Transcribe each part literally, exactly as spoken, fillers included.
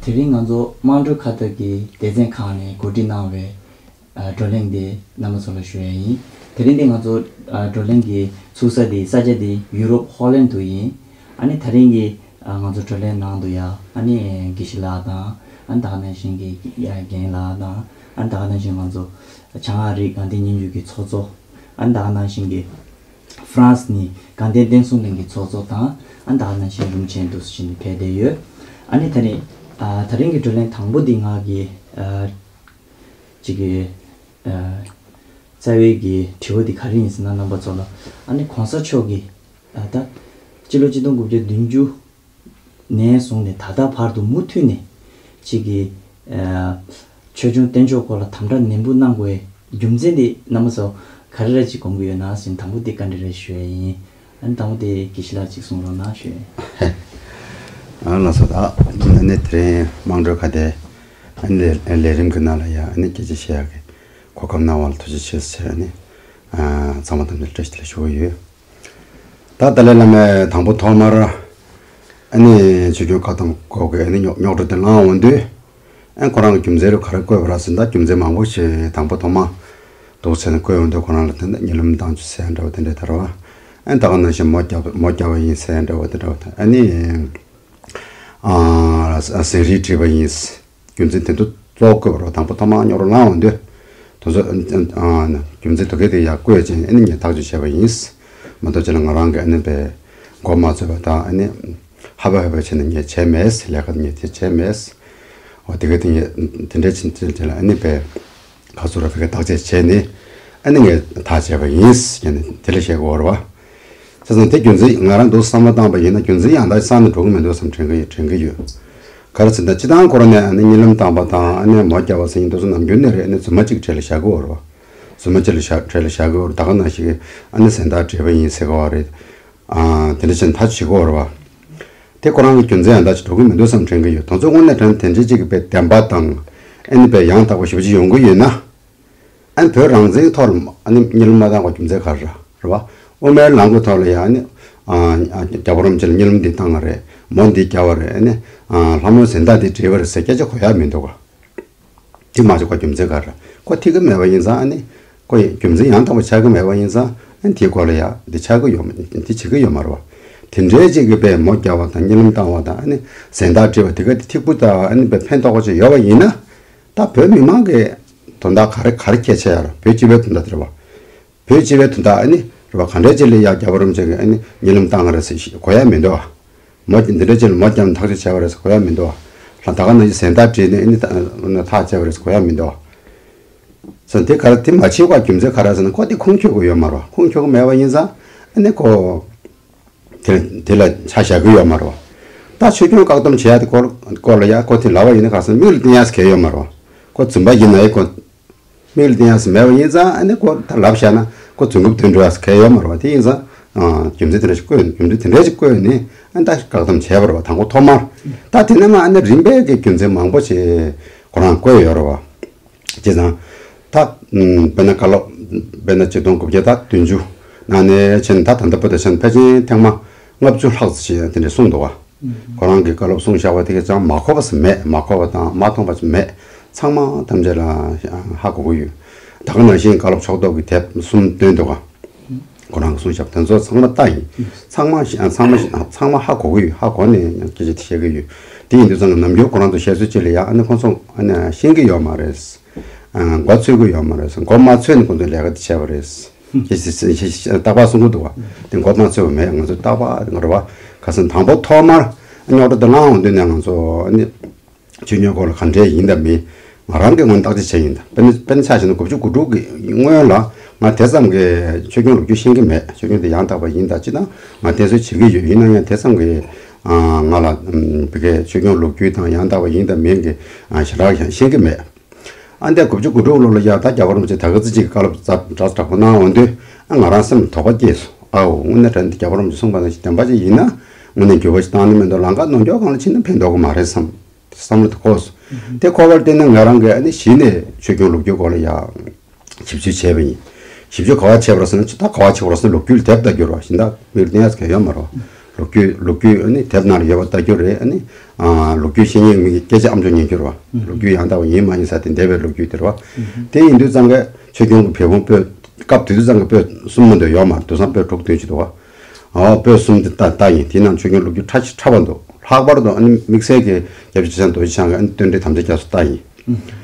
དེ་རིང་ང་ཚོ་དམངས་ཁྲོད་ཁ་བརྡ་གི་སྡེ་ཚན་ཁག་ནས་གོ་སྒྲིག་གནང་བའི་ཨ་བགྲོ་གླེང་འདི་རྣམ་པ་ཚོ་ལ་ཞུ་ཡ་ཡིན། དེ་རིང་འདི་ང་ཚོ་ཨ་བགྲོ་གླེང་གི་ཚུགས་ས་འདི་ས་ཆ་འདི་ཡུ་རོབ་ཧོ་ལན་དུ་ཡིན། ཨ་ནི་དེ་རིང་གི་ཨ་ང་ཚོ་བགྲོ་གླེང་ནང་དུ་ཡ་ཨ་ནི་དགེ་བཤེས་ལགས་དང་ཨ་ནི་ད་ག་ནང་བཞིན་གྱི་ཡ་རྒན་ལགས་དང་ཨ་ནི་ད་ག་ནང་བཞིན་ང་ཚོ་བྱང་ཨ་རིའི་དགའ་ལྡན་སྙན་བརྒྱུད་ཀྱི་ཚོགས་གཙོ། ཨ་ནི་ད་ག་ནང་བཞིན་གྱི་ཧྥ་རན་སི་ནས་དགའ་ལྡན་བསྟན་སྲུང་གླིང་གི་ཚོགས་གཙོ་དང་ཨ་ནི་ད་ག་ནང་བཞིན་རིམ་བྱོན་འདུག་སེ་བྱས་ནས་ཕེབས་བསྡད་ཡོད། ཨ་ནི་ད་རིང་ཨ་ད་རིང་གི་བགྲོ་གླེང་དང་པོ་འདི་ང་གི་ཨ་ཅིག་གི་ཨ་རྩ་བའི་གི་དྲི་བ་འདི་ག་རེ་ཡིན་ཟེར་ན་རྣམ་པ་ཚོ་ལ་ཨ་ནི་གོང་ས་མཆོག་གིས་ཨ་ད་སྤྱི་ལོ་གཅིག་སྟོང་དགུ་བརྒྱ་བདུན་ཅུ་ནས་བཟུང་ནས་ད་ལྟ་བར་དུ་མུ་མཐུད་ནས་ཅིག་གི་ཨ་ཆོས་འབྱུང་བསྟན་ཕྱོགས་སྐོར་ལ་དམ་དྲག་ནན་པོ་གནང་དགོས་རྒྱུ་མཚན་དེ་རྣམ་པ་ཚོ་ག་རེ་རེ་ཅིག་དགོངས་ཀྱི་ཡོད་ན་ཟེར་ནས་དང་པོ་དེ་བཀའ་འདྲི་རེ་ཞུ་ཡ་ཡིན། ཨ་ནི་དང་པོ་དེ་དགེ་བཤེས་ལགས་ཅིག་གསུང་རོགས་གནང་ཞུ་ཡ་ཡིན། ཨ་ལགས་སོ། ད་ཨ་ནི་དེ་རིང་དམངས་ཁྲོད་ཁ་བརྡའི་ཨ་ནི་ལས་ལས་རིམ་གྱི་ནང་ལ་ཡ་ཨ་ནི་སྐད་ཆ་བཤད་ཡག་གི་གོ་སྐབས་གནང་བ་ལ་ཐུགས་རྗེ་ཆེ་ཟེར་ཨ་ནི་ཨ་ཚང་མ་དང་འབྲེལ་བཀྲ་ཤིས་བདེ་ལེགས་ཞུ་གི་ཡོད། ད་ཏཱ་ལའི་བླ་མས་དང་པོ་ཐོག་མར་ཨ་ནི་ཆོས་སྐྱོང་བཀའ་གདམས་སྐོར་གྱི་ཨ་ནི་རྙོག་རྙོག་དྲ་དེ་ལངས་འོང་དུས་ཨ་ཁོ་རང་གི་རྒྱུ་མཚན་རུ་ག་རེ་བཀོད་པ་རེད་ཟེར་ན། རྒྱུ་མཚན་མང་པོ་ཞིག་དང་པོ་ཐོག་མ་འདུག་ཟེར་ནས་བཀོད་འོང་དུས་ཁོ་རང་ལ་དེ་འདྲ་གཉིད་ལམ་བཏང་བཅུག་ཟེར་འདྲ་བ་དེ་འདྲ་དར་བ། ཨ་ནི་ད་ག་ནང་བཞིན་མོ་བརྒྱབ་མོ་བརྒྱབ་པ་ཡིན་ཟེར་འདྲ་བ་དེ་འདྲ་བ་དང་ཨ་ནི་ཨ་ཟས་རིགས་བྲིས་པ་ཡིན། རྒྱུ་མཚན་དེ་ཚོ་གཙོ་བོ་བཀོད་པ་རོགས་དང་པོ་ཐོག་མར་རྙོག་དྲ་ལངས་འོང་དུས་དེ་ཚོ་རྒྱུ་མཚན་དེ་གའི་དེ་ཡར་བཀོད་ཅིང་ཨ་ནི་ངས་ཐག་གཅོད་བྱས་པ་ཡིན། མ་གཏོགས་ཅི་ལ་ང་རང་གི་ཨ་ནི་པའི་མགོ་མ་ཚོས་པ་དང་ཨ་ནི་ཧ་བ་ཧ་བ་བྱས་ནས་ངས་བྱས་མེད། ལས་ཀ་ངས་དེ་བྱས་མེད། འོ་དེ་གའི་དེ་ངས་དེ་འདྲའི་ཕྱིན་ཚུལ་དེ་ལ་ཨ་ནི་པའི་ཁ་སོ་ར་ཕ་གི་བརྟག་དཔྱད་བྱས་ནས་ཨ་ནི་ངས་ཐག་བཅད་པ་ཡིན་ཟེར་ནས་དེ་ལ་བཤད་དགོས་རེད་བ། བྱས་ཙང་དེ་རྒྱུ་མཚན་ང་རང་འདུག་བསམ་བློ་བཏང་པ་ཡིན་ན་རྒྱུ་མཚན་ཡང་དག་བསམ་ནས་འགྲོ་གི་མི་འདུག་བསམ་དྲན་གི་ཡོད་དྲན་གི་ཡོད། ག་རེ་ཟེར་ན་སྤྱི་བཏང་ཁོ་རང་ནས་ཨ་ནི་གཉིད་ལམ་བཏང་པ་དང་ཨ་ནི་མོ་བརྒྱབ་པ་ཟེར་མཁན་དེ་ཚོ་ནམ་རྒྱུན་ནས་རེད། ཨ་ནི་རྫུན་མ་གཅིག་གྲས་ལ་བཞག་གི་ཡོད་རེད་བ། རྫུན་མ་གཅིག་ལ་བཞག་གྲས་ལ་བཞག་གི་ཡོད་རེད། ད་ག་ནང་བཞིན་ཨ་ནི་གཟེངས་རྟགས་སྤྲད་པ་ཡིན་ཟེར་གི་ཡོད་རེད། ཨ་དེ་འདྲ་བྱས་ནས་ཐག་གཅོད་བྱེད་ཀྱི་ཡོད་རེད་བ། དེ་ཁོ་རང་གི་རྒྱུ་མཚན་ཡང་དག་ཅིག་འགྲོ་གི་མི་འདུག་བསམ་དྲན་གི་ཡོད། དེ་ཚོ་དངོས་གནས་དྲན་དེ་འདྲའི་གཅིག་གི་དཔེ་བདེན་པ་དང་ཨ་ནི་དཔེ་ཡང་དག་པ་ཞེ་པོ་ཅིག་ཡོང་གི་ཡོད་ན། ཨ་ནི་བོད་རང་བཙན་ཐོག་ལ་ཨ་ནི་གཉིད་ལམ་མ་བཏང་བ་རྒྱུ་མཚན་ག་རེ་རེད་བ། དབུ་མའི་ལམ་གྱི་ཐོག་ལ་ཡང་ཨ་ནི་ཨ་རྒྱལ་བ་རིན་པོ་ཆེ་ལ་གཉིད་ལམ་འདི་བཏང་བ་རེད། མོ་འདི་བརྒྱབ་པ་རེད། ཨ་ནི་ཨ་ལྷ་མོའི་གཟེངས་རྟགས་འདི་བྲིས་པ་རེད་ཟེར་སྐད་ཆ་གོ་ཡ་མི་འདུག་ག་དེ་མ་བྱུང་བ་རྒྱུ་མཚན་ག་རེ་རེད། ཁོ་ཐིག་གི་མེད་པ་ཡིན་ཙང་ཨ་ནི་ཁོ་ཡི་རྒྱུ་མཚན་ཡང་དག་པ་ཆགས་ཀྱི་མེད་པ་ཡིན་ཙང་ཨ་ནི་དེའི་སྐོར་ལ་ཡ་འདི་ཆགས་ཀྱི་ཡོད་མ་འདི་བྱེད་ཀྱི་ཡོད་མ་རེད་བ། དེ་འདྲའི་གཅིག་གི་དཔེ་མོ་བརྒྱབ་པ་དང་གཉིད་ལམ་བཏང་བ་དང་ཨ་ནི་གཟེངས་རྟགས་བྲིས་པ་དེ་ག་དེ་ཐིག་པོ་ལྟ་བུ་ཨ་ནི་དཔེ་ཕན་ཐོགས་པ་ཅིག་ཡོད་པ་ཡིན་ན། ད་བོད་མི་མང་གི་དོན་དག་ག་རེ་ག་རེ་ཁྱད་ཆེ་ཡ་ར། བོད་སྤྱི་པའི་དོན་དག་དེ་རེད་བ། བོད་སྤྱི་པའི་དོན་དག་ཨ་ནི་རེད་བ། ག་འདྲའི་ཅིག་ལ་ཡ་རྒྱལ་བ་རིན་པོ་ཆེ་གིས་ཨ་ནི་གཉིད་ལམ་བཏང་བ་རེད་ཟེར་གོ་ཡ་མི་འདུག་བ། མོ་འདི་འདྲའི་ཅིག་ལ་མོ་བརྒྱབ་ནས་ཐག་གཅོད་བྱས་པ་རེད་ཟེར་གོ་ཡ་མི་འདུག་བ། ལྷ་ད་ག་ནང་བཞིན་གཟེངས་རྟགས་བྲིས་ནས་ཨ་ནི་ཐག་བཅད་པ་རེད་ཟེར་གོ་ཡ་མི་འདུག་བ། ཟེར་དེ་ག་རེ་དེ་མ་བྱེད་པ་རྒྱུ་མཚན་ག་རེ་ཟེར་ན་ཁོ་དེ་ཁུངས་འཁྱོལ་གི་ཡོད་མ་རེད་བ། ཁུངས་འཁྱོལ་གི་མེད་པ་ཡིན་ཙང་ཨ་ནི་ཁོ། དེ་དེ་ལ་ཆ་བཞག་གི་ཡོད་མ་རེད་བ། ད་ཆོས་སྐྱོང་བཀག་སྡོམ་བྱེད་ཡ་དེ་སྐོར་སྐོར་ལ་ཡ་ཁོ་དེ་ལབ་པ་ཡིན་ན་ག་ས་མིག་ལ་བསྟན་ཡ་ཟེར་གང་ཡོད་མ་རེད་བ། ཁོ་རྫུན་པ་ཡིན་ན་ཡ་ཁོ་མིག་ལ་བསྟན་ཡ་ཟེར་མེད་པ་ཡིན་ཙང་ཨ་ནི་ཁོ་ད་ལབ་བཞག་ན་ཁོ་རྫུན་རྐུབ་སྟོན་འགྲོ་ཡ་ཟེར་གང་ཡོད་མ་རེད་བ། དེ་ཡིན་ཙང་ཨ་རྒྱུ་མཚན་དེ་འདྲ་ཞིག་བཀོད་རྒྱུ་མཚན་དེ་འདྲ་ཞིག་བཀོད་ནས་ཨ་ནི་ད་བཀག་སྡོམ་བྱས་པ་རེད་བ། དང་པོ་ཐོག་མར། ད་དེ་ནས་མ་ཨ་ནི་རིམ་པས་ཀྱི་རྒྱུ་མཚན་མང་པོ་ཞིག་ཁོ་རང་བཀོད་ཡོད་རེད་བ། བྱས་ཙང་། ད། ཨུམ། དཔེར་ན་བཀའ་སློབ། དཔེར་ན་ཆིག་སྟོང་དགུ་བརྒྱ་དང་བདུན་ཅུ་ནང་ནས་ཕྱིན་ད་ད་ལྟ་བར་དུ་ཕྱིན་ཕལ་ཆེར་ཐེངས་མ་ལྔ་བཅུ་ལྷག་ཙམ་ཞིག་དེ་འདྲ་གསུངས་འདུག་བ། ཁོ་རང་གིས་བཀའ་སློབ་གསུངས་བཞག་པ་དེ་གས་ཅང་མ་གོ་བ་ཙམ་མེད། མ་གོ་བ་དང་མ་མཐོང་བ་ཙམ་མེད། ཚང་མ་ཐམས་ཅད་ལ་ཧ་གོ་གི་ཡོད། ད་ག་ནང་བཞིན་བཀའ་སློབ་ཕྱོགས་གཏོགས་ཀྱི་དེབ་གསུམ་བཏོན་འདུག་བ། ཁོ་རང་གིས་གསུངས་བཞག་པ་དེ་ཚོ་ཚང་མ་ལྟ་ཡིན། ཚང་མ་ཤེས་ཚང་མ་ཤེས་ཚང་མ་ཧ་གོ་གི་ཡོད། ཧ་གོ་ནས་ཡང་སྐད་ཆ་དེ་བཤད་གི་ཡོད། དེ་ཡིན་དུས་ཙང་ནམ་རྒྱུན་ཁོ་རང་ཚོ་བཤད་སྲོལ་ཅིག་ལ་ཡ་ཨ་ནི་ཁོང་ཚོ་ཨ་ནི་ཤེས་ཀྱི་ཡོད་མ་རེད། ཨ། མགོ་ཚོས་ཀྱི་ཡོད་མ་རེད། མགོ་མ་ཚོས་ནས་ཁོང་ཚོས་ལས་ཀ་དེ་བྱས་པ་རེད། ཞེས་ཞེས་ཞེས་རྟག་པར་གསུང་གི་འདུག་བ། དེ་མགོ་མ་ཚོས་པ་མེད། ང་ཚོ་རྟག་པར་ང་རེད་བ། ཁ་སང་དང་པོ་ཐོག་མར་རྙོག་དྲ་དེ་ལངས་འོང་དུས་ནས་ང་ཚོ་ཨ་ནི། ཆོས་སྐྱོང་སྐོར་ལ་ག་འདྲས་ཡིན་དང་མིན། ང་རང་གི་ངོས་ནས་བརྟག་དཔྱད་བྱས་ཡིན་ད། དཔེར་ན་དཔེར་ན་ཆ་བཞག་ན་དགུ་བཅུ་གོ་དྲུག་གི་སྔོན་ལ་ང་དེ་ཙམ་གྱི་ཆོས་སྐྱོང་ལོ་རྒྱུས་ཤེས་ཀྱི་མེད། ཆོས་སྐྱོང་དེ་ཡང་དག་པ་ཡིན་ད་ཅི་ད་ང་བསྟེན་གསོལ་བྱེད་ཀྱི་ཡོད། ཡིན་ན་ཡང་དེ་ཙམ་གྱི་ང་ལ་བི་གའི་ཆོས་སྐྱོང་ལོ་རྒྱུས་དང་ཡང་དག་པ་ཡིན་དང་མིན་གྱི་ཞེ་དྲག་ཡང་ཤེས་ཀྱི་མེད། ཨ་འདས་དགུ་བཅུ་གོ་དྲུག་ལོ་ལ་ཡ་ད་རྒྱལ་བ་རིན་པོ་ཆེ་ད་ག་ཙི་གཅིག་གི་བཀའ་སློབ་ཛ་དྲག་པོ་གནང་འོང་དུས་ཨ་ང་རང་སེམས་ལ་དོགས་པ་སྐྱེས་སོང་། ཨའོ་དངོས་གནས་དྲན་ཏེ་རྒྱལ་བ་རིན་པོ་ཆེ་གསུངས་པ་ནང་བཞིན་བདེན་པ་ཅིག་ཡིན་ན་དངོས་གནས་འགྱུར་བ་ཞིག་བཏང་ནི་མེད་འདུག་ལམ་ཁ་ནོར་འཁྱོག་སྒང་ལ་ཕྱིན་ན་ཕན་ཐོགས་ཀྱི་མ་རེད་བསམ། བསམ་བློ་དེ་འཁོར་སོང་། དེ་འཁོར་བར་བརྟེན་ནས་ང་རང་གིས་ཨ་ནི་གཞི་ནས་ཆོས་སྐྱོང་ལོ་རྒྱུས་སྐོར་ལ་ཡང་ཞིབ་འཇུག་བྱས་པ་ཡིན། ཞིབ་འཇུག་ག་བ་བྱས་པ་རེད་ཟེར་ན་ད་ག་བ་བྱས་པ་རེད་ཟེར་ན་ལོ་རྒྱུས་ལ་དེབ་ལྟ་རྒྱུ་རེད་བ། གཞན་དག་མིག་ལ་བསྟན་ཡག་གང་ཡོད་མ་རེད་བ། ལོ་རྒྱུས་ལོ་རྒྱུས་ཨ་ནི་དེབ་ནང་ལ་ཡོད་པ་ལྟ་རྒྱུ་རེད། ཨ་ནི་ཨ་ལོ་རྒྱུས་ཤེས་མཁན་མི་སྐད་ཆ་ཨམ་ཅོག་ཉན་རྒྱུ་རེད་བ། ལོ་རྒྱུས་ཡང་དག་པ་ཡིན་མ་ཡིན་ས་དེ་འདས་པའི་ལོ་རྒྱུས་དེ་རེད་བ། དེ་ཡིན་དུས་ཙང་ག་ཆོས་སྐྱོང་གི་བལ་བོང་པོད་སྐབས་དེ་དུས་ཙང་ག་པོད་གསུམ་མ་གཏོགས་ཡོད་མ་རེད། དེང་སང་པོད་དྲུག་བདུན་ཅིག་འདུག་བ། ཨོ་པོད་གསུམ་དེ་ལྟ་ལྟ་ཡིན། དེ་ནང་ཆོས་སྐྱོང་ལོ་རྒྱུས་ཕྲ་ཞིང་ཕྲ་བ་འདུག་ལྷག་པར་དུ་ཨ་ནི་དམིགས་བསལ་གྱི་སྐྱབས་རྗེ་ཁྲི་བྱང་རྡོ་རྗེ་འཆང་གི་ཨ་ནི་བསྟན་འགྲོའི་དམ་བཅའ་རྒྱ་མཚོ་ལྟ་ཡིན།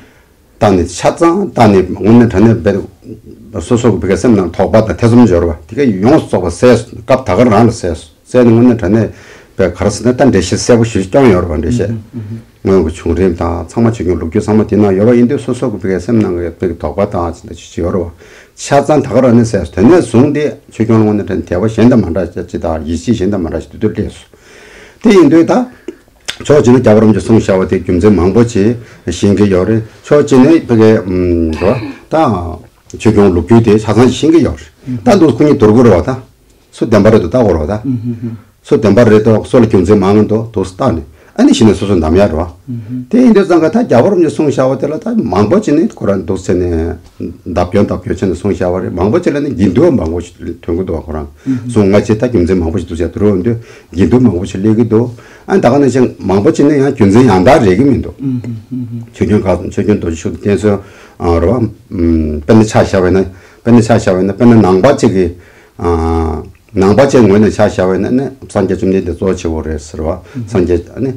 ལྟ་ནས་ཆ་ཚང་ལྟ་ནས་དངོས་གནས་དྲང་གནས་དཔེ་སོ་སོ་གི་བི་གའི་སེམས་ནང་དོགས་པ་དང་ཐེ་ཚོམ་འབྱོར་བ་དེ་ག་ཡོངས་སུ་རྫོགས་པ་བསལ་སོང་། སྐབས་ད་ག་རང་ལ་བསལ་སོང་། བསལ་ནས་དངོས་གནས་དྲང་གནས་དཔེ་ག་རེ་ཟེར་ན་ད་འགྲེལ་བཤད་གསལ་པོ་ཞིག་སྐྱོང་ཡོད་རེད་པ། འགྲེལ་བཤད་སྔོན་གྱི་བྱུང་རིམ་དང་ཚང་མ་ཆོས་སྐྱོང་ལོ་རྒྱུས་ཚང་མ་དེ་ནང་ཡོད་པ་ཡིན་དུས་སོ་སོ་གི་བི་གའི་སེམས་ནང་གི་དཔེ་དོགས་པ་དང་ཅི་འདྲ་ཅི་ཅི་ཡོད་རེད་པ། ཆ་ཚང་ད་ག་རང་ནས་བསལ་སོང་། དེ་ནས་བཟུང་སྟེ་ཆོས་སྐྱོང་ལ་དངོས་གནས་དྲང་གནས་དད་པ་གཞན་དང་མ་འདྲ་ཅི་དང་ཡིད་ཆེས་གཞན་དང་མ་འདྲ་ཞིག་དེ་དུས་སླེབས་སོང་། དེ་ཡིན་དུས་ད། ཕྱོགས་གཅིག་ནས་རྒྱལ་བ་རིན་པོ་ཆེས་གསུངས་བཞག་པ་དེ་རྒྱུ་མཚན་མང་པོ་ཅིག་ཤེས་ཀྱི་ཡོད་རེད། ཕྱོགས་གཅིག་ནས་ཕ་གི་རོ་ད་ཆོས་སྐྱོང་ལོ་རྒྱུས་དེ་ཆ་ཚང་ཤེས་ཀྱི་ཡོད་རེད། ད་འདུག་ཁོ་གཉིས་བསྡུར་དགོས་རེད་བ། ད་སུ་བདེན་པ་རེད་འདུག་ལྟ་དགོས་རེད་བ། ད་སུ་བདེན་པ་རེད་འདུག་སུ་ལ་རྒྱུ་མཚན་མང་ང་འདུག་འདུག་ལྟ་ནས་ཨ་ནི་གཞི་ནས་སོ་སོ་འདམ་ཡག་རེད་བ། དེ་ཡིན་དུས་ཙང་ག་ད་རྒྱལ་བ་རིན་པོ་ཆེས་གསུངས་བཞག་པ་དེ་ལ་ད་མང་པོ་ཅིག་ནས་ཁོ་རང་འདུག་ཟེར་ནས་བརྡབ་སྐྱོན་བརྡབ་སྐྱོན་བྱས་ནས་གསུངས་བཞག་པ་རེད། མང་པོ་ཅིག་ལ་ནི་འགྱིང་འདུ་མང་པོ་ཞིག་ཐོན་གྱི་འདུག་བ། ཁོ་རང་གསུང་ང་ཅི་ད་རྒྱུ་མཚན་མང་པོ་ཞིག་འདུག་ཟེར་དུ་རུ་འོང་དུས་འགྱིང་འདུ་མང་པོ་ཞིག་སླེབས་ཀྱི་འདུག་ཨ་ད་ག་ནང་བཞིན་མང་པོ་ཅིག་ནས་ཡང་རྒྱུ་མཚན་ཡང་དག་རེག་གི་མི་འདུག་ཆོས་སྐྱོང་ཁག་ཆོས་སྐྱོང་རྡོ་རྗེ་ཤུགས་ཀྱི་བསྟེན་གསོལ་རེད་བ། དཔེར་ན་ཆ་བཞག་པ་ཡིན་ན་དཔེར་ན་ཆ་བཞག་པ་ཡིན་ན་དཔེར་ན་ནང་པ་གཅིག་གིས་ནང་པ་གཅིག་ངོས་ནས་ཆ་བཞག་པ་ཡིན་ན་ནི་སངས་རྒྱས་བཅོམ་ལྡན་འདས་གཙོ་ཆེ་བོ་རེད་ཟེར་བ། སངས་རྒྱས་ནི་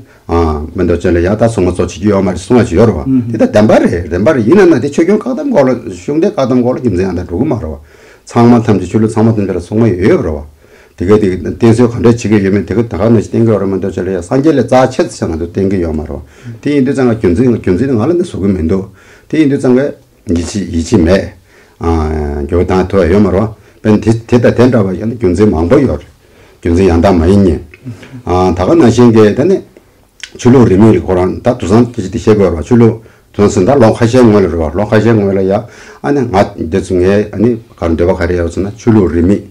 མི་འདོད་ཅན་ལ་ཡང་དག་གསུང་བ་གཙོ་བྱེད་ཀྱི་ཡོད་མ་རེད་གསུང་བ་ཅིག་ཡོད་རེད་བ། དེ་ལྟར་བདེན་པ་རེད། བདེན་པ་རེད། ཡིན་ན་ན་དེ་ཆོས་སྐྱོང་བཀག་སྡོམ་སྐོར་ལ་ཤུགས་ལྡན་བཀག་སྡོམ་སྐོར་ལ་རྒྱུ་མཚན་ཡང་དག་འགྲོ་གི་མ་རེད་བ། ཚང་མ་ཐམས་ཅད་ཆོས་ལུགས་ཚང་མ་ཐམས་ཅད་ལ་སྲུང་མ་ཡོད་ཡོད་རེད་བ། དེ་ག་དེ་བསྟེན་གསོལ་ག་འདྲས་བྱེད་ཀྱི་ཡོད་མེད་དེ་ག་ད་ག་ནང་བཞིན་བསྟེན་གྱི་ཡོད་རེད་མི་འདུག་ཅེས་ལ་ཡང་སངས་རྒྱས་ལས་རྩ་ཆེ་ཙམ་ང་ཚོ་བསྟེན་གྱི་ཡོད་མ་རེད་བ། དེ་ཡིན་དུས་ཙང་ང་རྒྱུ་མཚན་རྒྱུ་མཚན་ནི་ང་ལ་ནི་བཟོ་གི་མི་འདུག་དེ་ཡིན་དུས་ཙང་ང་ཡིད་ཆེས་ཡིད་ཆེས་མེད། ཨ་འགྱོད་བཏང་ཐུབ་ཡ་ཡོད་མ་རེད་བ། དཔེར་ན་དེ་དེ་དང་དེ་འདྲ་བ་ཡང་ན་རྒྱུ་མཚན་མང་པོ་ཡོད་རེད། རྒྱུ་མཚན་ཡང་དག་མ་ཡིན་ཉིན། ཨ་ད་ག་ནང་བཞིན་གྱི་ད་ནི། ཆོས་ལུགས་རིས་མེད་ཁོ་རང་ད་དུང་སང་སྐད་ཆ་དེ་བཤད་དགོས་རེད་བ། ཆོས་ལུགས་དུང་སང་ད་ལོ་ཁ་ཤས་སྔོན་ལ་རེད་བ། ལོ་ཁ་ཤས་སྔོན་ལ་ཡ་ཨ་ནི་ང་འདི་ཚོ་ངའི་ཨ་ནི་ག་འདོད་པ་ག་རེ་ཡོད་ཟེར་ན་ཆོས་ལུགས་རིས་མེད་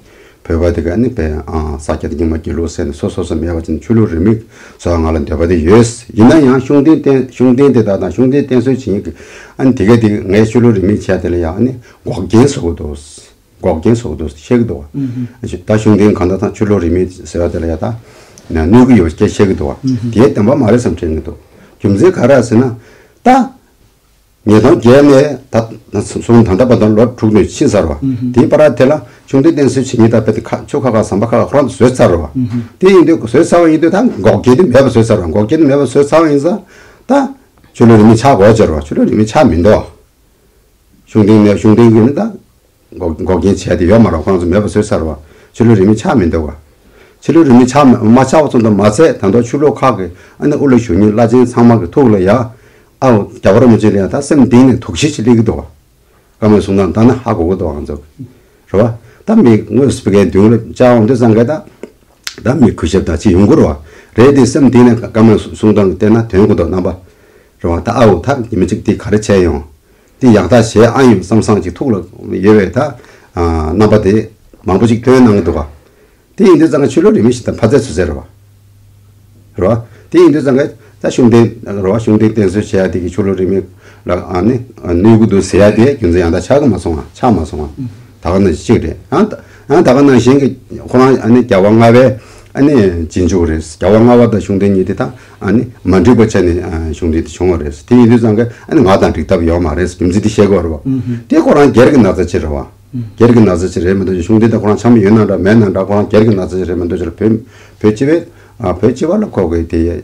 བོད་པ་དེ་ག་ཨ་ནི་བས་ཨ་ས་སྐྱ་དང་རྙིང་མ་དགེ་ལུགས་ཟེར་ནས་སོ་སོ་སོ་མེད་པ་ཅིག་ཆོས་ལུགས་རིས་མེད་བཟོ་བ་ང་ལ་འདོད་པ་དེ་ཡོད། ཡིན་ན་ཡང་ཤུགས་ལྡན་བསྟེན་ཤུགས་ལྡན་དེ་དག་དང་ཤུགས་ལྡན་བསྟེན་གསོལ་བྱེད་མཁན་གྱི་ཨ་ནི་དེ་ག་དེ་ངའི་ཆོས་ལུགས་རིས་མེད་བྱས་དེ་ལ་ཡ་ཨ་ནི་འགོག་རྐྱེན་བཟོ་གི་འདུག་འགོག་རྐྱེན་བཟོ་གི་འདུག་བཤད་ཀྱི་འདུག་བ། ད་ཤུགས་ལྡན་གང་ལྟར་དང་ཆོས་ལུགས་རིས་མེད་ཟེར་བ་དེ་ལ་ཡ་ད་གནོད་ཀྱི་ཡོད་སྐད་བཤད་ཀྱི་འདུག་བ། དེའི་བདེན་པ་མ་རེད་བསམ་དྲན་གྱི་འདུག་རྒྱུ་མཚན་ག་རེ་ཟེར་ན། ད་ཉིས་སྟོང་བརྒྱད་ནས་ད་བཟུང་ད་ལྟ་བར་དུ་ལོ་དྲུག་ནས་ཕྱིན་ཚར་བ། དེའི་བར་དེ་ལ་ཤུགས་ལྡན་བསྟེན་གསོལ་བྱེད་མཁན་དང་དཔེ་དེ་ཁ་ཆོས་ཁ་ཁ་ཟམ་པ་ཁ་ཁ་ཁོ་རང་ཚོ་བཟོས་ཚར་བ། དེ་ཡིན་དུས་བཟོས་ཚར་བ་ཡིན་དུས་ད་འགོག་རྐྱེན་དེ་མེད་པ་བཟོས་ཚར་བ། འགོག་རྐྱེན་དེ་མེད་པ་བཟོས་ཚར་བ་ཡིན་ཙང་ད་ཆོས་ལུགས་རིས་མེད་ཆགས་དགོས་ཅེར་བ། ཆོས་ལུགས་རིས་མེད་ཆགས་མི་འདུག་བ། ཤུགས་ལྡན་ནས་ཤུགས་ལྡན་གྱིས་ནི་ད་འགོག་འགོག་རྐྱེན་བྱས་ཏེ་ཡོད་མ་རེད། ཁོང་ཚོ་མེད་པ་བཟོས་ཚར་བ། ཆོས་ལུགས་རིས་མེད་ཆགས་མི་འདུག་ག་ཆོས་ལུགས་རིས་མེད་ཆགས་མ་མ་ཆགས་པ་ཙམ་དུ་མ་ཚད་ད་དུང་ཆོས་ལུགས་ཁག་གི་ཨ་ནི་དབུ་ལ་བཞུགས་མཁན་བླ་ཆེན་ཚང་མ་གི་ཐུགས་ལ་ཡ་ཨའོ་རྒྱལ་བ་རིན་པོ་ཆེ་ལ་ཡ་ད་སེམས་གཏིང་ནས་ཐུགས་རྗེ་ཅིག་སླེབས་ཀྱི་འདུག་ག་བཀའ་མོལ་གསུང་སྟངས་ལྟ་ན་ཧ་གོ་གི་འདུག་ང་ཚོ་རེད་བ། ད་མི་དངོས་སུ་བི་གའི་མདུན་ལ་བཅར་འོང་དུས་ཙང་ག་ད་ད་མི་གུས་ཞབས་དང་ཅིག་ཡོང་གི་རེད་བ། རེད་དེ་སེམས་གཏིང་ནས་བཀའ་མོལ་གསུང་སྟངས་ལ་བལྟས་ན་དོན་གོ་འདུག་རྣམ་པ་རེད་བ། ད་ཨའོ་ད་ཉི་མ་གཅིག་དེ་ག་རེ་བྱས་ཡོང་། དེ་ཡག་ཐག་བྱས་ཨ་ཡོང་བསམ་བསམ་ཅིག་ཐུགས་ལ་ཡོད་པའི་ད་རྣམ་པ་དེ་མང་པོ་ཅིག་སྟོན་གནང་གི་འདུག་ག་དེ་ཡིན་དུས་ཙང་ཆོས་ལུགས་རིས་མེད་ཞིག་དང་ཕ་ཚད་ཚོད་ཚད་རེད་བ། རེད་བ། དེ་ཡིན་དུས་ཙང་ད་ཤུགས་ལྡན་རེད་བ། ཤུགས་ལྡན་བསྟེན་གསོལ་བྱེད་ཡ་དེ་གི་ཆོས་ལུགས་རིས་མེད་ལ་ཨ་ནི་གནོད་གི་འདུག་ཟེར་ཡ་དེ་རྒྱུ་མཚན་ཡང་དག་ཆགས་གི་མ་སོང་ང་། ཆགས་མ་སོང་ང་། ད་ག་ནང་བཞིན་གཅིག་རེད། ཡང་ད་ཡང་ད་ག་ནང་བཞིན་གི་ཁོ་རང་ཨ་ནི་རྒྱལ་བ་ལྔ་པའི་ཨ་ནི་རྗེས་འཇུག་རེད། རྒྱལ་བ་ལྔ་པ་དང་ཤུགས་ལྡན་གཉིས་དེ་ད་ཨ་ནི་མ་འགྲིག་པ་བྱས་ནས་ཤུགས་ལྡན་དེ་བྱུང་བ་རེད། དེ་ཡིན་དུས་ཙང་གི་ཨ་ནི་ང་དང་འགྲིག་ཐབས་ཡོད་མ་རེད། རྒྱུ་མཚན་དེ་བཤད་དགོས་རེད་བ། དེ་ཁོ་རང་སྒེར་གྱི་ན་ཚ་ཅིག་རེད་བ། སྒེར་གྱི་ན་ཚ་ཅིག་རེད་མི་འདུག་ཅེས། ཤུགས་ལྡན་དེ་ཁོ་རང་འཆམ་ཡོད་ན་འདྲ་མེད་ན་འདྲ་ཁོ་རང་སྒེར་གྱི་ན་ཚ་ཅིག་རེད་མི་འདུག་ཅེས་བོད་བོད་སྤྱི་པའི་ཨ་བོད་སྤྱི་པ་ལ་ཁོ་གི་དེ་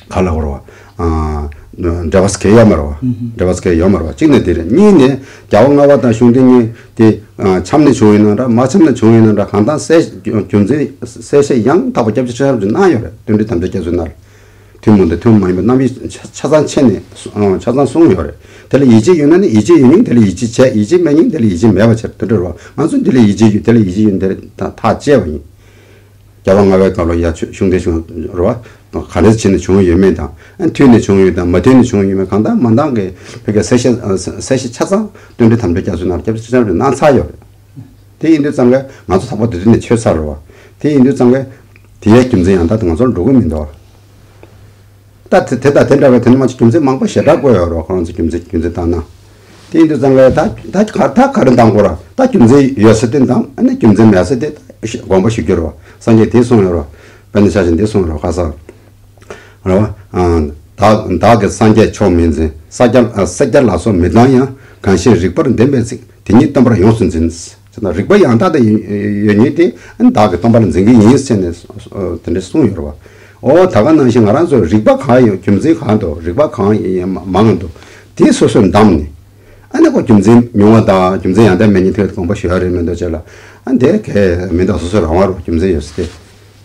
ག་ལ་གོ་ར་བ། ཨ་འབྲེལ་བ་སྐད་ཡོད་མ་ར་བ། འབྲེལ་བ་སྐད་ཡོད་མ་ར་བ་གཅིག་ནས་དེ་རེད། གཉིས་ནས་རྒྱལ་བ་ལྔ་པ་དང་ཤུགས་ལྡན་གཉིས་དེ་ཨ་འཆམ་ནས་བྱུང་ཡོད་ན་འདྲ་མ་འཆམ་ནས་བྱུང་ཡོད་ན་འདྲ་གང་ལྟར་གསལ་རྒྱུ་མཚན་གསལ་བཤད་ཡང་དག་པ་སྐྱབས་རྗེ་ཁྲི་བྱང་གིས་གནང་ཡོད་རེད། བསྟན་འགྲོའི་དམ་བཅའ་རྒྱ་མཚོའི་ནང་ལ། ཐུན་མོང་དང་ཐུན་མོང་མ་ཡིན་པའི་རྣམ་དབྱེ་ཆ་ཆ་ཚང་ཕྱེ་ནས་ཨ་ཆ་ཚང་གསུངས་ཡོད་རེད། དེ་ལ་ཡིད་ཆེས་ཡོད་ན་ནི་ཡིད་ཆེས་ཡོད་མཁན་དེ་ལ་ཡིད་ཆེས་བྱས། ཡིད་ཆེས་མེད་མཁན་དེ་ལ་ཡིད་ཆེས་མེད་པ་བྱས། དེ་འདྲ་རེད་བ། ང་ཚོ་འདི་ལ་ཡིད་ཆེས་ཡོད་དེ་ལ་ཡིད་ཆེས་ཡོད་དེ་ལ་ཐག་བཅད་པ་ཡིན། རྒྱལ་བ་ལྔ་པའི་སྐབས་ལ་ཡ་ཆོས་ཤུགས་ལྡན་ཤུགས་རེད་བ། ག་འདྲ་བྱས་ནས་བྱུང་ཡོད་མེད་དང་ཨ་མཐུན་ནས་བྱུང་ཡོད་དང་མ་མཐུན་ནས་བྱུང་ཡོད་མེད་གང་དང་མ་འདང་གི་བོད་ཀྱི་གསལ་བཤད་གསལ་བཤད་ཆ་ཚང་བསྟན་འགྲོའི་དམ་བཅའ་རྒྱ་མཚོའི་ནང་སྐྱབས་རྗེ་ཁྲི་བྱང་གིས་གནང་ཚར་ཡོད་རེད། དེ་ཡིན་དུས་ཙང་གི་ང་ཚོ་ཚགས་པར་དེ་དུས་ནས་ཆོད་ཚར་རེད་བ། དེ་ཡིན་དུས་ཙང་གི་དེའི་རྒྱུ་མཚན་ཡང་དག་དེ་ང་ཚོར་འགྲོ་གི་མི་འདུག་ད་དེ་དེ་དང་དེ་འདྲ་བའི་དེ་ནི་མ་ཅིག་རྒྱུ་མཚན་མང་པོ་ཞེ་དྲག་བཀོད་ཡོད་རེད་བ། ཁོ་རང་ཚོ་རྒྱུ་མཚན་རྒྱུ་མཚན་བཏང་ན། དེ་ཡིན་དུས་ཙང་གི་ད་ད་ག་ད་ག་རེ་འདང་དགོས་ར། ད་རྒྱུ་མཚན་ཡོད་ས་དེ་འདང་ཨ་ནི་རྒྱུ་མཚན་མེད་ས་དེ་ད་དགོངས་པ་ཞུ་རྒྱུ་རེད་བ། སངས་རྒྱས་དེ་གསུངས་ཡོད་རེད་བ། དཔེར་ན་ཆ་བཞག་འདི་གསུངས་རོགས་ཁ་སང་། རེད་བ། ཨ། བདག་བདག་གིས་སངས་རྒྱས་མཆོག་མི་འཛིན། ས་སྐྱ་ཨ། ས་སྐྱ་ལ་སོགས་མི་གཏང་ཡང་། གང་ཞིག་རིག་པར་ལྡན་པའི་ཚིག་དེ་ཉིད་སྟོན་པར་ཡོངས་སུ་འཛིན། ཅེ་ན་རིག་པ་ཡང་དག་དེ་ཡོད་ཉིད་དེ་བདག་གིས་སྟོན་པར་འཛིན་གྱི་ཡིན་ཟེར་ནས་དེ་འདྲ་གསུངས་ཡོད་རེད་བ། ཨོ་ད་ག་ནང་བཞིན་ང་རང་ཚོས་རིག་པ་གང་ཡོད་རྒྱུ་མཚན་གང་འདུག་རིག་པ་གང་ཡིན་མང་འདུག་དེ་སོ་སོས་བདམས་ནས། ཨ་ནི་ཁོ་རྒྱུ་མཚན་ཉུང་བ་དང་རྒྱུ་མཚན་ཡང་དག་མེད་ཉིད་ཐད་དུ་དགོངས་པ་ཞུ་ཡ་རེད་མི་འདུག་ཅེ་ལ། ཨ་འདི་གས་མི་འདུག་སོ་སོའི་རང་དབང་རུ་རྒྱུ་མཚན་ཡོད་ཟེར་ཏེ།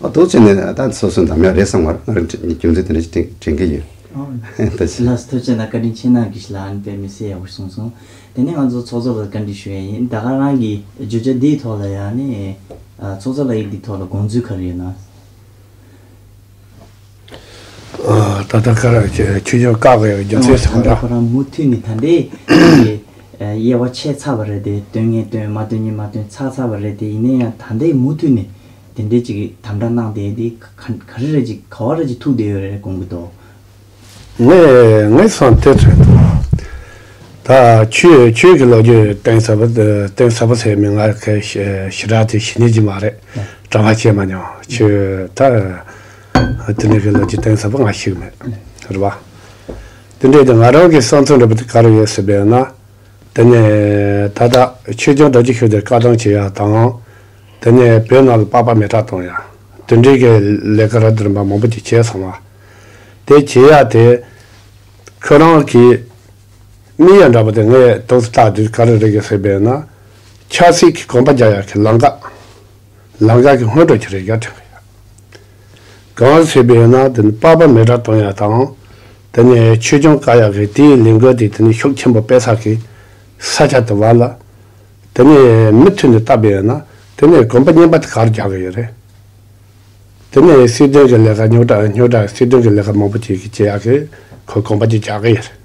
ཨ་འདུག་ཅེ་ནས་ད་སོ་སོ་འདམ་ཡ་རེད་བསམ་བར་ང་རང་རྒྱུ་མཚན་དེ་འདྲ་ཞིག་དྲན་དྲན་གྱི་ཡོད། ཨོ། ད་ཅི། ལགས་སོ་ཐུགས་རྗེ་གནང་བཀའ་དྲིན་ཆེ་གནང་གི་ཞིག་ལ་ཨ་ནི་དཔེ་མི་སྲིད་ཡག་པོ་གསུངས་སོང་། དེ་ནས་ང་ཚོ་ཚོགས་གཙོ་ལ་བཀའ་འདྲི་ཞུ་ཡ་ཡིན་ད་ག་རང་གི་བརྗོད་བྱ་འདིའི་ཐོག་ལ་ཡང་ནི་ཚོགས་གཙོ་ལགས་ཡིག་འདིའི་ཐོག་ལ་དགོངས་ཚུལ་ག་རེ་ཡོད་ན། ད་ལྟ་ཀ་ར་ཆོས་ཆོས་སྐྱོང་བཀག་དགོས་ཡག་རྒྱུ་མཚན་ཟེར་བ་འདྲ། ཁོ་རང་མུ་མཐུད་ནས་ད་ལྟའི་དབྱེ་བ་ཕྱེ་ཚར་བ་རེད་དེ་སྟོན་ངེས་སྟོན་མ་སྟོན་ངེས་མ་སྟོན་ཚར་ཚར་བ་རེད་དེ་ཡིན་ན་ཡང་ད་ལྟའི་མུ་མཐུད་ནས་དེ་འདྲའི་ཅིག་དམ་དྲག་གནང་བསྡད་དེ་ག་ག་རེ་རེ་ཅིག་ག་བ་རེ་ཅིག་ཐུག་བསྡད་ཡོད་རེད་དགོངས་ཀྱི་འདུག་ངས་ངས་བསམ་དེ་ཚོད་དུ། ད་ཆོས་ཆོས་ཀྱི་ལོ་རྒྱུས་གཏིང་ཟབ་པོ་གཏིང་ཟབ་པོ་ཟེར་མི་ང་གི་ཞེ་དྲག་དེ་ཤེས་ནི་ཅི་མ་རེད། དྲང་བ་བྱས་མ་མྱོང་ཆོས་ད། དེ་འདྲའི་གི་ལོ་རྒྱུས་གཏིང་ཟབ་པོ་ང་ཤེས་མེད། རེད་བ། དེ་འདྲའི་དེ་ང་རང་གི་བསམ་ཚུལ་འདྲ་པོ་དེ་ག་རེ་ཡོད་ཟེར་བས་ན། དེ་ནས་ད་ལྟ་ཆོས་སྐྱོང་རྡོ་རྗེ་ཤུགས་ལྡན་བཀའ་བསྡམ་བྱེད་ཡག་དང་། དེ་ནས་བོད་ནང་ལ་པགས་པ་མེ་དྲག་གཏོང་ཡག་དེ་འདྲའི་གི་ལས་ཀ་རབ་དང་རིམ་པ་མང་པོ་ཅིག་བྱས་སོང་བ། དེ་བྱེད་ཡག་དེ། ཁོ་རང་གི་དམིགས་ཡུལ་འདྲ་པོ་དེ་ངས་ཏོག་ཙམ་བལྟས་དུས་ག་རེ་རེད་གི་ཟེར་བས་ན། ཆབ་སྲིད་ཀྱི་གོམ་པ་རྒྱག་ཡག་གི་ལམ་ཀ་ལམ་ཀ་གི་སྔོན་འགྲོ་གི་རེ་འགའ་དྲན་གི་ཡོད། གང་ཟེར་བས་ན་དེ་ནི་པགས་པ་མེ་དྲག་གཏོང་ཡག་དང་། དེ་ནས་ཆོས་སྐྱོང་བཀག་ཡག་གི་དེའི་ལས་འགུལ་དེ་དེ་ནི་ཤུགས་ཆེན་པོ་སྤེལ་ས་གི་ས་ཆ་དེ་བ་ལ། དེ་ནས་མུ་མཐུད་ནས་བལྟས་པས་ན་དེ་ནས་གོམ་པ་གཉིས་པ་དེ་ག་རེ་རྒྱག་གི་ཡོད་རེད། དེ་ནས་སྲིད་དོན་གྱི་ལས་ཀ་རྙོག་དྲ་རྙོག་དྲ་སྲིད་དོན་གྱི་ལས་ཀ་མང་པོ་ཅིག་གི་བྱེད་ཡག་གི་ཁོ་གོམ་པ་ཅིག་རྒྱག་གི་ཡོད་རེད།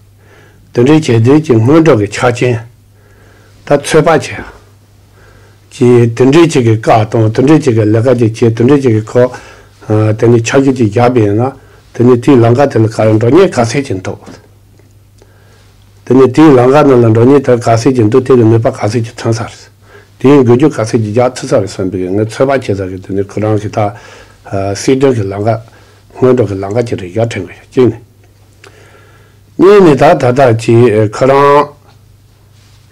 དེ་འདྲའི་བྱེད་དུས་ཀྱི་སྔོན་འགྲོ་གི་ཆ་རྐྱེན། ད་ཚོད་དཔག་བྱེད་ཡག་གི་དེ་འདྲའི་ཅིག་གི་བཀའ་གཏོང་དེ་འདྲའི་ཅིག་གི་ལས་ཀ་ཅིག་བྱེད་དེ་འདྲའི་ཅིག་གི་ཁོ། དེ་ནས་ཆ་རྒྱུས་ཅིག་བཞག་པ་ཡིན་ན། དེ་ནས་དེའི་ལམ་ཁ་དེ་ལ་ག་རེ་འགྲོ་ཉེན་ག་ཚད་ཅིག་འདུག་དེ་ནས་དེའི་ལམ་ཁ་ནང་ལ་འགྲོ་ཉེན་དེ་ག་ཚད་ཅིག་འདུག་དེ་གི་ནུས་པ་ག་ཚད་ཅིག་ཐོན་ས་རེད། དེའི་འགུལ་སྐྱོད་ག་ཚད་ཅིག་རྒྱག་ཐུབ་ས་རེད་བསམ་པའི་ངས་ཚོད་དཔག་བྱེད་ས་གི་དེ་ནས་ཁོ་རང་གི་ད། སྲིད་དོན་གི་ལམ་ཁ། སྔོན་འགྲོ་གི་ལམ་ཁ་ཅིག་རེད་ཡ་དྲན་གི་ཡོད་གཅིག་ནས། གཉིས་ནས་ད་ད་ལྟ་ཅིག་ཁོ་རང་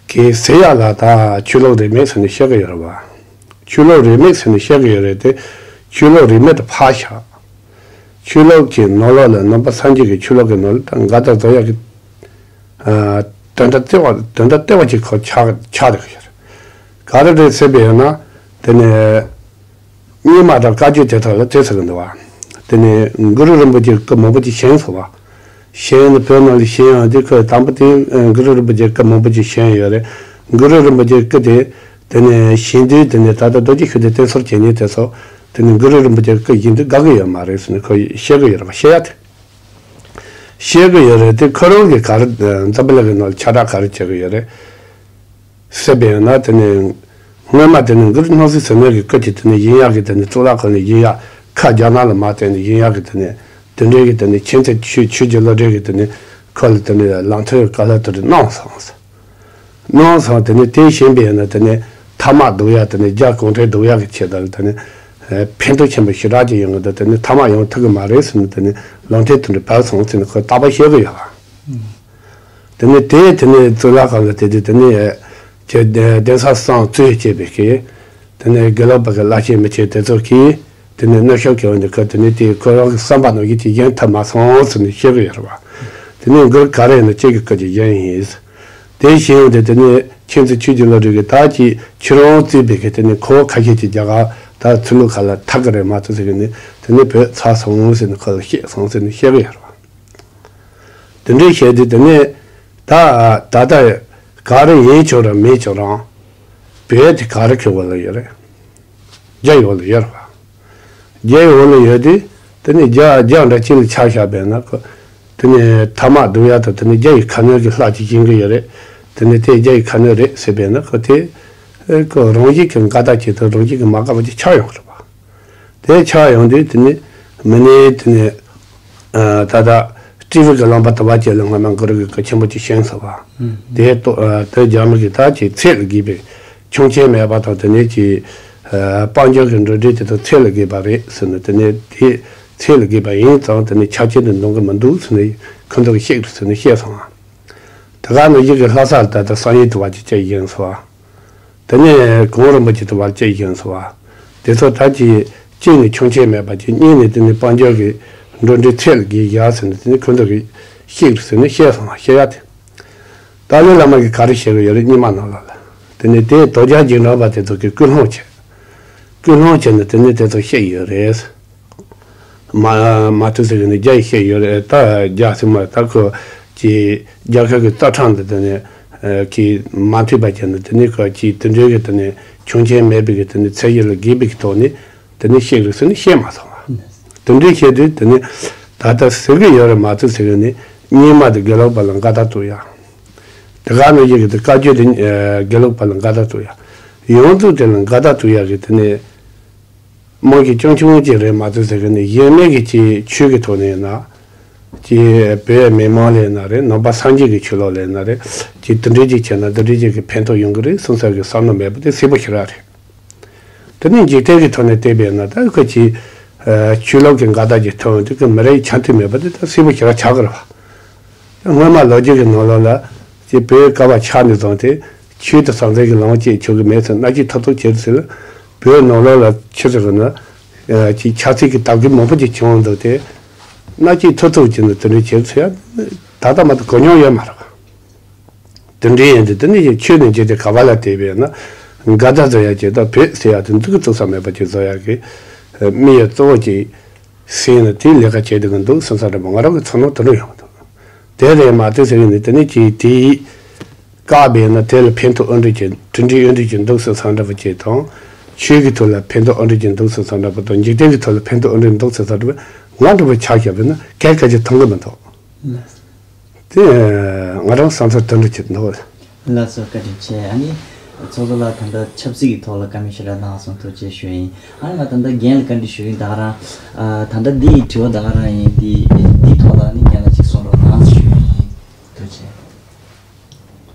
གི་ཟེར་ཡག་ལ་ད་ཆོས་ལུགས་རིས་མེད་ཟེར་ནས་བཤད་གི་ཡོད་རེད་བ། ཆོས་ལུགས་རིས་མེད་ཟེར་ནས་བཤད་གི་ཡོད་རེད་དེ། ཆོས་ལུགས་རིས་མེད་དུ་ཕར་བཞག་ཆོས་ལུགས་ཀྱི་ནང་ལོགས་ལ་ནང་པ་སངས་རྒྱས་ཀྱི་ཆོས་ལུགས་ཀྱི་ནང་ལ་ད་འགལ་ཟླ་བཟོ་ཡག་གི། ཨ། དོན་དག་ལྟེ་བ་དོན་དག་ལྟེ་བ་ཅིག་ཁོ་ཆགས་ཆགས་བསྡད་གི་ཡོད་རེད། ག་རེ་རེད་ཟེར་བས་ན། དེ་ནས། རྙིང་མ་དང་བཀའ་བརྒྱུད་དེ་དག་ལ་དེ་ཟེར་གི་འདུག་བ། དེ་ནས་གུ་རུ་རིན་པོ་ཆེའི་སྐུ་མང་པོ་ཅིག་བཞེངས་སོང་བ། བཞེངས་ནས་བོད་ནང་ལ་བཞེངས་ཡོང་དུས་ཁོས་དང་པོ་དེ་གུ་རུ་རིན་པོ་ཆེའི་སྐུ་མང་པོ་ཅིག་བཞེངས་ཡོད་རེད། གུ་རུ་རིན་པོ་ཆེའི་སྐུ་དེ། དེ་ནས་བཞེངས་དུས་དེ་ནས་ད་ལྟ་རྡོ་རྗེ་ཤུགས་ལྡན་བསྟེན་གསོལ་བྱེད་མཁན་དེ་ཚོ། དེ་ནས་གུ་རུ་རིན་པོ་ཆེའི་སྐུ་བཞེངས་དུས་དགའ་གི་ཡོད་མ་རེད་ཟེར་ནས་ཁོས་བཤད་གི་ཡོད་རེད་བ་བཤད་ཡ་དེ། བཤད་གི་ཡོད་རེད་དེ་ཁོ་རང་གིས་ག་རེ་འཛམ་བུ་གླིང་གི་ནང་ལ་ཁྱབ་བསྒྲགས་ག་རེ་བྱེད་གི་ཡོད་རེད། སྲིད་པའི་ཡང་ན་དེ་ནས། སྔོན་མ་དེ་ནས་གུ་རུ་སྣང་སྲིད་ཟེར་མཁན་གྱི་སྐུ་དེ་དེ་ནས་ཡིན་ཡག་གི་དེ་ནས་གཙུག་ལག་ཁང་ནས་ཡིན་ཡག་ཁ་རྒྱ་ནག་ལ་མར་བསྟན་ནས་ཡིན་ཡག་གི་དེ་ནས་དེ་འདྲའི་གི་དེ་ནས་མཁྱེན་བརྩེ་ཆོས་ཆོས་ཀྱི་བློ་གྲོས་ཀྱི་དེ་ནས་ཁོ་ལ་དེ་ནས་ལམ་ཐོན་བཀའ་སློབ་དེ་འདྲ་གནང་སོང་ཟེར། གནང་སོང་དེ་ནས་དེ་བཞིན་པའི་ཡང་ན་དེ་ནས་ཐ་མག་སྡུག་ཡག་དེ་ནས་རྒྱ་གུང་ཁྲན་སྡུག་ཡག་གི་ཆེད་དུ་དེ་ནས་ཕན་ཐོགས་ཆེན་པོ་ཞེ་དྲག་ཅིག་ཡོང་གི་འདུག་དེ་ནས་ཐ་མག་ཡོང་ཐུབ་གི་མ་རེད་ཟེར་ནས་དེ་ནས་ལམ་ཐོན་དེ་འདྲ་བབས་སོང་ཟེར་ནས་ཁོས་རྟག་པར་བཤད་གི་ཡོད་པ། དེ་ནས་དེ་དེ་ནས་གཙུག་ལག་ཁང་གི་དེ་དུས་དེ་ནས་ཀྱི་གདན་ས་གསུམ་གཙོས་བྱས་པའི་གི། དེ་ནས་དགེ་ལུགས་པ་གི་བླ་ཆེན་མི་ཆེན་དེ་ཚོ་གིས་དེ་ནས་མནར་གཅོད་བྱས་པ་འདི་ཁོ་དེ་ནས་དེ་ཁོ་རང་གི་བསམ་པ་ནང་བཞིན་དེ་བཞེངས་ཐུབ་མ་སོང་ཟེར་ནས་བཤད་གི་ཡོད་རེད་བ། དེ་ནས་མགུར་ག་རེ་ཡིན་ན་ཁྱེད་ཀྱི་སྐུ་ཅིག་བཞེངས་ཡིན། དེ་བཞེངས་ཡོང་དུས་དེ་ནས་མཁྱེན་བརྩེ་ཆོས་ཀྱི་བློ་གྲོས་ཀྱིས་ད་ཅིག་ཁྱེད་རང་གཙོས་པའི་གི་དེ་ནས་ཁོ་བོ་ཁ་ཤས་ཀྱིས་རྒྱ་གར་ད་ཚུར་ལོག་ག་ལ་ཐར་གི་རེད་མ་གཏོགས་ཟེར་གི་ནས་དེ་ནས་བོད་ཚར་སོང་ཟེར་ནས་ཁོ་ལ་བཤད་སོང་ཟེར་ནས་བཤད་གི་ཡོད་རེད་བ། དེ་འདྲའི་བཤད་དུས་དེ་ནས་ད་ད་ལྟ་ག་རེ་ཡིན་ཆོག་ར་མིན་ཆོག་རང་བོད་དེ་ག་རེ་གི་འོག་ལ་ཡོད་རེད། རྒྱ་ཡི་འོག་ལ་ཡོད་རེད་བ། རྒྱ་ཡི་འོག་ལ་ཡོད་དུས་དེ་ནས་རྒྱ་རྒྱ་འདྲ་གཅིག་ལ་ཆ་བཞག་པས་ན་ཁོ་དེ་ནས་ཐ་མག་སྡུག་ཡག་དང་དེ་ནས་རྒྱ་ཡི་ཁ་གནོན་གྱི་ལྷག་ཅིག་ཡིན་གི་ཡོད་རེད། དེ་ནས་དེ་རྒྱ་ཡི་ཁ་གནོན་རེད་ཟེར་བས་ན་ཁོ་དེ་ཁོ་རང་བཞིན་གྱི་འགལ་ཟླ་ཅིག་དང་རང་བཞིན་གྱི་མ་འགལ་བ་ཅིག་ཆགས་ཡོང་གི་རེད་བ། དེ་ཆགས་ཡོང་དུས་དེ་ནི་མི་ནི་དེ་ནི་ད་ལྟ་སྤྲེའུ་གི་ལུང་པ་དུ་བ་ཅན་ལ་སྔོན་མ་གུ་རུ་གི་སྐུ་ཆེན་པོ་ཅིག་བཞེངས་སོང་བ། དེ་ལྟོ་དེ་རྒྱ་མི་གི་ད་ཅིག་ཚད་ལ་བགྱིས་པའི་ཁྱུང་ཆེན་མེད་པ་དང་དེ་ནས་ཀྱི་ ཨ། དཔལ་འབྱོར་གྱི་འགྲོ་གྲོན་དེ་ཚོ་ཚད་ལས་བརྒལ་བ་རེད་ཟེར་ནས། དེ་ནས་དེ་ཚད་ལས་བརྒལ་བ་ཡིན་ཙང་དེ་ནས་ཆ་རྐྱེན་དེ་འདང་གི་མི་འདུག་ཟེར་ནས་ཁོ་ཚོ་གིས་བཤད་རེད་ཟེར་ནས་བཤད་སོང་ང་། དེ་ག་ནས་ཡིག་གི་ལྷ་ས་ལ་ད་ལྟ་བསམ་ཡས་དུ་བ་ཅིག་བཅད་བཞིན་སོང་བ། དེ་ནས་གོང་རིན་པོ་ཆེ་དུ་བ་བཅད་བཞིན་སོང་བ། དེ་ཚོ་ད་ཅིག་གཅིག་ནས་ཆོག་མཆན་མེད་པ་ཅིག། གཉིས་ནས་དེ་ནས་དཔལ་འབྱོར་གྱི་འགྲོ་གྲོན་ཚད་ལས་བརྒལ་བཞག་ཟེར་ནས། དེ་ནས་ཁོ་ཚོ་གིས་བཤད་རེད་ཟེར་ནས་བཤད་སོང་བ། བཤད་ཡ་དེ། ཏཱ་ལའི་བླ་མ་གིས་ག་རེ་བཤད་གི་ཡོད་རེད། རྙིང་མ་ནང་ལོགས་ལ། དེ་ནས་དེ་དོལ་རྒྱལ་རྗེས་འབྲང་པ་དེ་ཚོ་གིས་སྐུལ་སློང་བྱས། སྐུལ་སློང་བྱས་ནས་དེ་ནས་དེ་ཚོ་བཤད་ཡོད་རེད། མ་མ་ཐུབ་ཟེར་གི་ནས་རྒྱ་ཡིས་བཤད་ཡོད་རེད། ད་རྒྱ་སེ་མ་ད་ཁོ་ཀྱི་རྒྱ་གར་གྱི་རྩ་ཁྲིམས་དེ་དེ་ནས་ཨ་གི་མ་མཐུན་པ་བྱས་ནས། དེ་ནས་ཁོ་ཀྱི་དེ་འདྲའི་གི་དེ་ནས་ཆོག་མཆན་མེད་པའི་གི་དེ་ནས་ཚད་གཞི་ལས་བརྒལ་བའི་གི་ཐོག་ནས་དེ་ནས་བཤད་རེད་ཟེར་ནས་བཤད་མ་སོང་བ། དེ་འདྲའི་བཤད་དུས་དེ་ནས་ད་ལྟ་ཟེར་གི་ཡོད་རེད། མ་ཐུབ་ཟེར་གི་ནས་རྙིང་མ་དེ་དགེ་ལུགས་པ་ལ་འགལ་ཟླ་གཏོང་ཡ། དེ་ག་ནས་ཡིན་གི་དེ་བཀའ་བརྒྱུད་དེ་ཨ་དགེ་ལུགས་པ་ལ་འགལ་ཟླ་གཏོང་ཡ། ཡོངས་རྫོགས་དེ་ལ་འགལ་ཟླ་གཏོང་ཡ་གི་དེ་ནས། དམངས་ཀྱི་སྐྱོང་ཆུང་ཅིག་རེད་མ་གཏོགས་ཟེར་གི་ནས། གཞན་མེད་ཀྱི་ཅིག་ཆོས་ཀྱི་ཐོག་ནས་ཡིན་ན། ཅིག་བོད་མི་མང་ལ་ཡིན་ན་རེད། ནང་པ་སངས་རྒྱས་ཀྱི་ཆོས་ལུགས་ལ་ཡིན་ན་རེད། ཅིག་དེ་འདྲའི་ཅིག་བྱས་ན་དེ་འདྲའི་ཅིག་གི་ཕན་ཐོགས་ཡོང་གི་རེད་བསམ་ས་གི་བསམ་བློ་མེད་པ་དེ་གསལ་པོ་ཞེ་དྲག་རེད། དེ་ནས་འཇིག་རྟེན་གྱི་ཐོག་ནས་བལྟས་པས་ན། ད་ཁོ་ཅིག་ཨ་ཆོས་ལུགས་ཀྱི་འགལ་ཟླ་ཅིག་ཐོན་དུས་ཀྱི་མི་རེ་ཆ་མཐུན་མེད་པ་དེ་ད་གསལ་པོ་ཞེ་དྲག་ཆགས་ཀྱི་རེད་བ། སྔོན་མ་ལོ་རྒྱུས་ཀྱི་ནང་ལོགས་ལ་ཅིག་བོད་བསྐལ་པ་ཆགས་ནས་བཟུང་སྟེ་ཆོས་དང་ཟང་ཟིང་གི་ལམ་བཅད་ཆོག་གི་མེད་ཟེར། མནའ་སྐྱེལ་ཐུབ་ཐུབ་བྱེད་ཟེར། བོད་ནང་ལོགས་ལ་ཆི་ཟེར་གི་ན། ཨ་ཅིག་ཆབ་སྲིད་ཀྱི་དམ་བཅའ་མང་པོ་ཅིག་བྱུང་འདུག་སྟེ། མནའ་སྐྱེལ་ཐུབ་ཐུབ་བྱས་ནས་དེ་འདྲ་བྱེད་ཟེར་ཡ། ད་ལྟ་མ་གཏོགས་གོ་མྱོང་ཡོད་མ་རེད་པ། དེ་འདྲ་ཡིན་དུས་དེ་ནས་ཆོས་ནས་འཇིག་རྟེན་ག་པ་ལ་བལྟས་པས་ན། འགལ་ཟླ་བཟོ་ཡ་ཅིག་དང་བོད་ཟེར་ཡ་དེ་འདུག་གི་བཙུགས་ས་མེད་པ་ཅིག་བཟོ་ཡ་གི་དམིགས་ཡུལ་གཙོ་བོ་ཅིག་ཟིན་ནས་དེའི་ལས་ཀ་བྱེད་སྡོད་ཀྱི་འདུག་བསམ་ས་འདྲ་པོ་ང་རང་གི་ཚོར་སྣང་དེ་འདྲ་ཡོང་གི་འདུག་དེ་རེད་མ་གཏོགས་ཟེར་གི་ནི། དེ་ནི་ཅིག་དེའི་བཀག་པས་ན་དེ་ལ་ཕན་ཐོགས་ཨ་འདྲ་ཅིག་གྲུབ་འབྲས་ཨ་འདྲ་ཅིག་འདུག་བསམ་ས་འདྲ་པོ་ཅིག་དང་། ཆོས་ཀྱི་ཐོག་ལ་ཕན་ཐོགས་ཨ་འདྲ་ཅིག་འདུག་བསམ་ས་འདྲ་པོ་དང་། འཇིག་རྟེན་གྱི་ཐོག་ལ་ཕན་ཐོགས་ཨ་འདྲ་འདུག་བསམ་ས་འདྲ་པོ་ང་འདྲ་པོ་ཆགས་བཞག་པས་ན་གལ་གལ་ཆེ་མཐོང་གི་མི་འདུག་དེ་ང་རང་བསམ་ཚུལ་དེ་འདྲ་ཅིག་འདུག་ལགས་སོ། བཀའ་དྲིན་ཆེ། ཨ་ནི་ཚོགས་གཙོ་ལགས་ད་ལྟ་ཆབ་སྲིད་ཀྱི་ཐོག་ལ་བཀའ་མོལ་ཞེ་དྲག་གནང་སོང་། ཐུགས་རྗེ་ཆེ་ཞུ་ཡིན། ཨ་ནི་ང་ད་ལྟ་རྒན་ལ་བཀའ་འདྲི་ཞུ་ཡིན། ད་ག་རང་ཨ་ད་ལྟ་འདི་ཡི་དྲི་བ་ད་ག་རང་ཡིན། འདི་འདི་ཐོག་ལ་ཨ་ནི་རྒན་ལགས་ཅིག་གསུང་རོགས་གནང་ཞུ་ཡིན། ཐུགས་རྗེ་ཆེ།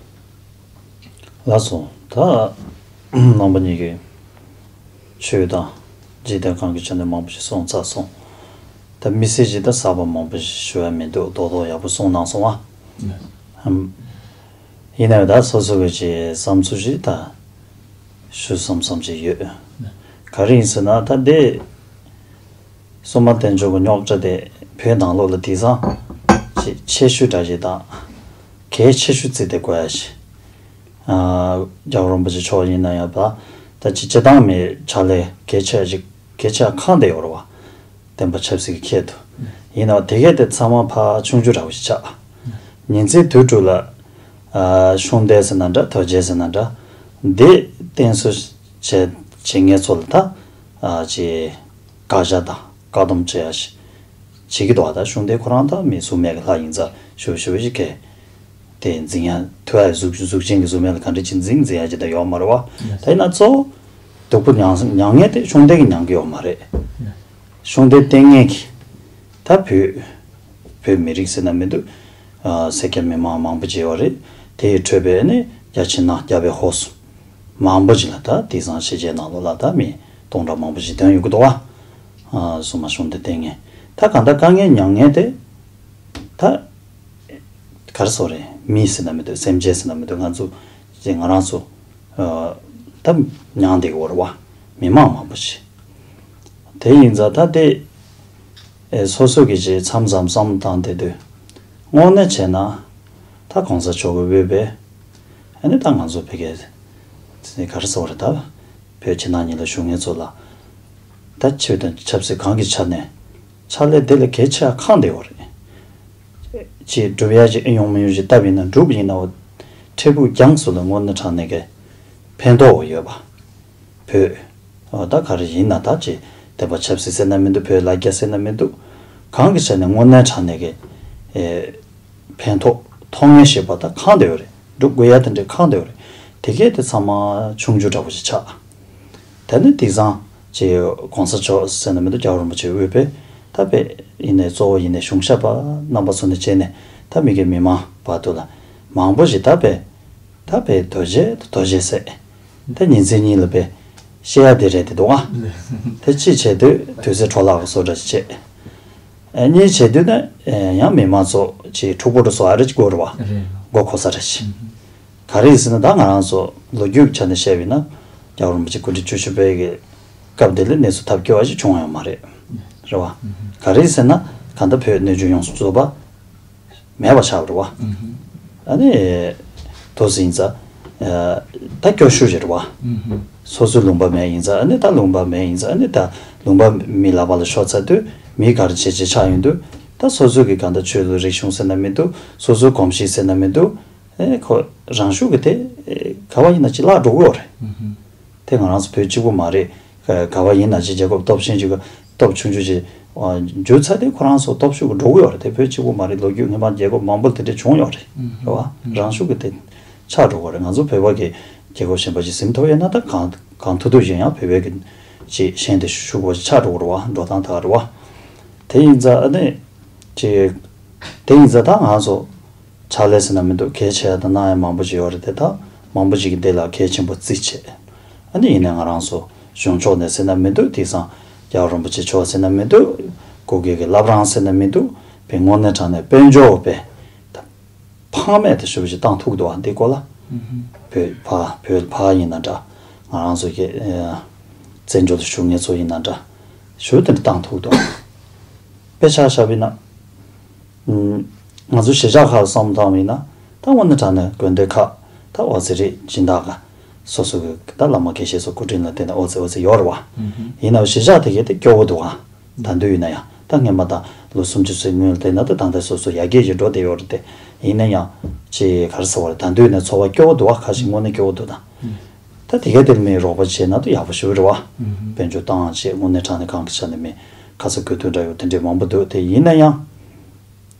ལགས་སོ། ད་རྣམ་པ་གཉིས་ཀྱིས་ཆོས་དང་འཇིག་རྟེན་གང་གི་ཆ་ནས་མང་པོ་ཞིག་གསུངས་ཚར་སོང་། ད་དམིགས་བསལ་ཅིག་ད་གསར་པ་མང་པོ་ཞིག་ཞུ་ཡ་མི་འདུག་རྡོག་རྡོག་ཡག་པོ་གསུངས་གནང་སོང་ཨ། ཨམ། ཡིན་ནའི་ད་སོ་སོ་གི་ཅིག་བསམ་ཚུལ་ཞིག་ད་ཞུ་བསམ་བསམ་ཅིག་ཡོད། ག་རེ་ཡིན་ཟེར་ན། ད་འདི་སྲུང་མ་བསྟན་འགྱུར་གྱི་རྙོག་དྲ་དེ་བོད་ནང་ལོགས་ལ་དེང་སང་ཅིག་ཆེ་ཤོས་འདྲ་ཞིག་དང་། གལ་ཆེ་ཤོས་བརྩིས་ཏེ་གོ་ཡ་ཞིག་ཨ། རྒྱལ་བ་རིན་པོ་ཆེ་མཆོག་ཡིན་ན་ཡང་། ད་ད་ཅིག་སྤྱིར་བཏང་མིའི་ཕྱག་ལས་གལ་ཆེ་ཞིག་གལ་ཆེ་ཁག་འདི་ཡོད་རེད་བ། བསྟན་པ་ཆབ་སྲིད་ཀྱི་ཁྱད་དུ། ཡིན་ནའང་དེ་གས་དེ་ཚང་མ་ཕར་ཆུང་ཆུང་འདྲ་བོ་ཞིག་ཆགས། ཉིན་མཚན་དུས་དྲུག་ལ་ཨ་གཞུང་འདི་ཟེར་ན་འདྲ། དོལ་རྒྱལ་ཟེར་ན་འདྲ། འདི་བསྟེན་གསོལ་བྱེད་བྱེད་མཁན་ཚོ་ལ་ད་ཨ་ཅིག་བཀའ་རྒྱ་དང་བཀའ་སྡོམ་བྱེད་ཡ་ཞིག་བྱེད་ཀྱི་འདུག་བ། ད་གཞུང་འདི་ཁོ་རང་ད་མི་གཟུགས་མེད་ཀྱི་ལྷ་ཡིན་ཙང་ཞུ་ཞུ་ཞིག་གི་དེ་འཛིན་ཡ་ཐུབ་ཡ། གཟུགས་གཟུགས་ཅན་གྱི་གཟུགས་མེད་ལ་ག་འདྲ་ཅིག་འཛིན་འཛིན་ཡ་ཅིག་ད་ཡོད་མ་རེད་བ། ད་ཡིན་ན་གཙོ་བོ་སྡུག་པོ་མྱང་མྱང་མཁན་དེ་གཞུང་འདི་གིས་མྱང་གི་ཡོད་མ་རེད། གཞུང་འདི་བསྟེན་མཁན་གྱི་ད་བོད་བོད་མི་རིགས་ཟེར་ན་མི་འདུག་ཨ་སེར་སྐྱ་མི་མང་མང་པོ་ཅིག་ཡོད་རེད། དེའི་ཁྲོད་པའི་ནི་རྒྱ་ཆེ་ན་རྒྱ་བལ་ཧོར་སོགས་མང་པོ་ཅིག་ལ་ད་དེང་སང་ཕྱི་རྒྱལ་ནང་ལོགས་ལ་ད་མི་སྟོང་ཕྲག་མང་པོ་ཅིག་ཐོན་ཡོང་གི་འདུག་བ། ཨ་སྲུང་མ་གཞུང་འདི་བསྟེན་མཁན་ད་གང་ལྟར་དཀའ་ངལ་མྱང་མཁན་དེ་ད་ག་རེ་ཟེར་དགོས་རེད། མི་ཟེར་ན་མི་འདུག་སེམས་ཅན་ཟེར་ན་མི་འདུག་ང་ཚོ་ཅིག་ང་རང་ཚོ་ཨ་ད་མྱང་བསྡད་ཀྱི་ཡོད་རེད་བ། མི་མང་མང་པོ་ཞིག་དེ་ཡིན་ཙང་ད་དེ་ཨེ་སོ་སོ་གི་ཅིག་མཚམས་མཚམས་བསམ་བློ་བཏང་བསྡད་དུས། དངོས་གནས་བྱས་ན་ད་གོང་ས་མཆོག་གིས་འོས་པའི་ཨ་ནི་ད་ང་ཚོ་བོད་སྐད་ག་རེ་ཟེར་དགོས་རེད། ད་བོད་ཕྱི་ནང་གཉིས་ལ་བཞུགས་མཁན་ཚོ་ལ་ད་ཆོས་དང་ཆབ་སྲིད་གང་གི་ཆ་ནས་ཕྱག་ལས་དེ་ལས་གལ་ཆེ་བ་ཁག་འདི་ཡོད་རེད། ཅིག་སྒྲུབ་ཡ་ཅིག་ཨེ་ཡོང་མི་ཡོང་ཅིག་བལྟས་པ་ཡིན་ན། སྒྲུབ་པ་ཡིན་ན་འོ་འཕྲལ་ཕུགས་རྒྱང་སོ་ལ་དངོས་གནས་དྲང་གནས་ཀྱི་ཕན་ཐོགས་ཡོད་པ། བོད། འོ་ད་ག་རེ་ཡིན་ན་ད་ཅིག་བསྟན་པ་ཆབ་སྲིད་ཟེར་ན་མི་འདུག་བོད་ལ་རྒྱ་ཟེར་ན་མི་འདུག་གང་གི་ཆ་ནས་དངོས་གནས་དྲང་གནས་ཀྱི་ཨེ་ཕན་ཐོགས་ཐོགས་ངེས་ཤེས་པ་ད་གང་དེ་ཡོད་རེད། སྒྲུབ་དགོས་ཡ་དེ་འདྲའི་གང་དེ་ཡོད་རེད། དེ་གས་དེ་ཚང་མ་ཆུང་ཆུང་འདྲ་བོ་ཞིག་ཆགས། དེ་ནི་དེང་སང་ཅིག་གོང་ས་མཆོག་ཟེར་ན་མི་འདུག་རྒྱལ་བ་རིན་པོ་ཆེ་འོས་པའི་ད་དཔེ་ཡིན་ནའི་གཙོ་བོ་ཡིན་ནའི་གཞུང་ཞབས་པ་རྣམ་པ་ཚོ་ནས་བྱས་ནས་ད་མི་སྒེར་མི་མང་བར་དུ་ལ་མང་པོ་ཞིག་ད་དཔེ་ད་དཔེ་རྡོ་རྗེ་རྡོ་རྗེ་ཟེར། ད་ཉིན་མཚན་གཉིས་ལ་དཔེ་ བཤད་ཡ་དེ་རེད་དེ་འདུག་ཨ། དེ་གཅིག་བྱས་དུས་དུས་ཚོད་འཕྲོ་བརླག་གི་བཟོ་འདྲ་ཅིག་བྱས། ཨ་གཉིས་བྱས་དུས་ན་ཡང་མི་མང་ཚོ་ཅིག་འཁྲུག་པོ་འགྲོ་སོགས་ཨ་རེ་ཅིག་དགོས་རེད་བ། རེད། མགོ་འཁོར་ས་རེ་ཅིག་ག་རེ་ཡིན་ཟེར་ན་ད་ང་རང་ཚོ་ལོ་རྒྱུས་ཀྱི་ཆ་ནས་བཤད་པ་ཡིན་ན་རྒྱལ་བ་རིན་པོ་ཆེ་སྐུ་ཕྲེང་བཅུ་བཞི་པའི་གི་སྐབས་དེ་ལ་གནས་ཚུལ་ཐབས་སྐྱོ་བ་ཞིག་བྱུང་ཡོད་མ་རེད། རེད་བ། ག་རེ་ཟེར་ན་གང་ལྟར་བོད་གནས་ཆུང་ཡོངས་སུ་རྫོགས་པ་མེད་པ་ཆགས་པ་རེད་བ། ཨ་ནི་དོ་ཟིན་ཙ་ད་སྐྱོ་ཤོས་ཞིག་རེད་བ། སོ་སོའི་ལུང་པ་མེད་ཡིན་ཙ་ཨ་ནི་ད་ལུང་པ་མེད་ཡིན་ཙ་ཨ་ནི་ད་ལུང་པ་མི་ལ་བ་ལ་ཤོར་ཚར་དུས་མི་ག་རེ་བྱེད་བྱེད་ཆགས་ཡོང་དུས་ད་སོ་སོའི་གི་གང་ལྟར་ཆོས་ལུགས་རིག་གཞུང་ཟེར་ན་མི་འདུག་སོ་སོའི་གོམས་གཤིས་ཟེར་ན་མི་འདུག་ཨེ་ཁོ་རང་ཤུགས་ཀྱིས་དེ་ག་བ་ཡིན་ན་ཅི་བརླག་འགྲོ་གི་ཡོད་རེད། དེ་ང་རང་ཚོ་བོད་གཅིག་པུ་མ་རེད། ག་བ་ཡིན་ན་ཅི་རྒྱལ་ཁབ་སྟོབས་ཆེན་ཅིག་གི་སྟོབས་ཆུང་ཆུང་ཅིག་འགྱུར་ཚར་དེ་ཁོ་རང་ཚོ་སྟོབས་ཤུགས་ཀྱིས་འགྲོ་གི་ཡོད་རེད། དེ་བོད་གཅིག་པུ་མ་རེད། ལོ་རྒྱུས་སྔོན་མ་རྒྱལ་ཁབ་མང་པོ་དེ་འདྲ་བྱུང་ཡོད་རེད། རེད་བ། རང་ཤུགས་ཀྱིས་དེ་ཆགས་འགྲོ་གི་རེད། ང་ཚོ་བོད་པ་གི་རྒྱལ་ཁབ་གཞན་པ་ཞིག་ཟིན་ཐུབ་ཡོད་ན་ད་གང་གང་ཐུབ་ཐུབ་ཡིན་ཡང་བོད་པའི་གི་ཅིག་ཞེན་དེ་ཤུགས་པོ་ཅིག་ཆགས་འགྲོ་གི་རེད་བ། འགྲོ་སྟངས་དག་རེད་བ། དེ་ཡིན་ཙང་ཨ་ནི་ཅིག་དེ་ཡིན་ཙང་ད་ང་ཚོ་ཕྱག་ལས་ཟེར་ན་མི་འདུག་གལ་ཆེ་ཡ་དང་གནང་ཡ་མང་པོ་ཞིག་ཡོད་རེད་དེ། ད་མང་པོ་ཞིག་གིས་འདི་ལ་གལ་ཆེན་པོ་བརྩིས་བྱས། ཨ་ནི་ཡིན་ནའི་ང་རང་ཚོ་གཞུང་ཕྱོགས་ནས་ཟེར་ན་མི་འདུག་དེང་སང་རྒྱལ་བ་རིན་པོ་ཆེ་མཆོག་ཟེར་ན་མི་འདུག་སྐུ་སྒེར་གྱི་བླ་བྲང་ཟེར་ན་མི་འདུག་དཔེ་དངོས་གནས་དྲང་གནས་དཔལ་འབྱོར་བས་ད་ཕངས་མེད་དུ་ཞུ་བ་ཞིག་བཏང་ཐུབ་འདུག་ཨ་འདི་སྐོར་ལ། བོད་ཕ་བོད་ཕ་ཡིན་ན་འདྲ། ང་རང་ཚོ་གི་ཨ་བཙན་བྱོལ་དུ་བཞུགས་མཁན་ཚོ་ཡིན་ན་འདྲ། ཞུ་དེ་འདྲ་བཏང་ཐུབ་འདུག་དཔེ་ཆ་བཞག་པ་ཡིན་ན། ང་ཚོ་གཞིས་ཆགས་ཁག་ལ་བསམ་བློ་བཏང་བ་ཡིན་ན། ད་དངོས་གནས་དྲང་གནས་དགོན་སྡེ་ཁག་ད་ཨོ་ཙི་རེད་སྦྱིན་བདག་ག་སོ་སོ་གི་ད་བླ་མ་དགེ་བཤེས་ཚོ་སྐུ་དྲིན་ལ་བརྟེན་ནས་ཨོ་ཙི་ཨོ་ཙི་ཡོད་རེད་བ། ཡིན་ནའང་གཞིས་ཆགས་དེ་གའི་དེ་སྐྱོ་བོ་འདུག་ཨ། ད་དུང་ཡིན་ན་ཡང་ད་སྔོན་མ་དང་ལོ་སུམ་ཅུ་ཙམ་སྔོན་ལ་བལྟས་ན་ད་ད་ལྟ་སོ་སོ་ཡར་རྒྱས་ཀྱི་འགྲོ་བསྡད་ཡོད་རེད་དེ། ཡིན་ན་ཡང་ཅི་ག་རེ་ཟེར་བ་རེད། ད་དུང་ཡིན་ན་འཚོ་བ་སྐྱོ་བོ་འདུག་ཨ། ཁ་ཤས་དངོས་གནས་སྐྱོ་བོ་འདུག་ད། ད་དེ་གའི་དེར་མི་རོགས་པ་བྱས་ན་ད་ཡག་པོ་ཞིག་རེད་བ། དཔལ་འབྱོར་བཏང་བྱས་དངོས་གནས་དྲང་གནས་གང་གི་ཆ་ནས་མི་ཁ་ཚ་དགོས་གཏུགས་འདྲ་ཡོད་དེ་འདྲས་མང་པོ་འདུག་དེ་ཡིན་ན་ཡང་།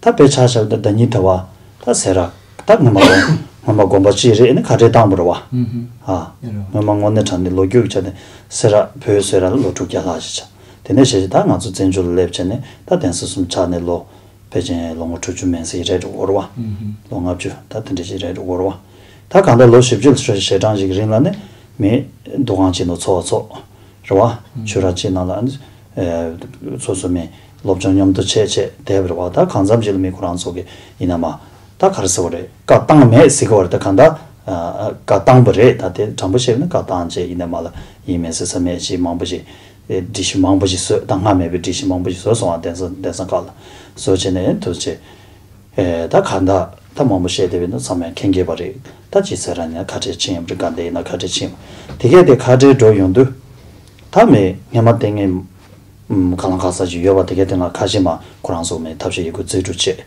ད་དཔེ་ཆ་བཞག་ད་ཟླ་ཉིན་ད་བ་ད་ཟེར་ར་ད་སྔོན་མ་དགོན་སྔོན་མ་དགོན་པ་གཅིག་རེད་ཨ་ནི་ཁ་བྲལ་བཏང་བ་རེད་བ། ཨ། སྔོན་མ་དངོས་གནས་དྲང་གནས་ལོ་རྒྱུས་ཀྱི་ཆ་ནས་ཟེར་ར་བོད་ཟེར་ར་ལ་ལོ་དྲུག་བརྒྱ་ལྷག་ཞིག་ཆགས། དེ་ནས་བྱས་ད་ང་ཚོ་བཙན་བྱོལ་ལ་སླེབས་བྱས་ནས་ད་གདན་ས་གསུམ་ཆགས་ནས་ལོ། ཕལ་ཆེར་ལོ་ངོ་དྲུག་ཅུ་མན་ཙམ་རེད་འགྲོ་གི་རེད་བ། ལོ་ལྔ་བཅུ་ད་དེ་འདྲ་ཞིག་རེད་འགྲོ་གི་རེད་བ། ད་གང་ལྟར་ལོ་བཞི་བཅུ་ལ་ཞེ་གྲངས་ཤིག་རིང་ལ་ནི་མི་འདུ་ཁང་ཅིག་ནང་ཚོགས་ཚོགས་རེད་བ། ཆོས་ར་ཅིག་ནང་ལ་ཨ་ནི་སོ་སོ་མི་སློབ་སྦྱོང་མཉམ་དུ་བྱས་བྱས་བསྡད་པ་རེད་བ། ད་གང་འཚམ་ཞིག་ལ་མི་ཁོ་རང་ཚོ་གི་ཡིན་ན་མ་ད་ག་རེ་ཟེར་བ་རེད། བཀའ་བཏང་མེད་ཟེར་གི་བ་རེད། ད་གང་ལྟར་བཀའ་བཏང་པ་རེད། ད་དེ་དྲང་པོ་བཤད་ན་བཀའ་བཏང་བྱས་ཡིན་ན་མ་ལ་ཡིན་མེད་ཟེར་ས་མེད་ཅིག་མང་པོ་ཞིག་སྒྲིག་གཞི་མང་པོ་ཞིག་བཟོས། ད་སྔ་མེད་པའི་སྒྲིག་གཞི་མང་པོ་ཞིག་བཟོས་སོང་བ། གདན་ས་གདན་ས་ཁག་ལ་བཟོས་བྱས་ནས་ཐུགས་རྗེ་ཆེ། ད་ག་ད་ད་མང་པོ་བཤད་བསྡད་པ་ཡིན་ན་ཚང་མས་མཁྱེན་གྱི་ཡོད་པ་རེད། ད་ཅི་ཟེར་ར་ཡིན་ན་ཁ་བྲལ་ཕྱིན་ཡོད་པ་རེད། དགའ་ལྡན་ཡིན་ན་ཁ་བྲལ་ཕྱིན་ཡོད། དེ་གས་དེ་ཁ་བྲལ་འགྲོ་ཡོང་དུས་ད་མི་སྔོན་མ་ལྟས་ངན་གང་ལ་གང་འཚམ་ཞིག་ཡོད་པ་དེ་གས་དེ་ལ་ཁ་ཞེ་མ་ཁོ་རང་ཚོ་མི་ཐབས་ཤེས་ཡོད་རྒུ་རྩལ་སྤྲུགས་བྱས་རེད་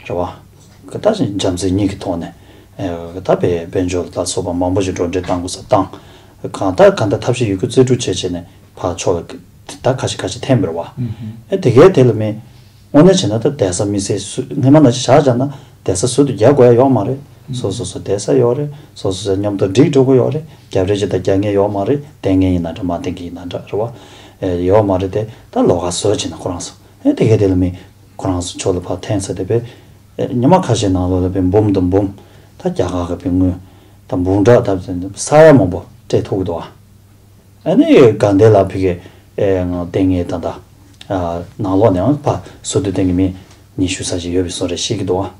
བ། ད་བྱམས་བརྩེ་གཉིས་ཀྱི་ཐོག་ནས་ད་དཔལ་དཔལ་འབྱོར་ལ་སོགས་པ་མང་པོ་ཞིག་འགྲོ་གྲོན་བཏང་དགོས་ས་བཏང་། གང་ལྟར་གང་ལྟར་ཐབས་ཤེས་ཡོད་རྒུ་རྩལ་སྤྲུགས་བྱས་བྱས་ནས་ཕར་ཕྱོགས་ལ་ད་ཁ་ཤས་ཁ་ཤས་འཐེན་པ་རེད་བ། ཨེ་དེ་གའི་དེ་ལ་མི་དངོས་གནས་བྱས་ན་ད་གདན་ས་མི་སེར་སུ་སྔོན་མ་ནང་བཞིན་བཞག་བཞག་ན་གདན་ས་ཟུར་དུ་རྒྱག་དགོས་ཡ་ཡོད་མ་རེད། སོ་སོ་སོ་གདན་ས་ཡོད་རེད། སོ་སོ་སོ་མཉམ་དུ་འགྲིག་འགྲོ་གི་ཡོད་རེད། རྒྱབ་རེས་ཅིག་ད་རྒྱག་མཁན་ཡོད་མ་རེད། ལྟས་ངན་ཡིན་ན་འདྲ་མ་བསྟན་གྱི་ཡིན་ན་འདྲ་རེད་བ། ཨེ་ཡོད་མ་རེད་དེ་ད་ལོགས་ཀ་བཟོས་བྱས་ན་ཁོ་རང་ཚོ་ཨེ་དེ་གའི་དེ་ལ་མི་ཁོ་རང་ཚོ་ཕྱོགས་ལ་ཕར་འཐེན་ཚར་དེ་བས་ཉི་མ་ཁ་ཤས་ནང་ལོགས་ལ་བས་འབུམ་དང་འབུམ་ད་རྒྱ་གར་གྱི་བས་དངུལ་ད་འབུམ་ཕྲག་ད་ས་ཡ་མང་པོ་སྤྲད་ཐུབ་ཀྱི་འདུག་ཨ། ཨ་ནི་དགའ་ལྡན་ལ་ཕ་གི་ཨེ་ང་ལྟས་ངན་ད་ད་ནང་ལོགས་ནས་ཡང་ཕར་སོ་དུ་སྟེང་གི་མི་ཉི་ཤུ་ཙམ་ཞིག་ཡོད་པའི་བཟོ་འདྲ་ཤེས་ཀྱི་འདུག་ཨ།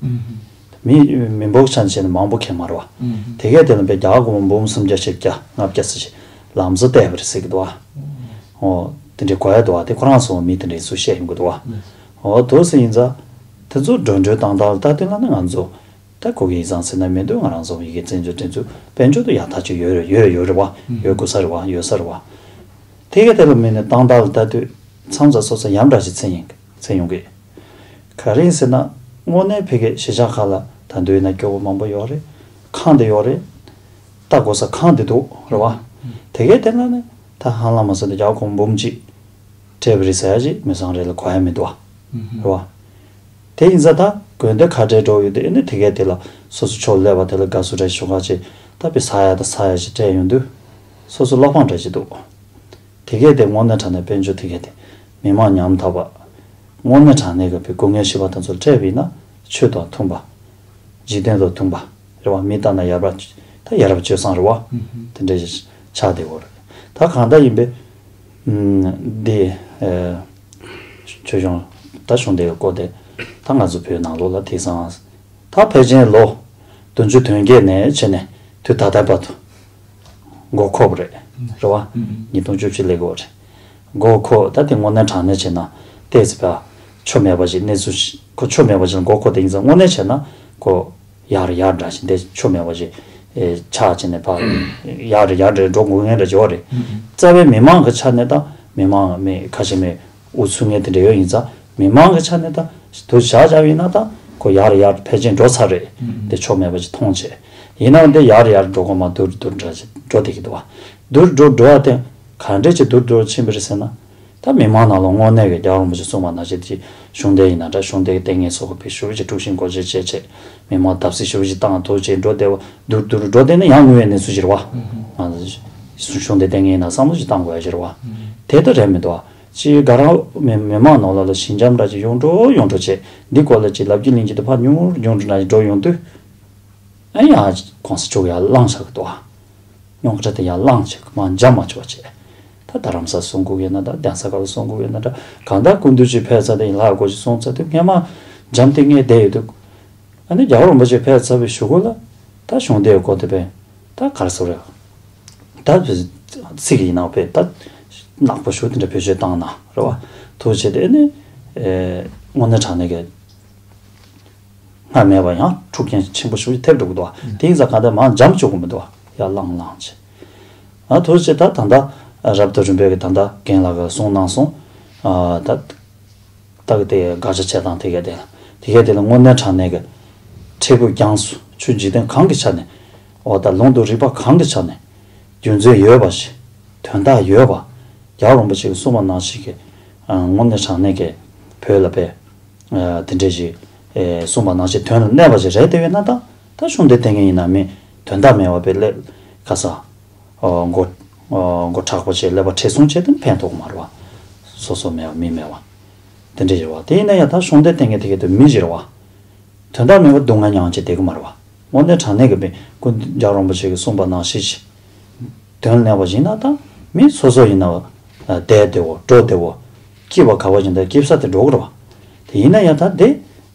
མི་མི་འབོར་ཆ་ནས་བྱས་ན་མང་པོ་མཁན་མ་རེད་བ། དེ་གས་དེ་ལ་བས་རྒྱ་གར་སྒོར་མོ་འབུམ་སུམ་བརྒྱ་བཞི་བརྒྱ་ལྔ་བརྒྱ་ཙམ་ཞིག་ལམ་སང་སྤྲད་པ་རེད་ཟེར་གྱི་འདུག་བ། ཨོ། དེ་འདྲའི་གོ་ཡ་འདུག་བ། དེ་ཁོ་རང་ཚོ་མི་དེ་འདྲའི་ཚུལ་བཤད་ཡོང་གི་འདུག་བ། ཨོ་དེ་ཚོ་ཡིན་ཙང་། དེ་ཚོ་འགྲོ་འགྲོའི་སྟངས་སྟངས་ལ་ལྟ་དུས་ལ་ནི་ང་ཚོ་ད་གོ་གི་ཡིན་ཙང་ཟེར་ན་མི་འདུག་ང་རང་ཚོ་ཡི་གེ་བཙན་བྱོལ་སྒྲིག་འཛུགས་དཔལ་འབྱོར་དུ་ཡག་ཐག་ཆོད་ཡོད་རེད་ཡོད་རེད་ཡོད་རེད་བ། ཡོད་དགོས་ས་རེད་བ། ཡོད་ས་རེད་བ། དེ་ག་དེ་ལ་མི་ནི་སྟངས་སྟངས་ལ་ལྟ་དུས་མཚམས་མཚམས་སོ་སོ་ཡམ་འདྲ་ཞིག་འཚེ་ཡིན་འཚེ་ཡོང་གི། ག་རེ་ཡིན་ཟེར་ན། དངོས་གནས་ཕ་གི་གཞིས་ཆགས་ཁག་ལ་ད་དུང་ཡིན་ན་སྐྱོ་བོ་མང་པོ་ཡོད་རེད། ཁང་དེ་ཡོད་རེད། ལྟ་དགོས་ས་ཁང་དེ་འདུག་རེད་བ། དེ་གའི་དེ་ན་ནི་ད་ཧ་ལམ་མ་ཟེར་ན་རྒྱ་གར་སྒོར་མོ་འབུམ་གཅིག་སྤྲད་པ་རེད་ཟེར་ཡ་ཅིག་མི་ཚང་རེ་ལ་གོ་ཡ་མི་འདུག་བ། རེད་བ། དེ་ཡིན་ཙང་ད་དགོན་སྡེ་ཁ་བྲལ་འགྲོ་ཡོད་དེ་ཨ་ནི་དེ་གའི་དེ་ལ་སོ་སོ་ཕྱོགས་སླེབས་པ་དེ་ལ་དགའ་བསུ་འདྲ་ཞིག་ཞུ་ག་ཅིག་ད་དཔེ་ཟ་ཡ་ད་ཟ་ཡ་ཅིག་སྤྲད་ཡོང་དུས་སོ་སོ་བློ་ཕམ་འདྲ་ཅིག་འདུག་དེ་གས་དེ་དངོས་གནས་དྲང་གནས་དཔལ་འབྱོར་དེ་གས་དེ་མི་མང་ཉམ་ཐག་པ། དངོས་གནས་དྲང་གནས་ཀྱི་བའི་སྐུ་ངལ་ཤི་བ་དེ་ཚོ་འཕྲད་པ་ཡིན་ན་ཆོས་དང་མཐུན་པ། འཇིག་རྟེན་དང་མཐུན་པ། རེད་བ། མི་ལྟ་ན་ཡར་པ་ད་ཡར་པ་སྤྱོད་བཟང་རེད་བ། དེ་འདྲ་ཞིག་ཆགས་བསྡད་ཡོད་རེད། ད་གང་ལྟར་ཡིན་པས། འདི་ཆོས་སྐྱོང་ད་གཞུང་འདི་སྐོར་དེ་ད་ང་ཚོ་བོད་ནང་ལོགས་ལ་དེང་སང་ད་ཕལ་ཆེར་ལོ་བདུན་ཅུ་དོན་བརྒྱད་ནས་བྱས་ནས་དུས་ད་ལྟ་བར་དུ་མགོ་འཁོར་བ་རེད། རེད་བ། ཉིས་སྟོང་བཅུ་གཅིག་སླེབས་ཡོད་རེད། མགོ་འཁོར་ད་དེ་དངོས་གནས་དྲང་གནས་བྱས་ན་ཏོག་ཙམ་ཕར་ཆོ་མེད་པ་ཞིག་གནས་ཚུལ་ཞིག་ཁོ་ཆོ་མེད་པ་ཞིག་ལ་མགོ་འཁོར་དེ་ཡིན་ཙང་དངོས་གནས་བྱས་ན་ཁོ་ཡར་ཡར་འདྲ་ཞིག་འདི་ཆོ་མེད་པ་ཞིག་ཆགས་བྱས་ནས་ཕར་ཡར་ཡར་འདྲ་འགྲོ་དགོས་ངེས་འདྲ་བྱེད་པ་རེད། རྩ་བའི་མི་མང་གི་ཆ་ནས་ད་མི་མང་མི་ཁ་ཤས་མི་འུ་ཚུགས་མཁན་དེ་འདྲ་ཡོད་ཡིན་ཙང་མི་མང་གི་ཆ་ནས་ད་དུ་བཞག་བཞག་ཡིན་ན་ད་ཁོ་ཡར་ཡར་ཕལ་ཆེར་འགྲོ་ཚར་རེད། དེ་ཆོ་མེད་པ་ཞིག་མཐོང་བྱས་ཡིན་ནའང་འདི་ཡར་ཡར་འགྲོ་དགོས་མ་བསྡུར་བསྡུར་འདྲ་ཞིག་འགྲོ་བསྡད་ཀྱི་འདུག་བ། བསྡུར་འགྲོ་འགྲོ་བ་དེ་ག་འདྲས་ཅིག་བསྡུར་འགྲོ་ཕྱིན་པ་རེད་ཟེར་ན། ད་མི་མང་ནང་ལ་དངོས་གནས་ཀྱི་རྒྱལ་བ་རིན་པོ་ཆེ་གསུངས་པ་ནང་བཞིན་གྱི་གཞུང་འདི་ཡིན་ན་འདྲ་གཞུང་འདིའི་ལྟས་ངན་སོགས་ཀྱི་བེད་སྤྱོད་ཅིག་དཀྲུག་ཤིང་སྒོ་འབྱེད་བྱས་བྱས་མི་མང་བརྡབ་གསིག་ཞུ་བ་ཅིག་བཏང་དོགས་བྱས་འགྲོ་བདེ་བ་སྡུག་སྡུག་འགྲོ་བདེ་ན་ཡང་དངོས་ཡོད་གནས་ཚུལ་ཅིག་རེད་བ། ང་ཚོ་གཞུང་འདི་ལྟས་ངན་ཡིན་ན་བསམ་བློ་ཅིག་བཏང་དགོས་ཡ་ཅིག་རེད་བ། དེ་ལྟར་རེད་མི་འདུག་བ། ཅིག་ག་རང་མི་མི་མང་ནང་ལོགས་ལ་ཞི་འཇམ་འདྲ་ཅིག་ཡོང་འགྲོ་ཡོང་འགྲོ་བྱས་འདི་སྐོར་ལ་ཅིག་ལབ་རྒྱུ་གླེང་རྒྱུ་དེ་ཕར་ཉུང་རུ་ཉུང་རུ་འདྲ་ཅིག་འགྲོ་ཡོང་དུས། ཨ་ཡ། གོང་ས་མཆོག་ཡར་ལངས་བཞག་གི་འདུག་ཨ། རྙོག་དྲ་དེ་ཡར་ལངས་བྱས་མར་འཇམ་མ་བྱུང་བ་བྱས། ད་རྡ་རམ་ས་ལ་གསུང་དགོས་ཡོད་ན་འདྲ་གདན་ས་ཁག་ལ་གསུང་དགོས་ཡོད་ན་འདྲ་གང་ལྟར་སྐུ་མདུན་ཅིག་ཕེབས་ཚར་དེ་ཡིན་ལྷག་དགོས་ཞེས་གསུངས་ཚར་དུས་སྔས་མ་འཇམ་དེ་ངས་བསྡད་ཡོད་དུས། ཨ་ནི་རྒྱལ་བ་རིན་པོ་ཆེ་ཕེབས་ཚར་བའི་གཞུག་གུ་ལ་ད་གཞུང་འདིའི་སྐོར་དེ་བས་ད་ག་རེ་ཟེར་རེད། ད་ཚིག་གི་ཡིན་ན་བས་ད་ནག་པོ་ཞུ་དེ་འདྲ་བེད་སྤྱོད་བཏང་ན་རེད་བ། ཐུགས་རྗེ་ཆེ་དེ་ནི་དངོས་གནས་དྲང་གནས་ཀྱི། སྔར་མེད་པ་ཡང་འཁྲུག་རྐྱེན་ཆེན་པོ་ཞིག་ཐེབས་འགྲོ་གི་འདུག་བ། དེ་ཡིན་ཙང་གང་ལྟར་མར་འཇམ་བཅུག་གི་མི་འདུག་བ། ཡར་ལངས་ལངས་བྱས། ཨ་ཐུགས་རྗེ་ཆེ་ད་ད་ལྟ་རབ་ཏུ་རིམ་པས་ཀྱི་ད་ལྟ་རྒན་ལགས་ཀྱིས་གསུངས་གནང་སོང་། ཨ་ད་ད་གི་དེ་དགག་བྱ་བྱེད་སྟངས་དེ་ག་དེ་ལ་དེ་ག་དེ་ལ་དངོས་གནས་དྲང་གནས་ཀྱི་འཕྲལ་ཕུགས་རྒྱང་སུ་ཆོས་འཇིག་རྟེན་གང་གི་ཆ་ནས་འོ་ད་ལུང་དང་རིགས་པ་གང་གི་ཆ་ནས་རྒྱུ་མཚན་ཡོད་པ་ཞིག་དོན་དག་ཡོད་པ་རྒྱལ་བ་རིན་པོ་ཆེ་གིས་གསུངས་པ་ནང་བཞིན་གྱི་དངོས་གནས་དྲང་གནས་ཀྱི་བོད་ལ་དཔེ། དེ་འདྲས་ཞིག་གསུངས་པ་ནང་བཞིན་དོན་ལ་གནས་པ་ཞིག་རེད་དེ་ཡོད་ན་ད་ད་གཞུང་འདི་བསྟེན་མཁན་ཡིན་ན་མི་དོན་དག་མེད་པ་དཔེ་ལས་ཁ་ས་མགོ་མགོ་མཁྲེགས་པོ་བྱས་ཀླད་པ་མཁྲེགས་བཟུང་བྱས་དེ་ཕན་ཐོགས་མ་རེད་བ། སོ་སོ་མེད་པ་མི་མེད་པ་དེ་འདྲས་ཡོད་བ། དེ་ཡིན་ན་ཡང་ད་གཞུང་འདི་བསྟེན་མཁན་དེ་གས་དེ་མི་ཞིག་རེད་བ། དོན་དག་མེད་པ་སྡུག་བསྔལ་མྱངས་བྱས་བསྡད་གི་མ་རེད་བ། དངོས་གནས་དྲང་གནས་ཀྱི་མི་སྐུ་མདུན་རྒྱལ་བ་རིན་པོ་ཆེ་གིས་གསུངས་པ་ནང་བཞིན་ཞིག་དོན་གནས་པ་ཡིན་ན་ད་མི་སོ་སོ་ཡིན་ན་བསྡད་བདེ་བོ་འགྲོ་བདེ་བོ་སྐྱིད་པ་ག་བ་ཡིན་ད་སྐྱིད་ས་དེ་འགྲོ་གི་རེད་བ། དེ་ཡིན་ན་ཡང་ད་དེ་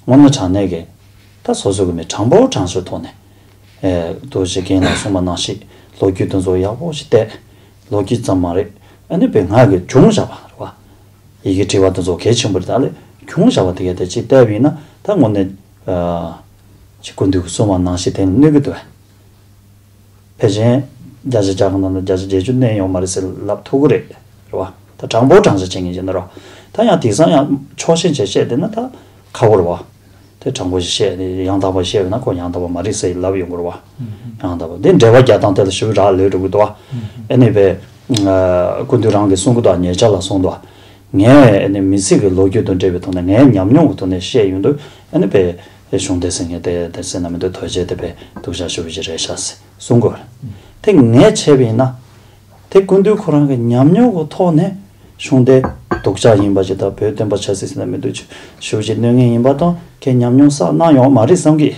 དངོས་གནས་དྲང་གནས་ཀྱི་ད་སོ་སོ་གི་མི་དྲང་པོ་དྲང་ཞོར་ཐོག་ནས་ཨེ་ཏུ་ཞིག་རྒན་ལགས་གསུངས་པ་ནང་བཞིན་ལོ་རྒྱུས་དེ་ཚོ་ཡག་པོ་ཞིག་བལྟས། ལོ་རྒྱུས་ཙམ་མ་རེད། ཨ་ནི་བའི་ང་གི་བྱུང་བཞག་པ་རེད་བ། ཡི་གེ་བྲིས་པ་དེ་ཚོ་གལ་ཆེན་པོ་རེད། ད་ལས་བྱུང་བཞག་པ་དེ་གས་དེ་ཅིག་བལྟས་པ་ཡིན་ན་ད་དངོས་གནས་ཅིག་སྐུ་མདུན་གྱིས་གསུངས་པ་ནང་བཞིན་དེ་གནོད་ཀྱི་འདུག་བས། ཕལ་ཆེར་བརྒྱ་ཆ་བརྒྱ་གི་ནང་ལ་བརྒྱ་ཆ་བརྒྱད་ཅུ་གནས་ཡོང་མ་རེད་ཟེར་ལབ་ཐུབ་ཀྱི་རེད། རེད་བ། ད་དྲང་པོ་དྲང་བཞག་བྱེད་མཁན་ཅིག་ན་རོ། ད་ཡང་དེང་སང་ཡང་ཕྱོགས་ཞེན་བྱས་བཤད་བསྡད་ན་ད་ཁག་པོ་རེད་བ། དེ་དྲང་པོ་ཞིག་བཤད་ནས་ཡང་དག་པ་བཤད་ཡོད་ན་ཁོ་ཡང་དག་པ་མ་རེད་ཟེར་ལབ་ཡོང་གི་རེད་བ། ཡང་དག་པ་འདི་འགྲེལ་པ་རྒྱག་སྟངས་དེ་ལ་ཞིབ་རག་ལོས་འགྲོ་གི་འདུག་བ། ཨ་ནི་བས། སྐུ་མདུན་རང་གིས་གསུང་གི་འདུག་ཉེ་ཆར་ལ་གསུངས་འདུག་ངས་ཨ་ནི་མི་ཚེ་གི་ལོ་རྒྱུས་དང་འབྲེལ་བའི་ཐོག་ནས་ངའི་ཉམས་མྱོང་གི་ཐོག་ནས་བཤད་ཡོང་དུས་ཨ་ནི་བས་གཞུང་འདི་ཟེར་མཁན་དེ་དེ་ཟེར་ན་མི་འདུག་དོལ་རྒྱལ་དེ་བས་སྡུག་ཅག་ཞེ་པོ་ཅིག་རེད་ཤག་ཟེར་གསུང་གི་ཡོད་རེད། དེ་ངས་བྱས་པ་ཡིན་ན། དེ་སྐུ་མདུན་ཁོ་རང་གི་ཉམས་མྱོང་གི་ཐོག་ནས་གཞུང་འདི་སྡུག་ཅག་ཡིན་པ་ཅིག་དང་བོད་སྟོན་པ་ཆབ་སྲིད་ཟེར་ན་མི་འདུག་ཞེ་པོ་ཅིག་གནོད་ངེས་ཡིན་པ་དང་ཁྱེད་ཉམས་མྱོང་བསགས་གནང་ཡོད་མ་རེད་བསམ་གི།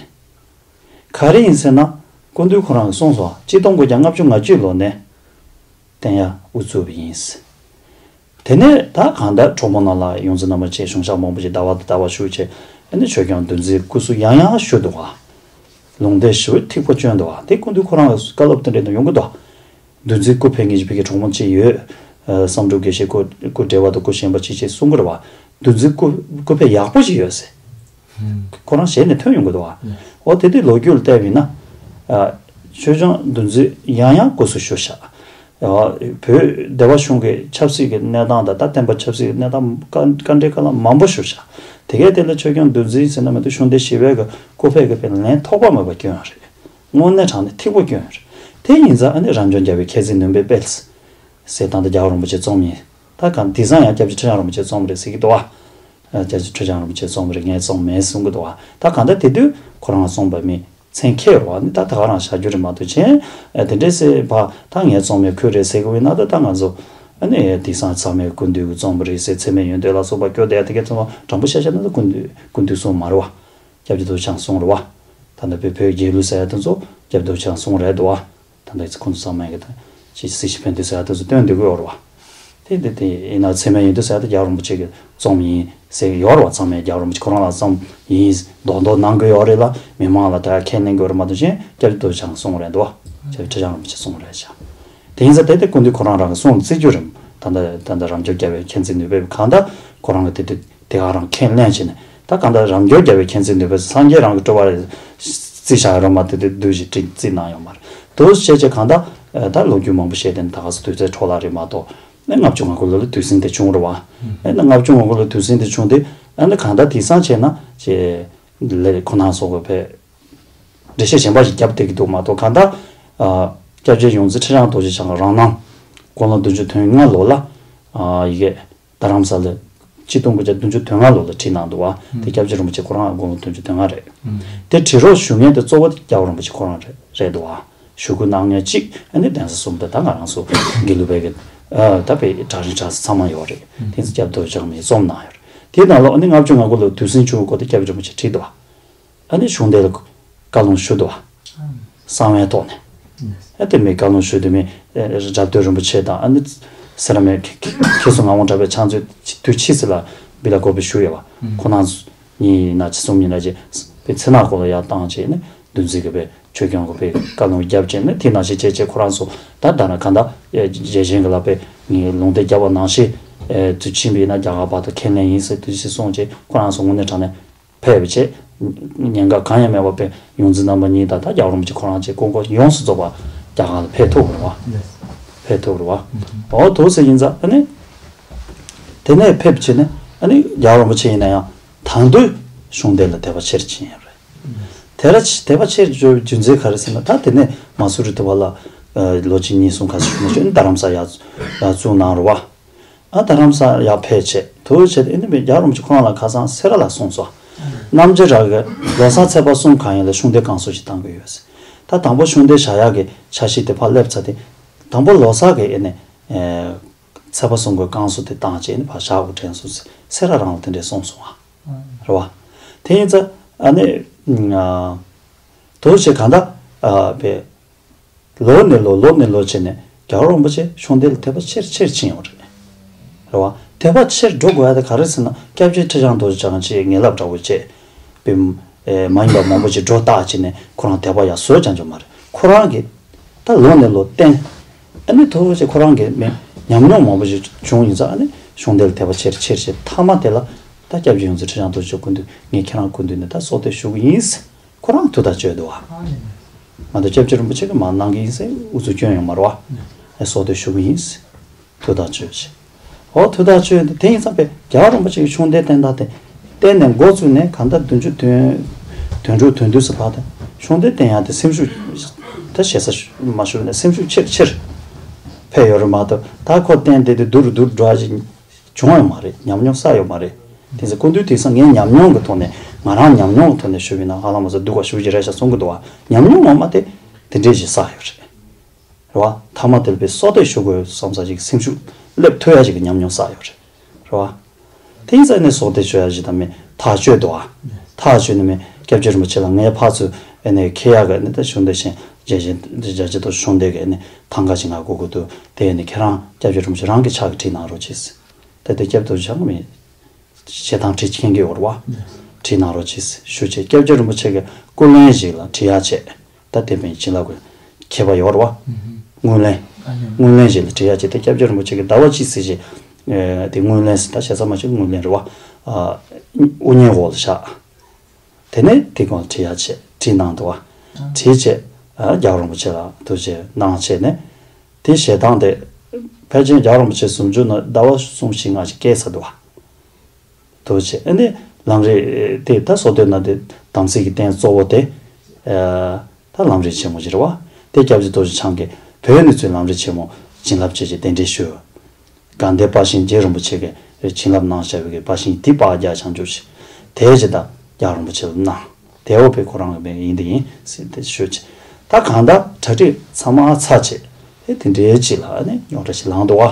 ག་རེ་ཡིན་ཟེར་ན། སྐུ་མདུན་ཁོ་རང་གིས་གསུངས་སོང་། གཅིག་སྟོང་དགུ་བརྒྱ་ལྔ་བཅུ་ང་བཅུ་ལོ་ནས་བསྟེན་ཡ་དབུ་བཙུགས་པ་ཡིན། དེ་ནས་ད་གང་ལྟར་གྲོགས་པོ་རྣམས་ལ་ཡོངས་འཛིན་རྣམ་པ་བཅས་གཞུང་ཞག་མང་པོ་ཞིག་ཟླ་བ་དང་ཟླ་བ་ཞུགས་བྱས་ཨ་ནི་ཆོས་སྐྱོང་འདུ་འཛིའི་སྐུ་གཟུགས་ཡང་ཡང་ཞུ་འདུག་བ། ལུང་བསྟན་ཞུ་བའི་ཐིགས་པ་བསྐྱོན་འདུག་བ། དེ་སྐུ་མདུན་ཁོ་རང་གི་བཀའ་སློབ་དེ་འདྲ་ནང་ཡོང་གི་འདུག་འདུ་འཛིའི་སྐུ་ཕེབས་མཁན་ཞིག་ཕ་གི་གྲོགས་མོ་གཅིག་ཡོད། བསམ་འགྲུབ་དགེ་བཤེས་སྐུ་སྐུ་བགྲེས་པ་དང་སྐུ་གཞོན་པ་གཅིག་བྱས་གསུང་གི་རེད་བ། འདུ་འཛིའི་སྐུ་སྐུ་ཕེབས་ཡག་པོ་ཞིག་ཡོད་ཟེར། ཁོ་རང་ཞལ་ནས་ཐོན་ཡོང་གི་འདུག་བ། འོ་དེ་དུས་ལོ་རྒྱུས་ལ་བལྟས་པ་ཡིན་ན། ཆོས་སྐྱོང་འདུ་འཛི་ཡང་ཡང་སྐུ་གཟུགས་ཞུ་བཞག་བོད་སྡེ་པ་གཞུང་གི་ཆབ་སྲིད་ཀྱི་གནས་སྟངས་དང་ད་བསྟན་པ་ཆབ་སྲིད་ཀྱི་གནས་སྟངས་བཀའ་བཀའ་འདྲི་བཀའ་སློབ་མང་པོ་ཞུ་བཞག་དེ་གའི་དེ་ལ་ཆོས་སྐྱོང་འདུ་འཛི་ཟེར་ན་མི་འདུག་གཞུང་འདི་ཞི་བའི་གི་སྐུ་ཕེབས་ཀྱི་དཔེ་ལན་ཐོགས་པ་མེད་པ་བསྐྱོན་ཡོད་རེད། དངོས་གནས་དྲང་གནས་ཐིགས་པ་བསྐྱོན་ཡོད་རེད། དེ་ཡིན་ཙང་ཨ་ནི་རབ་འབྱམས་རྒྱལ་བའི་མཁས་བཙུན་ནུས་པའི་དཔལ། ཟེར་སྟངས་དེ་རྒྱལ་བ་རིན་པོ་ཆེ་རྩོམ་ཡིན། ད་གང་དེང་སང་ཡང་སྐྱབས་རྗེ་ཁྲི་བྱང་རིན་པོ་ཆེ་རྩོམ་རེད་ཟེར་གྱི་འདུག་བ། སྐྱབས་རྗེ་ཁྲི་བྱང་རིན་པོ་ཆེ་རྩོམ་རེད་ངས་རྩོམ་མེད་གསུང་གི་འདུག་བ། ད་གང་ལྟར་དེ་དུས་ཁོ་རང་རྩོམ་པ་མི་མཚན་ཁྱེར་བ་ནི་ད་ད་ག་རང་བཞག་རྒྱུ་རེད་མ་གཏོགས་ཆེན། དེ་འདྲས་ཟེར་བ་ད་ངས་རྩོམ་མེད་ཁོས་རེད་ཟེར་གི་ཡོད་ན་ད་ད་ང་ཚོ་ཨ་ནི་དེང་སང་ཚང་མས་སྐུ་མདུན་གྱི་རྩོམ་པ་རེད་ཟེར་ཚད་མེད་ཡོན་ཏན་ལ་སོགས་པ་སྐྱོ་དེ་དེ་གས་ཚང་མ་དྲང་པོ་བཤད་བཤད་ན་ད་སྐུ་མདུན་སྐུ་མདུན་གསུང་མ་རེད་བ། སྐྱབས་རྗེ་རྡོ་རྗེ་འཆང་གསུང་རེད་བ། ད་ལྟ་བོད་བོད་རྒྱལ་གླུ་ཟེར་ཡ་དེ་ཚོ་སྐྱབས་རྗེ་རྡོ་རྗེ་འཆང་གསུང་རེད་འདུག་བ། ད་ལྟ་ཚོ་ཁོང་ཚོ་ཚང་མས་གི་ད་ ཅིག་གཟི་བརྗིད་ཕན་བདེ་ཟེར་ཡ་དེ་ཚོ་སྟོན་བསྡད་ཀྱི་ཡོད་རེད་བ། དེ་དེ་དེ་ཡིན་ན་ཚད་མེད་ཡིན་དུས་ཟེར་ཡ་དེ་རྒྱལ་བ་རིན་པོ་ཆེ་གི་རྩོམ་ཡིན་ཟེར་གྱི་ཡོད་རེད་བ། ཚང་མས་རྒྱལ་བ་རིན་པོ་ཆེ་ཁོ་རང་ལ་རྩོམ་ཡིན་རྡོག་རྡོག་གནང་གི་ཡོད་རེད་ལ། མི་མང་ལ་ད་ཁས་ལེན་དགོས་རེད་མ་གཏོགས་གཞན་སྐྱབས་རྗེ་རྡོ་རྗེ་འཆང་གསུངས་རེད་འདུག་བ། སྐྱབས་རྗེ་ཁྲི་བྱང་རིན་པོ་ཆེ་གསུངས་རེད་བྱ། དེ་ཡིན་ཙང་དེ་དེ་སྐུ་མདུན་ཁོ་རང་རང་གི་གསུང་བརྩི་རྒྱུ་རེད། ད་ལྟ་ད་ལྟ་རབ་འབྱོར་རྒྱལ་བའི་མཁྱེན་བརྩེ་ནུས་པས་གང་ལྟར་ཁོ་རང་གི་དེ་དེ་དེ་ག་རང་ཁས་ལེན་བྱས་ནས། ད་གང་ལྟར་རབ་འབྱོར་རྒྱལ་བའི་མཁྱེན་བརྩེ་ནུས་པས་སངས་རྒྱས་རང་གི་སྤྲུལ་པ་རེད་རྩིས་བཞག་ཡོད་རེད་མ་གཏོགས་དེ་བསྡུས་ཤིག་བྲིས་རྩིས་གནང་ཡོད་མ་རེད། དུ་བྱས་བྱས་གང་ལྟར་ད་ལོ་རྒྱུས་མང་པོ་བཤད་དེ་ད་ག་ས་དུས་ཚོད་འཕྲོ་བརླག་རེད་མ་གཏོགས། ཨ་ནི་ལྔ་བཅུ་ང་དགུ་ལོ་ལ་དུས་ཟིང་དེ་བྱུང་རེད་བ། ཨ་ནི་ལྔ་བཅུ་ང་དགུ་ལོ་དུས་ཟིང་དེ་བྱུང་དུས་ཨ་ནི་གང་ལྟར་དེང་སང་བྱས་ན་ཅེས་ལས་ཁོ་ན་སོགས་ཀྱི་བས་འགྲེལ་བཤད་གཞན་པ་ཞིག་བརྒྱབ་བསྡད་ཀྱི་འདུག་མ་གཏོགས། གང་ལྟར་ཨ་སྐྱབས་རྗེ་ཡོངས་འཛིན་ཁྲི་བྱང་རྡོ་རྗེ་འཆང་རང་སྣང་དགུང་ལོ་བདུན་ཅུ་དོན་ལྔ་ལོ་ལ་ཨ་ཡི་གེ་རྡ་རམ་ས་ལ་ཆིག་སྟོང་དགུ་བརྒྱ་བདུན་ཅུ་དོན་ལྔ་ལོ་ལ་བྲིས་གནང་འདུག་བ། དེ་སྐྱབས་རྗེ་རིན་པོ་ཆེ་ཁོ་རང་དགུང་ལོ་བདུན་ཅུ་དོན་ལྔ་རེད། དེ་བྲིས་རོགས་ཞུ་མཁན་དེ་གཙོ་བོ་དེ་རྒྱལ་བ་རིན་པོ་ཆེ་ཁོ་རང་རེད་རེད་འདུག་བ། ཞུ་སྐུལ་གནང་མཁན་གཅིག་ཨ་ནི་གདན་ས་གསུམ་དེ་ད་ང་རང་ཚོ་དགེ་ལུགས་པའི་གི་ཨ་ད་པའི་གྲྭ་རིན་གྲྭ་ཚང་མ་ཡོད་རེད། དེ་ཚོ་སྐྱབས་རྡོ་རྗེ་འཆང་མིས་རྩོམ་གནང་ཡོད་རེད། དེའི་ནང་ལོགས་ཨ་ནི་ལྔ་བཅུ་ང་དགུ་ལོ་དུས་ཟིང་བྱུང་སྐོར་དེ་སྐྱབས་རྗེ་རིན་པོ་ཆེ་བྲིས་འདུག་བ། ཨ་ནི་གཞུང་འདི་ལ་བཀའ་ལུང་ཞུ་འདུག་བ། གསང་བའི་ཐོག་ནས། ཨ་དེ་མིན་བཀའ་ལུང་ཞུ་དེ་མིན་རབ་སྟོན་རིན་པོ་ཆེ་དང་ཨ་ནི་སེ་ར་མེ་ཁེ་སོ་ངག་དབང་གྲགས་པའི་ཕྱག་མཛོད་དུས་ཕྱིས་སུ་ལ་བི་ལ་གོ་བི་ཞུ་ཡོད་བ། ཁོ་ན་གཉིས་ཡིན་ན་ཅི་གསུམ་ཡིན་ན་ཅི་པའི་ཚེ་ནག་སྐོར་ལ་ཡར་བཏང་བྱས་ནས་འདུ་འཛི་གི་པའི་ཆོས་སྐྱོང་གི་པའི་བཀའ་ལུང་བརྒྱབ་བྱས་ནས་དེ་ནང་བཞིན་བྱས་བྱས་ཁོ་རང་ཚོ་ད་ད་ན་ག་འདའ་རྒྱལ་ཞེན་གི་ལ་པའི་ངའི་ལུང་བསྟན་བརྒྱབ་པ་ནང་བཞིན་དུ་ཕྱིན་པ་ཡིན་ན་རྒྱ་གར་བར་དུ་ཁས་ལེན་ཡིན་ཟེར་དུས་ཕྱིས་གསུངས་བྱས་ཁོ་རང་ཚོ་དངོས་གནས་དྲང་གནས། ཕེབས་བྱས། ཉེན་ཁ་གང་ཡང་མེད་པར་ཕེབས་ཡོངས་འཛིན་རྣམ་པ་གཉིས་དང་ད་རྒྱལ་བ་རིན་པོ་ཆེ་ཁོ་རང་བཅས་སྐུ་འཁོར་ཡོངས་སུ་རྫོགས་པ་རྒྱ་གར་ལ་ཕེབས་ཐུབ་རེད་བ། ཕེབས་ཐུབ་རེད་བ། འོ་དུ་ཟེར་ཡིན་ཙང་ཨ་ནི། དེ་ནས་ཕེབས་བྱས་ནས་ཨ་ནི་རྒྱལ་བ་རིན་པོ་ཆེ་ཡིན་ན་ཡང་དང་དུས་གཞུང་འདི་ལ་དད་པ་ཆེར་ཕྱིན་ཡོད་རེད། དེ་ལ་དད་པ་ཆེར་འཇོག་རྒྱུ་མཚན་ག་རེ་ཟེར་ན་ད་དེ་ནས་མ་སུ་རི་དུ་བ་ལ་ལོ་གཅིག་གཉིས་གསུམ་ཁ་ཤས་ཤིག་མ་བྱོན་རྡ་རམ་ས་ཡར་ཡར་བཙུགས་གནང་རེད་བ། ཨ་རྡ་རམ་ས་ཡར་ཕེབས་བྱས་དུ་བྱས་ཏེ་ཨ་ནི་རྒྱལ་བ་རིན་པོ་ཆེ་ཁོང་ལ་ཁ་སང་སེ་ར་ལ་གསུངས་སོ། རྣམ་རྒྱལ་རང་གི་ལོ་གསར་ཚེས་པ་གསུམ་གང་ཡིན་ལ་ཤུང་སྡེ་བསྐང་གསོ་ཞིག་བཏང་གི་ཡོད་ཟེར། ད་དང་པོ་ཤུང་སྡེ་བཞག་ཡག་གི་འཆར་གཞི་དེ་ཕར་སླེབས་ཚར་ཏེ། དང་པོ་ལོ་གསར་གི་ཨ་ནི་ཚེས་པ་གསུམ་གི་བསྐང་གསོ་དེ་བཏང་བྱས་ཨ་ནི་ཕར་བཞག་དགོས་དྲན་སོང་ཟེར་སེ་ར་རང་ལ་དེ་འདྲས་གསུངས་སོང་ཨ། རེད་བ། དེ་ཡིན་ཙང་ཨ་ནི། དུ་བྱས་གང་ལྟར་པའི། ལོ་ནས་ལོ་ལོ་ནས་ལོ་བྱས་ནས་རྒྱལ་བ་རིན་པོ་ཆེ་ཤུང་སྡེ་ལ་དད་པ་ཆེར་ཆེར་ཕྱིན་ཡོད་རེད། རེད་བ། དད་པ་ཆེར་འགྲོ་དགོས་ཡ་དེ་ག་རེ་ཟེར་ན་སྐྱབས་རྗེ་ཁྲི་བྱང་རྡོ་རྗེ་འཆང་ཆེས་ངེས་ལབ་འདྲ་བོ་བྱས། པའི། མ་ཡིན་པ་མང་པོ་ཞིག་སྒྲོ་བཏགས་བྱས་ནས་ཁོ་རང་དད་པ་ཡར་བཟོས་ཀྱང་འཇོག་མ་རེད་ཁོ་རང་གིས། ད་ལོ་ནས་ལོ་བརྟན། ཨ་ནི་དུ་བྱས་ཁོ་རང་གིས་མི་ཉམས་མྱོང་མང་པོ་ཞིག་བྱུང་ཡིན་ཙང་ཨ་ནི་ཤུང་སྡེ་ལ་དད་པ་ཆེར་ཆེར་བྱས་མཐའ་མ་དེ་ལ་ད་སྐྱབས་རྗེ་ཡོངས་འཛིན་ཁྲི་བྱང་རྡོ་རྗེ་སྐུ་མདུན་ངས་ཁྱེད་རང་སྐུ་མདུན་ནས་ད་གསོལ་སྟོན་ཞུ་གི་ཡིན། ཁོ་རང་ཐུགས་ཐག་གཅོད་འདུག་བ། ང་ཚོ་སྐྱབས་རྗེ་རིན་པོ་ཆེ་གིས་མར་གནང་གི་ཡིན་ཟེར་ཨུ་ཚུགས་སྐྱོན་ཡོད་མ་རེད་བ། ཨེ་གསོལ་སྟོན་ཞུ་གི་ཡིན་ཟེར། ཐུགས་ཐག་གཅོད་ཅིག་འོ་ཐུགས་ཐག་གཅོད་དེ་དེ་ཡིན་ཙང་པས་རྒྱལ་བ་རིན་པོ་ཆེ་གི་ཤུང་སྡེ་བསྟན་སྟངས་དེ་བསྟན་ནས་འགོ་བཙུགས་ནས་གང་ལྟར་བདུན་ཅུ་དོན་དོན་དྲུག་དོན་བདུན་ཙམ་བར་དུ་ཤུང་སྡེ་བསྟན་ཡག་དེ་སེམས་ཤུགས་ད་ཞེ་ས་མ་ཞུགས་ནས་སེམས་ཤུགས་ཆེར་ཆེར་འཕེལ་ཡོད་རེད་མ་གཏོགས་ད་ཁོ་བསྟན་དེ་དེ་སྡུག་རུ་སྡུག་རུ་འགྲོ་ཡ་ཅིག་བྱུང་ཡོད་མ་རེད། ཉམས་མྱོང་བསགས་ཡོད་མ་རེད། དེ་ཚེ་སྐུ་མདུན་དེང་སང་ངའི་ཉམས་མྱོང་གི་ཐོག་ནས་ང་རང་ཉམས་མྱོང་གི་ཐོག་ནས་ཞུས་པ་ཡིན་ན་ཧ་ལམ་མ་ཟད་སྡུག་པ་ཞེ་པོ་ཅིག་རེད་ཤག་གསུང་གི་འདུག་བ། ཉམས་མྱོང་ངོ་མ་དེ་དེ་འདྲས་ཞིག་བསགས་ཡོད་རེད། རེད་བ། མཐའ་མ་དེ་ལ་པའི་གསོལ་སྟོན་ཞུ་དགོས་བསམ་ས་ཞིག་སེམས་ཤུགས་སླེབས་ཐུབ་ཡ་ཞིག་གི་ཉམས་མྱོང་བསགས་ཡོད་རེད། རེད་བ། དེ་ཡིན་ཙང་ནས་གསོལ་སྟོན་ཞུ་ཡ་ཞིག་དང་མི་ཐག་གཅོད་འདུག་བ། ཐག་གཅོད་ནས་མི་སྐྱབས་རྗེ་རིན་པོ་ཆེ་ལ་ངའི་ཕར་ཚུར་ཨེ་ནས་ཁེ་ཡ་གི་ཨེ་ནས་ད་ཞུ་འདོད་ཞིང་རྒྱལ་ཆེན་རྒྱལ་སྤྱི་ཐོག་ཞུ་འདོད་གི་ཨེ་ནས་ཐང་ག་ཞིག་ང་དགོས་ཀྱི་འདུག་དེ་ཨེ་ནས་ཁྱེད་རང་སྐྱབས་རྗེ་རིན་པོ་ཆེ་རང་གི་ཕྱག་གིས་བྲིས་གནང་རོགས་གྱིས། ད་ལྟ་སྐྱབས་རྡོ་རྗེ་འཆང་གི་མི་བྱེད་སྟངས་བྲིས་མཁྱེན་གྱི་ཡོད་རེད་བ། བྲིས་གནང་རོགས་གྱིས་ཞུ་བྱས་སྐྱབས་རྗེ་རིན་པོ་ཆེ་གི་སྐུ་ལན་ཞིག་ལ་བྲིས་ཡ་བྱས། ད་དེ་པའི་བྱིན་རླབས་ཀྱི་ཁྱད་པར་ཡོད་རེད་བ། དངུལ་ལེན། དངུལ་ལེན་ཞིག་ལ་བྲིས་ཡ་བྱས་ཏེ་སྐྱབས་རྗེ་རིན་པོ་ཆེ་གི་ཟླ་བ་གཅིག་ཙམ་ཞིག་དེ་དངུལ་ལེན་ཟེར་ད་བྱས་ཙང་མ་གཅིག་དངུལ་ལེན་རེད་བ། དབུ་བརྙེས་འོག་ལ་བཞག་དེ་ནས་དེ་སྒང་བྲིས་ཡ་བྱས་བྲིས་གནང་འདུག་བ། བྲིས་བྱས་རྒྱལ་བ་རིན་པོ་ཆེ་ལ་ཐུགས་རྗེ་གནང་བྱས་ནས། དེ་བྱེད་སྟངས་དེ་ཕལ་ཆེར་རྒྱལ་བ་རིན་པོ་ཆེ་ཟུང་འཇུག་ནང་ཟླ་བ་གསུམ་བཞི་ལྔ་ཞིག་བསྐྱལ་ཚར་འདུག་བ། དུ་བྱས་ཨ་ནི་ལམ་རིམ་དེ་ད་གསོལ་སྟོན་ན་དེ་དམ་ཚིག་གི་རྟེན་གཙོ་བོ་དེ། ད་ལམ་རིམ་ཆེན་མོ་ཅིག་རེད་བ། དེ་སྐྱབས་རྗེ་རྡོ་རྗེ་འཆང་གིས་བོད་ནས་ཚུར་ལམ་རིམ་ཆེན་མོ་བྱིན་རླབས་ཅན་གྱི་གདན་འདྲེན་ཞུས། དགའ་ལྡན་དཔའ་ཞུམ་རྗེ་རིན་པོ་ཆེ་གིས་བྱིན་རླབས་གནང་བཞག་པའི་དཔའ་ཞུམ་འདི་དཔལ་རྒྱལ་བྱང་ཆུབ་ཞེས་དེ་ཇི་ལྟར་རྒྱལ་རིན་པོ་ཆེ་ལ་གནང་། དེ་འོ་བས་ཁོ་རང་གི་མིང་ཡིན་འདི་ཡིན་ཟེར་དེ་ཞུས་བྱས། ད་གང་ལྟར་གྲ་སྒྲིག་ཚང་མ་ཚར་བྱས་དེ་དེ་འདྲའི་ཅིག་ལ་ནི་རྙོག་དྲ་ཞིག་ལངས་འདུག་བ།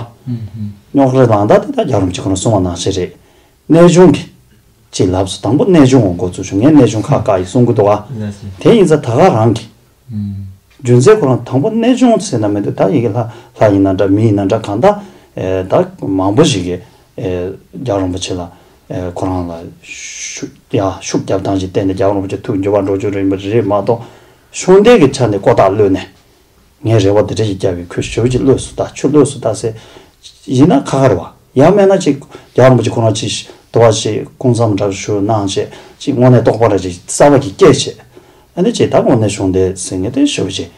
རྙོག་དྲ་ལངས་ད་དེ་ད་རྒྱལ་རིན་པོ་ཆེ་ཁོ་རང་གསུང་བ་ནང་བཞིན་རེད། གནས་ཆུང་གི་ཅིག་ལབ་སོང་། དང་པོ་གནས་ཆུང་འོང་འགོ་ཚུགས་བྱུང་། ངས་གནས་ཆུང་ཁག་ཁག་ཡིག་གསུང་གི་འདུག་བ། དེ་ཡིན་ཙང་ད་ག་རང་གི་རྒྱུ་མཚན་ཁོ་རང་དང་པོ་གནས་ཆུང་ཟེར་ན་མི་འདུག་ད་ཡི་གེ་ལྷ་ལྷ་ཡིན་ན་འདྲ་མི་ཡིན་ན་འདྲ་གང་ལྟར་ཨེ་ད་མང་པོ་ཞིག་གིས་ཨེ་རྒྱལ་བ་རིན་པོ་ཆེ་ལ་ཨེ་ཁོ་རང་ལ་ཤུ་ཡ་ཤུགས་རྒྱབ་སྟངས་ཤིག་བསྟན་ནས་རྒྱལ་བ་རིན་པོ་ཆེ་ཐུགས་འགྱུར་བ་འགྲོ་རྒྱུ་རེད་མ་རེད་མ་གཏོགས་ཤུགས་ལྡན་གྱི་ཆ་ནས་ཀོ་ཐག་གློད་ནས། ངས་རེ་བ་འདི་འདྲ་ཞིག་བརྒྱབ་པས་ཁོས་ཞེ་པོ་ཅིག་བློས་སུ་བཏང་ཆུ་བློས་སུ་བཏང་ཟེར། ཡིན་ན་ཁག་ཁག་རེད་བ། ཡང་མིན་ན་ཅིག་རྒྱལ་བ་རིན་པོ་ཆེ་ཁོ་རང་ཅིག་དུ་བ་ཞིག་སྐུ་མཚམས་འདྲ་ཞུ་གནང་བྱས་ཅིག་དངོས་གནས་རྟོགས་པ་རེ་ཅིག་གསར་པ་ཞིག་སྐྱེས་བྱས། ཨ་ནི་ཅིག་ད་དངོས་གནས་གཞུང་འདི་ཟེར་མཁན་དེ་ཞེ་པོ་ཅིག་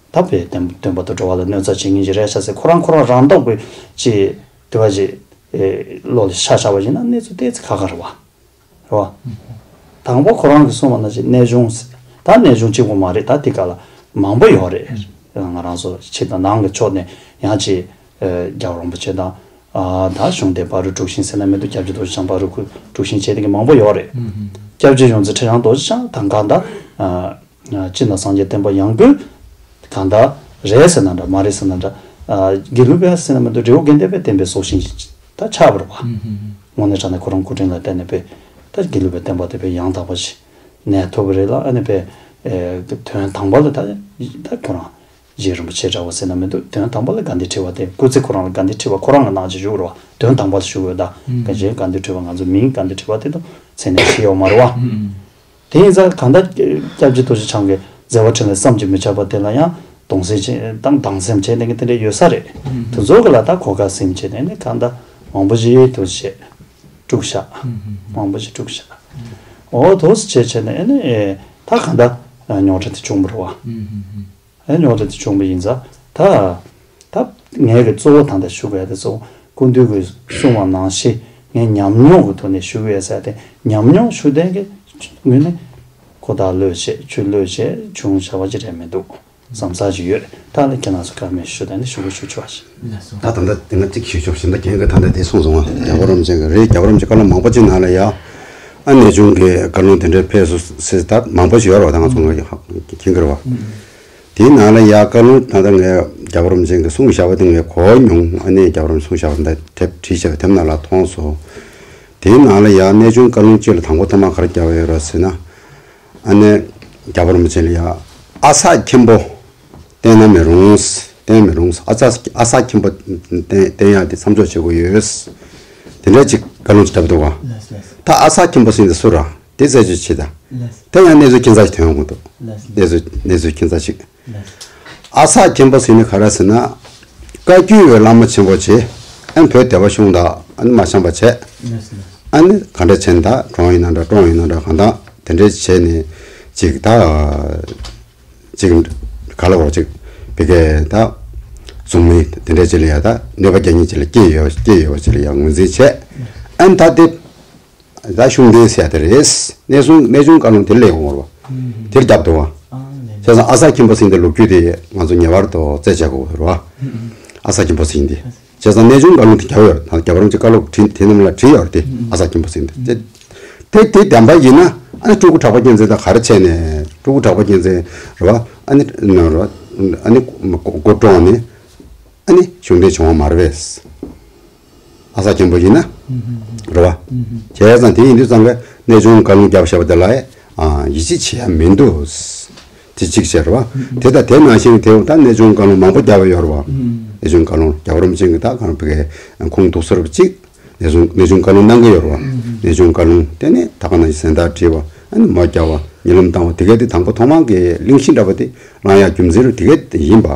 ད་བས་བདེན་བདེན་པ་དུ་འགྲོ་བ་ལ་གནོད་འཚེ་བྱེད་མཁན་ཞིག་རེད་ཤག་ཟེར་ཁོ་རང་ཁོ་རང་རང་རྟོགས་པའི་ཅིག་དུ་བ་ཞིག་བློ་ལ་ཤ་ཤ་བ་ཡིན་ན་གནས་ཚུལ་དེ་ཚོ་ཁག་ཁག་རེད་བ། རེད་བ། དང་པོ་ཁོ་རང་གིས་གསུངས་པ་ནང་བཞིན་གནས་ཆུང་ཟེར། ད་གནས་ཆུང་གཅིག་པོ་མ་རེད། ད་དེ་ག་ལ་མང་པོ་ཡོད་རེད། ང་རང་ཚོ་ཕྱི་དང་ནང་གི་ཕྱོགས་ནས་ཡང་ཅིག་ཨ་རྒྱལ་བ་རིན་པོ་ཆེ་དང་ཨ་ད་གཞུང་འདི་བར་དུ་དཀྲུག་ཤིང་ཟེར་ན་མི་འདུག་སྐྱབས་རྗེ་རྡོ་རྗེ་འཆང་བར་དུ་དཀྲུག་ཤིང་བྱས་དེ་གི་མང་པོ་ཡོད་རེད། སྐྱབས་རྗེ་ཡོངས་འཛིན་ཁྲི་བྱང་རྡོ་རྗེ་འཆང་དང་གང་ལྟར་ཨ་སྤྱི་ནོར་སངས་རྒྱས་བསྟན་པ་ཡང་སྒོས་གང་ལྟར་རེད་ཟེར་ན་འདྲ་མ་རེད་ཟེར་ན་འདྲ། ཨ་དགེ་ལུགས་པ་ཟེར་ན་མི་འདུག་རི་བོ་དགེ་ལྡན་པའི་བསྟན་པའི་སྲོག་ཤིང་ཞིག་ད་ཆགས་པ་རེད་བ། དངོས་གནས་དྲང་གནས་ཁོ་རང་སྐུ་དྲིན་ལ་བརྟེན་ནས་པས་ད་དགེ་ལུགས་པའི་བསྟན་པ་དེ་པས་ཡང་དག་པ་ཞིག་གནས་ཐུབ་པ་རེད་ལ། ཨ་ནི་པས་ཨེ་དོན་དང་པོ་ལ་ད་ད་ཁོ་རང་རྗེ་རིན་པོ་ཆེ་འདྲ་བོ་ཟེར་ན་མི་འདུག་དོན་དང་པོ་ལ་དགའ་ལྡན་ཁྲི་པ་དེ་སྐུ་ཚེ་ཁོ་རང་ལ་དགའ་ལྡན་ཁྲི་པ་ཁོ་རང་གི་ནང་ཅིག་བཞུགས་རེད་བ། དོན་དང་པོ་ལ་བཞུགས་ཡོད་ད། ག་ཅེ་དགའ་ལྡན་ཁྲི་པ་ང་ཚོ་མིང་དགའ་ལྡན་ཁྲི་པ་དེ་དང་མཚན་ནས་ཤེས་ཡོད་མ་རེད་བ། དེ་ཡིན་ཙང་གང་ལྟར་སྐྱབས་རྗེ་རྡོ་རྗེ་འཆང་གི་མཛད་པ་འཕྲིན་ལས་བསམ་གྱིས་མི་ཁྱབ་པ་དེ་ལ་ཡང་གདུང་སེམས་བྱེད་དང་སྡང་སེམས་བྱེད་མཁན་དེ་འདྲ་ཡོད་ས་རེད། དེ་ཚོ་གི་ལ་ད་གོ་སྐབས་ཟིན་བྱས་ནས་ནི་གང་ལྟར་མང་པོ་ཞིག་དུ་བྱས་དཀྲུགས་ཤག་མང་པོ་ཞིག་དཀྲུགས་ཤག་འོ་དོ་སི་བྱས་བྱས་ནས་ནི་ད་གང་ལྟར་རྙོག་དྲ་དེ་བྱུང་བ་རེད་བ། ཨེ་རྙོག་དྲ་དེ་བྱུང་བ་ཡིན་ཙང་ད། ད་ངས་གི་གཙོ་བོ་ད་ལྟ་ཞུ་དགོས་ཡ་དེ་གཙོ་བོ་སྐུ་མདུན་གྱིས་གསུངས་པ་ནང་བཞིན་ངས་ཉམས་མྱོང་གི་ཐོག་ནས་ཞུ་དགོས་ཡ་ཟེར་ཏེ་ཉམས་མྱོང་ཞུ་མཁན་གྱི་ངོས་ནས་ཁོ་ཐག་གློད་བྱས་ཆུ་གློད་བྱས་བྱུང་བྱ་བ་ཅི་རེད་མི་འདུག་བསམ་ས་ཅིག་ཡོད། ད་ནི་ཁྱེད་རང་ཚོ་བཀའ་མོལ་ཞུ་དང་ནི་ཞུ་དགོས་ཞུ་ཆོག་ཞིག་ད་ད་ལྟ་དེ་ང་གཅིག་ཞུ་ཆོག་ཞིག་ད་རྒན་གྱིས་ད་ལྟ་དེ་གསུངས་སོང་ང་རྒྱལ་བ་རིན་པོ་ཆེ་གི་རེད། རྒྱལ་བ་རིན་པོ་ཆེ་བཀའ་སློབ་མང་པོ་ཅིག་ནང་ལ་ཡ་ཨ་གནས་ཆུང་གི་བཀའ་ལུང་དེ་འདྲའི་ཕེབས་སོང་ཟེར་ད་མང་པོ་ཞིག་ཡོད་རེད་བ། ད་ང་ཚོ་ང་མཁྱེན་གྱི་རེད་བ། དེའི་ནང་ལ་ཡ་བཀའ་ལུང་ད་ལྟ་ངས་རྒྱལ་བ་རིན་པོ་ཆེ་གིས་གསུངས་བཞག་པ་དེ་ངས་གོ་མྱོང་། ཨ་ནི་རྒྱལ་བ་རིན་པོ་ཆེ་གསུངས་བཞག་པ་དེ་དེབ་བྲིས་བྱས་པ་དེབ་ནང་ལ་མཐོང་སོང་། དེའི་ནང་ལ་ཡ་གནས་ཆུང་བཀའ་ལུང་གཅིག་ལ་དང་པོ་ཐོག་མར་ག་རེ་བརྒྱབ་ཡོད་རེད་ཟེར་ན། ཨ་ནི་རྒྱལ་བ་རིན་པོ་ཆེ་ལ་ཡ་ཨ་གསར་མཁན་པོ་བསྟེན་ན་མི་རུང་། བསྟེན་མི་རུང་། ཨ་གསར་ཨ་གསར་མཁན་པོ་བསྟེན་བསྟེན་ཡག་དེ་མཚམས་འཇོག་བྱེད་དགོས་ཡོད། དེ་འདྲ་ཅིག་བཀའ་ལུང་ཅིག་བརྒྱབ་འདུག་བ། ད་ཨ་གསར་མཁན་པོ་ཟེར་འདི་སུ་རེད། དེ་རྩད་གཅོད་བྱེད་དང་། ལགས། དེ་ཡང་གནས་ཚུལ་ཁྱད་མཚར་ཞིག་ཐོན་ཡོང་གི་འདུག་ལགས། གནས་ཚུལ་གནས་ཚུལ་ཁྱད་མཚར་ཞིག་ལགས། ཨ་གསར་མཁན་པོ་ཟེར་ནི་ག་རེ་ཟེར་ན། བཀའ་བརྒྱུད་པའི་བླ་མ་ཆེན་པོ་ཆེ་ཨ་ནི་བོད་སྡེ་པ་གཞུང་དང་ཨ་ནི་མ་འཆམ་པ་བྱས། ལགས་ལགས། ཨ་ནི་ག་འདྲ་བྱས་ནས་ད་གྲོངས་ཡིན་ན་འདྲ་གྲོངས་ཡིན་ན་འདྲ་གང་ལྟར་དེ་འདྲ་བྱས་ནས་ཅིག་ད་ཅིག་ག་ལ་བ་ཅིག་བི་གའི་ད་རྫུན་མའི་དེ་འདྲ་ཅིག་ལ་ཡ་ད་གནོད་པ་རྒྱག་མཁན་ཅིག་ལ་སྐྱེས་ཡོད་སྐྱེས་ཡོད་པ་ཅིག་ལ་ཡ་ངོས་འཛིན་བྱས། ཨ་ནི་ད་དེ། ད་ཤུགས་ལྡན་ཟེར་ཡ་དེ་རེད། གནས་ཆུང་གནས་ཆུང་བཀའ་ལུང་དེ་ལས་ཡོང་བ་རེད་བ། དེར་བརྒྱབ་འདུག་བ། བྱས་ཙང་ཨ་གསར་མཁན་པོ་ཟེར་དེ་ལོ་རྒྱུས་དེ་ང་ཚོ་ངེས་པར་དུ་རྩད་བཅད་དགོས་རེད་བ། ཨ་གསར་མཁན་པོ་ཟེར་དེ། བྱས་ཙང་གནས་ཆུང་བཀའ་ལུང་དེ་བརྒྱབ་ཡོད་རེད། ད་རྒྱལ་བ་རིན་པོ་ཆེ་བཀའ་སློབ་བྲིས་དེ་རྣམས་ལ་བྲིས་ཡོད་རེད་དེ་ཨ་གསར་མཁན་པོ་ཟེར་དེ། དེ་དེ་བདེན་པ་ཡིན་ན་ཨ་ནི་སྤྲུལ་སྐུ་གྲགས་པ་རྒྱལ་མཚན་དང་ག་རེ་བྱས་ནས་སྤྲུལ་སྐུ་གྲགས་པ་རྒྱལ་མཚན་རེད་བ། ཨ་ནི་ཨ་ནི་སྐུ་བཀྲོངས་ནས། ཨ་ནི་གཞུང་འབྲེལ་བྱུང་བ་མ་རེད་པས། ཨ་གསར་མཁན་པོ་ཡིན་ན། རེད་བ། བྱས་ཙང་དེ་ཡིན་དུས་ཙང་གི་གནས་ཆུང་བཀའ་ལུང་བརྒྱབ་བཞག་པ་དེ་ལ་ཡིད་ཆེས་བྱེད་ཡ་མི་འདུག་དེ་གཅིག་བྱས་རེད་བ། དེ་དང་དེ་ནང་བཞིན་དེ་ད་གནས་ཆུང་བཀའ་ལུང་མང་པོ་བརྒྱབ་པ་ཡོད་རེད་བ། གནས་ཆུང་བཀའ་ལུང་རྒྱལ་བ་རིན་པོ་ཆེ་གི་ད་གང་བིགའི་ཁུངས་གཏུགས་ས་རུ་གཅིག་གནས་ཆུང་གནས་ཆུང་བཀའ་ལུང་གནང་གི་ཡོད་རེད་བ། གནས་ཆུང་བཀའ་ལུང་དེ་ནི་ད་ག་ནང་བཞིན་གཟེངས་རྟགས་བྲིས་པ་ཨ་ནི་མོ་བརྒྱབ་པ་ཉེ་ལམ་བཏང་བ་དེ་གས་དེ་དང་པོ་ཐོག་མ་གི་གླེང་གཞི་འདྲ་པོ་དེ་བླང་ཡ་རྒྱུ་མཚན་རུ་དེ་གས་དེ་ཡིན་པ།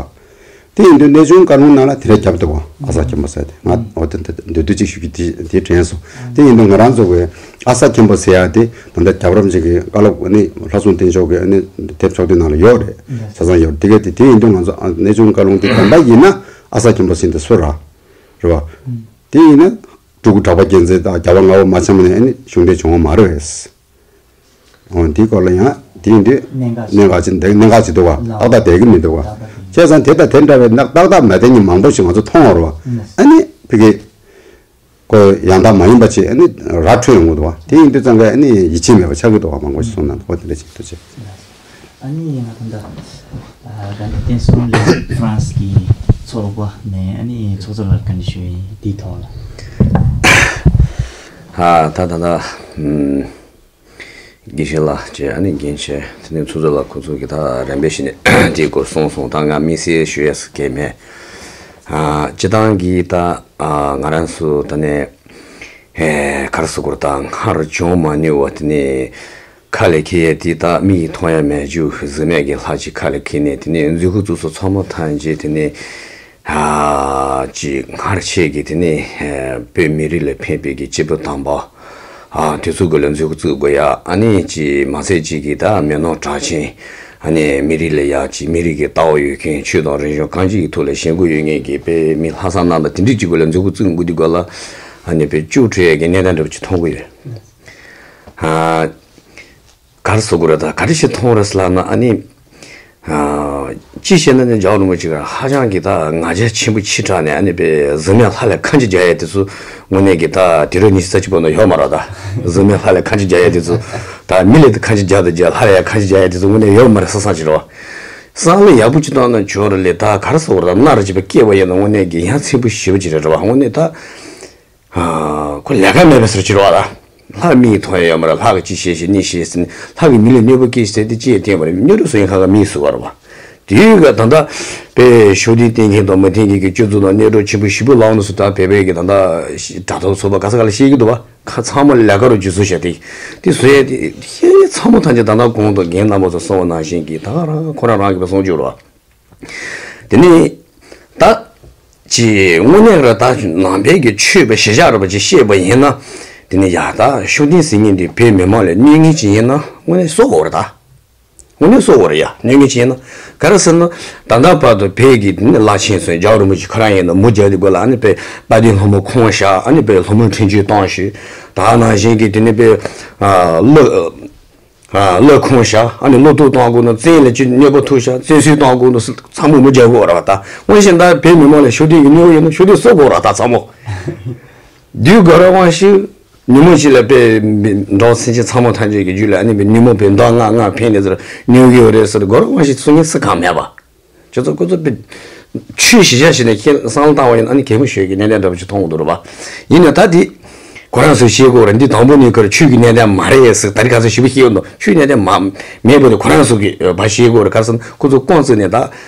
དེ་ཡིན་དུས་གནས་ཆུང་བཀའ་ལུང་ནང་ལ་དེ་འདྲ་བརྒྱབ་འདུག་ག་ཨ་གསར་མཁན་པོ་ཟེར་དེ་ང་འོ་དེ་འདི་འདི་འདི་གཅིག་ཞུ་རྒྱུ་དེ་དེ་དྲན་སོང་། དེ་ཡིན་དུས་ང་རང་ཚོ་གི་ཨ་གསར་མཁན་པོ་ཟེར་ཡ་དེ་ད་ལྟ་རྒྱལ་བ་རིན་པོ་ཆེ་གི་བཀའ་སློབ་ནི་ལྷ་སྲུང་བསྟན་མཆོག་གི་ནི་དེབ་ཕྱོགས་བསྡུས་ནང་ལ་ཡོད་རེད། ཆ་ཚང་ཡོད་རེད། དེ་གས་དེ་དེ་ཡིན་དུས་ང་ཚོ་ཨ་གནས་ཆུང་བཀའ་ལུང་དེ་བདེན་པ་ཡིན་ན་ཨ་གསར་མཁན་པོ་ཟེར་དེ་སུ་ར་རེད་བ། དེ་ཡིན་ན་སྤྲུལ་སྐུ་གྲགས་པ་རྒྱལ་མཚན་དང་རྒྱལ་བ་ལྔ་པ་མ་འཆམ་ནས་ནི་གཞུང་འབྲེལ་བྱུང་བ་མ་རེད་པས། འོ་འདིའི་སྐོར་ལ་ཡང་དེ་ཡིན་དུས་གནད་འགག་གནད་འགག་ཅིག་འདུག་ག་ཏག་ཏག་བསྡད་ཀྱི་མི་འདུག་ག་བྱས་ཙང་དེ་དང་དེ་འདྲ་བའི་ནག་ཏག་ཏག་མ་བསྡད་མཁན་མང་པོ་ཞིག་ང་ཚོ་མཐོང་བ་རེད་བ། ཨ་ནི་ཕ་གི་ཁོ་ཡང་དག་མ་ཡིན་པ་ཅིག་ཨ་ནི་ར་འཕྲོད་ཡོང་གི་འདུག་ག་དེ་ཡིན་དུས་ཙང་ག་ཨ་ནི་ཡིད་ཆེས་མེད་པ་ཆགས་ཀྱི་འདུག་ག་མང་པོ་ཞིག་གསུངས་གནང་འདུག་ག་དེ་འདྲ་ཅིག་འདུག་ཅེས། ཨ་ནི་ང་ད་ལྟ་དགའ་ལྡན་བསྟན་སྲུང་ལས་ཧྥ་རན་སི་གི་ཚོགས་པ་ནས་ཨ་ནི་ཚོགས་གཙོ་ལགས་བཀའ་འདྲི་ཞུ་ཡིན་འདིའི་ཐོག་ལ། ཨ་ད་ད་ད་ཨུམ། དགེ་བཤེས་ལགས་ཀྱིས་ཨ་ནི་རྒན་ཆེ་དེ་ནས་ཚོགས་གཙོ་ལགས་ཁོ་ཚོ་གིས་ད་རིམ་པས་བྱས་ནས་དེའི་སྐོར་གསུངས་སོང་། ད་ང་དམིགས་བསལ་ཞུ་ཡས་སུ་གལ་མེད། ཨ་སྤྱི་བཏང་གི་ད་ཨ་ང་རང་ཚོ་ད་ནས་ཨེ་ག་རེ་ཟེར་དགོས་རེད། ད་སྔར་བྱུང་མ་མྱོང་བ་དེ་ནས་ཁ་ལས་ཁེལ་ཡས་དེ་ད་མིག་གིས་མཐོང་ཡ་མེད་རྒྱུ་གཟུགས་མེད་ཀྱི་ལྷ་ཅིག་ཁ་ལས་ཁེལ་ནས་དེ་ནས་མཛད་སྒོ་བཙུགས་སོང་། ཚང་མ་ཐམས་ཅད་དེ་ནས། ཨ་ཅིག་སྔར་ཆད་ཀྱི་དེ་ནས་ཨ་བོད་མི་རིགས་ལ་ཕན་པའི་གི་སྐྱེས་བུ་དམ་པ། ཨ་དེ་ཚོ་གི་ལ་མཛད་སྒོ་བཙུགས་དགོས་ཡ། ཨ་ནི་ཅིག་མ་ཚད་ཅིག་གི་ད་མི་ནོར་གྲགས་ཅན། ཨ་ནི་མི་རིགས་ལ་ཡ་ཅིག་མི་རིགས་ཀྱི་ལྟ་བ་ཡོད་མཁན། ཆོས་དང་རིག་གཞུང་གང་ཅིའི་ཐོག་ལ་ཞེན་ཁོག་ཡོད་མཁན་གྱི་དཔེ་མི་ལྷག་བསམ་རྣམ་དག་དེ་འདྲས་ཅིག་གི་ལ་མཛད་སྒོ་བཙུགས་དགོས་དུས་སྐབས་ལ། ཨ་ནི་དཔེ་སྐྱུག་བྲོ་ཡ་གི་གནས་སྟངས་འདྲ་པོ་ཅིག་མཐོང་གི་ཡོད། ཨ། ག་རེ་ཟེར་དགོས་རེད། ད་ག་རེ་ཞིག་མཐོང་རེད་ཟེར་ལབ་ན། ཨ་ནི། ཨ། ཅི་བཤད་ན་ནི་རྒྱལ་བ་རིན་པོ་ཆེ་ག་ཧ་ཅང་གི་ད་ང་རྒྱལ་ཆེན་པོ་ཆེ་དྲགས་ནས། ཨ་ནི་དཔེ་གཟུགས་མེད་ལྷ་ལ་ཁ་འཆམ་རྒྱག་ཡས་དེ་ཚོ་དངོས་གནས་ཀྱི་ད་དུས་རབས་ཉི་ཤུ་རྩ་གཅིག་པ་ནང་ཡོད་མ་རེད། ད་གཟུགས་མེད་ལྷ་ལ་ཁ་འཆམ་རྒྱག་ཡས་དེ་ཚོ་ད་མི་ལ་ད་ཁ་འཆམ་རྒྱག་དང་རྒྱག། ལྷ་ལ་ཡང་ཁ་འཆམ་རྒྱག་ཡས་དེ་ཚོ་དངོས་གནས་ཡོད་མ་རེད། བསམ་བསམ་ཅིག་རེད་བ། བསམ་བློ་ཡག་པོ་ཅིག་བཏང་ན་ཇོ་རེ་ལས་ད་ག་རེ་ཟེར་དགོས་རེད། ད་མནའ་རེ་བྱས་པ་སྐྱེས་པ་ཡིན་ན་དངོས་གནས་ཀྱི་ཡ་མཚན་པོ་ཞེ་པོ་ཅིག་རེད་བ། དངོས་གནས་ད། ཁོ་ལས་ཀ་མེད་པའི་ཟུར་གྱི་རེད་བ། ལྷ་མིག་མཐོང་ཡ་ཡོད་མ་རེད། ལྷ་གིས་ཅི་བྱེད་ཤེས་ནི་ཤེས་ཟིན། ལྷ་གིས་མི་ལ་གནོད་པ་སྐྱེལ་ཟེར་དེ་ཅི་ཡང་བསྟན་པ་རེད། གནོད་རུ་སོང་ཡིན་ཁ་ཁ་མིག་ཟུག་བ་རེད་བ། དེ་ཡོད་ག་ད་ལྟ་དཔེ་ཤུགས་ལྡན་བསྟེན་མཁན་དང་མི་བསྟེན་མཁན་གྱི་སྤྱོད་ཚུལ་དང་གནོད་གྲོགས་ཆེན་པོ་ཞེ་པོ་ལངས་ནས་སུ་ད་བོད་པའི་གི་ད་ལྟ་དྲ་ཐོག་ཚོགས་པ་ག་ས་ག་ལ་བཤད་ཀྱི་འདུག་བ། ཁ་ཚང་མ་ལས་ཀ་རུ་འཇུ་བཟོ་བྱས་ཏེ་དེ་བཟོ་ཡ་དེ་ཤེས་ཚང་མ་ཐམས་ཅད་ད་ལྟ་གོང་དུ་རྒན་རྣམ་པ་ཚོ་གསུངས་པ་ནང་བཞིན་གྱི་ད་ག་རང་ཁོ་རང་རང་གི་བ་སོང་འཇུག་རེད་བ། དེ་ནས་ད་ཅི་དངོས་གནས་ར་ད་ནང་པའི་གི་ཆོས་པའི་གཞིར་བཞག་ར་བ་ཅིག་བཤད་པ་ཡིན་ན། དེ་ནས་ཡ་ད་ཤུགས་ལྡན་ཟེར་མཁན་དེ་བོད་མི་མང་ལ་གནོད་མཁན་ཅིག་ཡིན་ན་དངོས་གནས་བཟོ་དགོས་རེད་ད། དངོས་གནས་བཟོ་དགོས་རེད་ཡ། གནོད་མཁན་ཅིག་ཡིན་ན་ག་རེ་ཟེར་ན། ད་ལྟ་བར་དུ་བོད་ཀྱི་དེ་ནས་བླ་ཆེན་ཚོས་རྒྱལ་བ་རིན་པོ་ཆེ་ཁོ་རང་ཡིན་ན་མུ་མཇལ་དུས་སྐབས་ལ་ཨ་ནི་དཔེ་དཔལ་ལྡན་ལྷ་མོ་ཁོང་བཞག་ཨ་ནི་དཔེ་ལྷ་མོ་འཕྲིན་བཅོལ་བཏང་ཞུས། ད་ནང་བཞིན་གྱི་དེ་ནས་དཔེ་ཨ་གླུ། ཨ་གླུ་ཁུངས་བཞག་ཨ་ནི་གླུ་དུག་བཏང་དགོས་ན་བཙན་ལ་ཅི་གནོད་པ་ཐུག་བཞག་བཙན་གསོད་བཏང་དགོས་ན་ཚང་མ་མུ་མཇལ་དགོས་ར་བ། ད་དངོས་གཞི་ད་བོད་མི་མང་ལ་ཤུགས་ལྡན་གྱི་གནོད་པ་ཡོད་ན་ཤུགས་ལྡན་གསོད་དགོས་ར། ད་ཚང་མ་དུས་དགོས་ར་དབང་ཞིག་ཉིན་མོ་ཞིག་ལ་དཔེ་འགྲོ་སེམས་ཅན་ཚང་མ་ཐམས་ཅད་ཀྱི་རྒྱུད་ལ་ཨ་ནི་བའི་ཉིན་མོ་བའི་མདོ་ལྔ་ལྔ་འཕེན་ནས་ཟེར་གནོད་ཀྱི་ཡོད་རེད་ཟེར་དགོས་ར་དབང་ཞིག་གསུང་མཁན་སུ་གང་མེད་པ། ཁྱོད་ཚོ་ཁོ་ཚོ་པི། ཆོས་གཞི་བཞག་བྱས་ནས་ཁྱེད་བསམ་བློ་བཏང་བ་ཡིན་ན་ཨ་ནི་གད་མོ་ཤོད་ཀྱི་གནད་དོན་འདྲ་པོ་ཅིག་མཐོང་གི་འདུག་རེད་པ། ཡིན་ནའི་ད་འདི་ཁོ་རང་ཚོས་བཤད་དགོས་རེད། འདི་དང་པོ་ནས་ཁར་ཆོས་ཀྱི་གནད་དོན་མ་རེད་ཟེར་ད་རེས་ག་ཚོད་ཞིབ་པོ་བཤད་ཡོད་འདུག་ཆོས་གནད་དོན་མ་མེད་པ་དེ་ཁོ་རང་ཚོ་གི་བ་བཤད་དགོས་རེད། ག་རེ་ཟེར་ན་ཁོ་ཚོ་རྐང་བཙུགས་ནས་ད་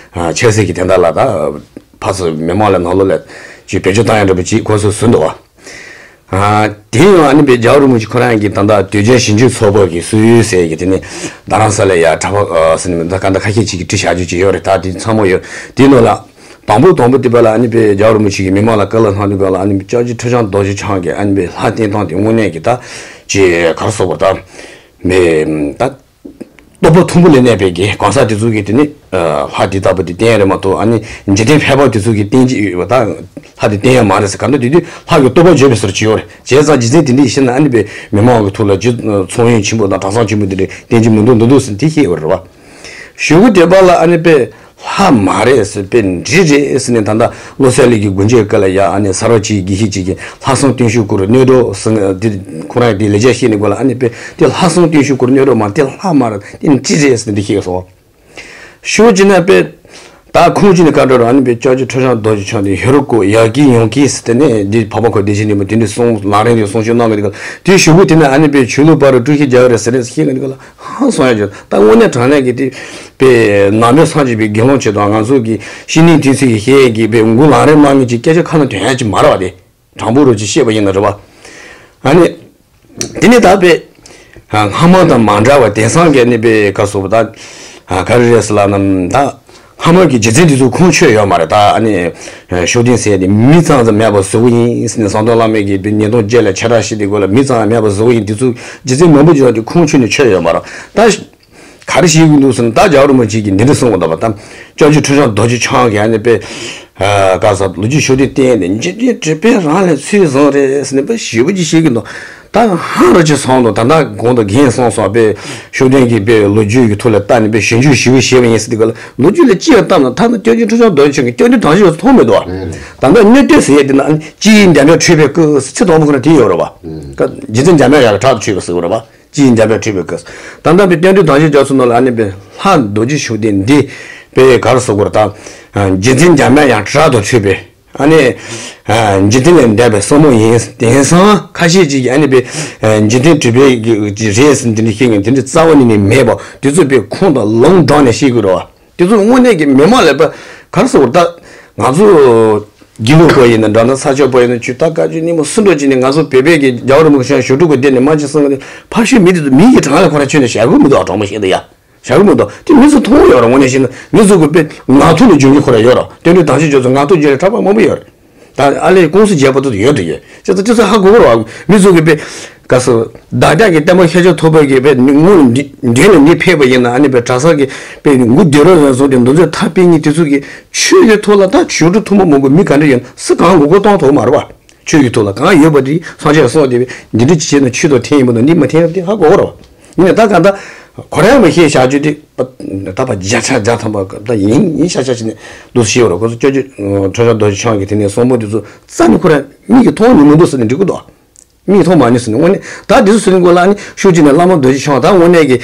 ཆབ་སྲིད་ཀྱི་དོན་དག་ལ་ད་ཕར་ཚུར་མི་མང་ལ་ནང་ལོགས་ལ་ཅིག་བེད་སྤྱོད་བཏང་ཡ་འདྲ་པོ་ཅིག་ཁོ་ཚོས་ཟིན་འདུག་བ། ཨ། དེ་ཡང་ཨ་ནི་པའི་རྒྱལ་བ་རིན་པོ་ཆེ་ཁོ་རང་གིས་ད་ལྟ་དུས་རྒྱུན་ཞིབ་འཇུག་ཚོགས་པ་གི་སྲོལ་ཡོད་ཟེར་གི་དེ་ནི་རྡ་རམ་ས་ལ་ཡ་གྲྭ་པ་ཨ་ཟེར་ནི་མི་འདུག་ག་འདི་ཁ་ཤས་ཅིག་གིས་བྲིས་བཞག་རྒྱུ་ཅིག་ཡོད་རེད། ད་དེ་ཚང་མ་ཡོད། དེའི་ནང་ལ་དང་པོ་དང་པོ་དེ་པ་ལ་ཨ་ནི་པའི་རྒྱལ་བ་རིན་པོ་ཆེ་གིས་མི་མང་ལ་བཀའ་སློབ་གནང་དུས་སྐབས་ལ་ཨ་ནི་སྐྱབས་རྗེ་ཁྲི་བྱང་རྡོ་རྗེ་འཆང་གིས་ཨ་ནི་པའི་ལྷ་བསྟེན་སྟངས་དེ་དངོས་གནས་ཀྱི་ད་ཅི་ག་རེ་ཟེར་དགོས་རེད། ད་མི་ད། རྟོགས་པ་མཐོན་པོ་ལ་གནས་པའི་གི་གང་ཟག་དེ་ཚོ་གིས་དེ་ནི་ལྷ་དེ་ལྟ་བུ་དེ་བསྟེན་ཡ་རེད་མ་གཏོགས་ཨ་ནི་འཇིག་རྟེན་ཕལ་པ་དེ་ཚོ་གིས་བསྟེན་གྱི་ཡོད་པ་དང་ལྷ་དེ་བསྟེན་ཡ་མ་རེད་ཟེར། གང་ལྟར་དེ་དུས་ལྷ་གི་བསྟོད་པ་བརྗོད་པའི་ཟུར་ཅིག་ཡོད་རེད། བྱས་ཙང་རྗེ་བཙུན་དེ་འདྲས་ཤི་ན་ཨ་ནི་པའི་མི་མང་གི་ཐོག་ལ་རྗེ་ཚོགས་དབྱིངས་ཆེན་པོ་དང་གྲྭ་ཚང་ཆེན་པོ་དེ་འདྲས་བསྟེན་གྱི་མི་འདུག་འདུག་འདུག་ཟེར་དེ་བཤད་ཡོད་རེད་བ། གཞུག་གུ་དེ་བར་ལ་ཨ་ནི་པའི་ལྷ་མ་རེད་ཟེར་པའི་འདྲེ་རེད་ཟེར་ནས་ད་ལྟ་བློ་གསལ་གླིང་གི་དགོངས་རྒྱན་སྐབས་ལ་ཡ་ཨ་ནི་ས་རོ་ཅིག་དགེ་བཤེས་ཅིག་གིས་ལྷག་བསམ་བརྟན་བཞུགས་སྐོར་གནོད་གྲོགས་ཟེར་འདི་ཁོ་རང་གི་དེ་ལེགས་སྦྱར་བཤད་ནས་དགོས་ལ་ཨ་ནི་པའི་དེ་ལྷག་བསམ་བརྟན་བཞུགས་སྐོར་གནོད་གྲོགས་མ་དེ་ལྷ་མ་རེད་དེ་འདྲེ་རེད་ཟེར་འདི་བཤད་སོང་། ཤོད་ཀྱི་ན་པའི་ད་ཁུངས་ཀྱི་ནི་བཀའ་འགྲོ་ར་ཨ་ནི་པའི་སྐྱབས་རྗེ་ཁྲི་བྱང་རྡོ་རྗེ་འཆང་དེ་ཧེ་རུ་ཀོ་ཡ་གི་ཡོང་གི་ཟེར་དེ་ནས་འདི་འཕགས་པ་ཁོ་བདེ་ཆེན་ནས་མ་དེ་འདྲའི་གསུང་ལམ་རིམ་དེ་གསུང་ཆོས་གནང་གི་འདུག་ག་དེ་གཞུག་གུ་དེ་ནས་ཨ་ནི་པའི་ཆོས་ལུགས་བར་དུ་དཀྲུག་ཤིང་རྒྱག་གི་རེད་ཟེར་ནས་བཤད་གི་འདུག་ག་ལ། ཧང་སང་ཡ་ཅིག་ད་དངོས་གནས་དྲང་གནས་ཀྱི་དེ་པའི་ནང་པའི་སངས་རྒྱས་པའི་དགེ་སློང་ཆེ་དང་ང་ཚོ་གི་བཤེས་གཉེན་དེ་ཚོ་གི་བཤད་ཀྱི་པའི་མགོ་ལམ་རིམ་གནང་མཁན་གྱི་སྐད་ཆ་ཁ་ནང་དོན་ཡ་ཅིག་མ་རེད་བ། དེ་དྲང་པོ་རུ་ཅིག་བཤད་པ་ཡིན་ན་རེད་བ། ཨ་ནི་དེ་ནས་ད་པའི་སྔ་མ་དང་མ་འདྲ་བ་དེང་སང་གི་ཨ་ནི་པའི་ག་ཟེར་བ་ད་ག་རེ་རེད་ཟེར་ལབ་ན་ད་སྔ་མ་གི་རྗེ་བཙུན་དེ་ཚོ་ཁུངས་ཆོད་ཡོད་མ་རེད། ད་ཨ་ནི་ཤུགས་ལྡན་ཟེར་ཡ་དེ་མི་ཙམ་ཙམ་མེད་པ་བཟོ་གི་ཡིན་ཟེར་ནས་ཟམ་གདོང་བླ་མ་གིས་པའི་ཉིས་སྟོང་བརྒྱད་ལ་ཆེ་དྲགས་ཤིག་དེ་སྐོར་ལ་མི་ཙམ་ཡང་མེད་པ་བཟོ་གི་ཡིན། དེ་ཚོ་རྗེ་བཙུན་མང་པོ་ཅིག་ལ་དེ་ཁུངས་ཆོད་ནས་ཆོད་ཡོད་མ་རེད། ད་ག་རེ་བཤད་ཀྱི་འདུག་ཟེར་ན་ད་རྒྱལ་བ་རིན་པོ་ཆེ་གིས་འདི་འདྲ་གསུངས་པ་འདྲ་བ་དང་སྐྱབས་རྗེ་ཁྲི་བྱང་རྡོ་རྗེ་འཆང་གིས་ཨ་ནི་པའི་ག་ཟེར་ལོ་རྒྱུས་ཤུགས་ལྡན་བསྟན་ནས་འཇིག་རྟེན་དྲེགས་པས་རང་ལ་ཚུལ་བཟུང་རེད་ཟེར་ནས་པ་ཞེ་པོ་ཅིག་བཤད་ཀྱི་འདུག་ད་ཧང་ར་ཅིག་སོང་འདུག་ད་ལྟ་གོང་དུ་རྒན་གསུངས་སོང་པའི་ཤུགས་ལྡན་གྱིས་པའི་ལོ་རྒྱུས་ཀྱི་ཐོག་ལ་བལྟས་ནས་པའི་ཞིབ་འཇུག་ཞིབ་པོ་བྱས་པ་ཡིན་ཟེར་དུས་ག་ལ་ལོ་རྒྱུས་ལ་ཅི་ཡང་བལྟས་ན་ཐ་ན་སྐྱབས་རྗེ་ཁྲི་བྱང་རྡོ་རྗེ་འཆང་གི་སྐྱབས་འགྲོའི་དམ་བཅའ་ཡང་མཐོང་མི་འདུག་ད་ལྟ་གནོད་བསྟོད་ཟེར་ཡས་དེ་ན་ཨ་ནི་ཅི་ཡིན་འཇམ་དཔལ་ཁྲོས་པའི་སྐུ་ཚེ་དང་པོ་ཁོ་ན་དེ་ཡོད་རེད་བ། རྗེ་བཙུན་འཇམ་དཔལ་དབྱངས་ཀྱི་དྲག་ཏུ་ཁྲོས་པའི་སྐུ་རེད་བ། ཅི་ཡིན་འཇམ་དཔལ་ཁྲོས་པའི་སྐུ། ད་ལྟ་བའི་སྐྱབས་འགྲོའི་དམ་བཅའ་རྒྱ་མཚོ་ནང་ལ་ཨ་ནི་པའི་ལྷ་རྡོ་རྗེ་ཤུགས་ལྡན་འདི་པའི་ག་རེ་ཟེར་དགོས་རེད་ད། རྗེ་བཙུན་འཇམ་དཔལ་དབྱངས་དྲག་ཏུ་ཁྲོས་པའི་ ཨ་ནི། ཨ། འཇིག་རྟེན་ལས་འདས་པའི་ས་བོན་ཡིན། དེང་སང་ཁ་ཤས་ཅིག་གིས་ཨ་ནི་པའི། ཨ། འཇིག་རྟེན་གྲུབ་པའི་གི་རེད་ཟེར་འདི་འདྲ་བཤད་མཁན་དེ་འདྲ་རྩ་བ་ནས་ནས་མེད་པ། དེ་ཚོ་པའི་ཁུངས་དང་ལུང་དྲངས་ནས་བཤད་དགོས་རེད་བ། དེ་ཚོ་དངོས་གནས་ཀྱི་མི་མང་ལ་པ་ག་རེ་ཟེར་དགོས་རེད། ད་ང་ཚོ་དགེ་ལུགས་པ་ཡིན་ན་འདྲ། ན་ས་ཕྱོགས་པ་ཡིན་ན་ཆོས་ད་བཀའ་ཆོས་སྙིང་པོ་སུ་འདྲ་ཅིག་ནས་ང་ཚོ་བོད་པའི་གི་རྒྱལ་བ་རིན་པོ་ཆེ་ཞབས་དྲུང་གི་སྡེ་ནས་མ་ཅིག་གསུང་གི་ནས་ཕར་ཞོག་མི་དེ་ཚོ་མི་ཡི་གྲངས་ལ་ཁོ་རང་ཆོས་ནས་བྱ་དགོས་མི་འདུག་ཨ། གྲོགས་མོ་བཤད་ད་ཡ། བྱ་གི་མི་འདུག་དེ་མི་ཚོ་མཐོང་ཡོད་རེད། དངོས་གནས་བཤད་ན་མི་ཚོ་གི་དཔེ་ངག་ཐོག་ལ་འཇོན་གྱི་ཁོ་རང་ཡོད་རེད། དོན་དུ་དང་ཤེས་ཆོས་ཚོ་ངག་ཐོག་འཇོན་རེད། གྲྭ་པ་མང་པོ་ཡོད་རེད། ད་ཨ་ལས་ཀུང་སི་བརྒྱད་པ་དེ་ཡོད་དེ་ཡོད། ཁྱེད་ཚོ་ཁྱེད་ཚོ་ཧ་གོ་གི་རེད་བ། མི་ཚོ་གི་དཔེ་ག་སོ་བདག་ཅག་གི་བསྟན་པ་ཤེས་བྱ་ཐོབ་པའི་གི་དཔེ་དངོས་འདྲེན་ལ་མི་ཕེབས་པ་ཡིན་ན་ཨ་ནི་དཔེ་གྲྭ་ས་གི་དཔེ་མགོ་སྡེ་རོགས་ཡོད་སོང་དེ་འདུ་འཛོམས་ཐག་པེ་གཉིས་དེ་ཚོ་གི་ཆོས་ཀྱི་ཐོག་ལ་ད་ཞབས་དྲུང་ཐུན་མོང་མང་པོ་མི་ག་འདྲ་ཡོད་ན་སུ་གང་མགོ་སྐོར་གཏོང་ཐུབ་མ་རེད་བ། ཆོས་ཀྱི་ཐོག་ལ་གང་ཡོད་པ་དེ་སངས་རྒྱས་གསུངས་དེ་འདི་འདྲ་བྱས་ན་ཆོས་དང་མཐུན་ཡིན་པ་དང་འདི་མ་མཐུན་ཡིན་པ་དེ་ཧ་གོ་གི་རེད་བ། ཡིན་ནའི་ད་ག་ད་ཁོ་རང་མ་ཤེས་བྱ་རྒྱུ་དེ་ད་བརྒྱ་ཆ་བརྒྱ་ཐམ་པ་ད་ཡིན་ཡིན་ཤ་ཤ་བྱས་ནས་འདུག་ཤེས་པ་རེད། ཁོ་ཚོ་སྐྱབས་རྗེ་ཁྲི་བྱང་རྡོ་རྗེ་འཆང་གི་དེ་ནས་གསུང་འབུམ་དེ་ཚོ་རྩ་ནས་ཁོ་རང་མིག་གིས་མཐོང་མྱོང་མི་འདུག་ཟེར་ནས་འགྲིག་གི་འདུག་མིག་མཐོང་མ་མྱོང་ཟེར་ནས་དངོས་གནས་ད་དེ་ཚོ་ཟེར་ནས་གོ་ལ་ནི་ཤུགས་ཅིག་ནས་བླ་མ་རྡོ་རྗེ་འཆང་ད་དངོས་གནས་ཀྱི་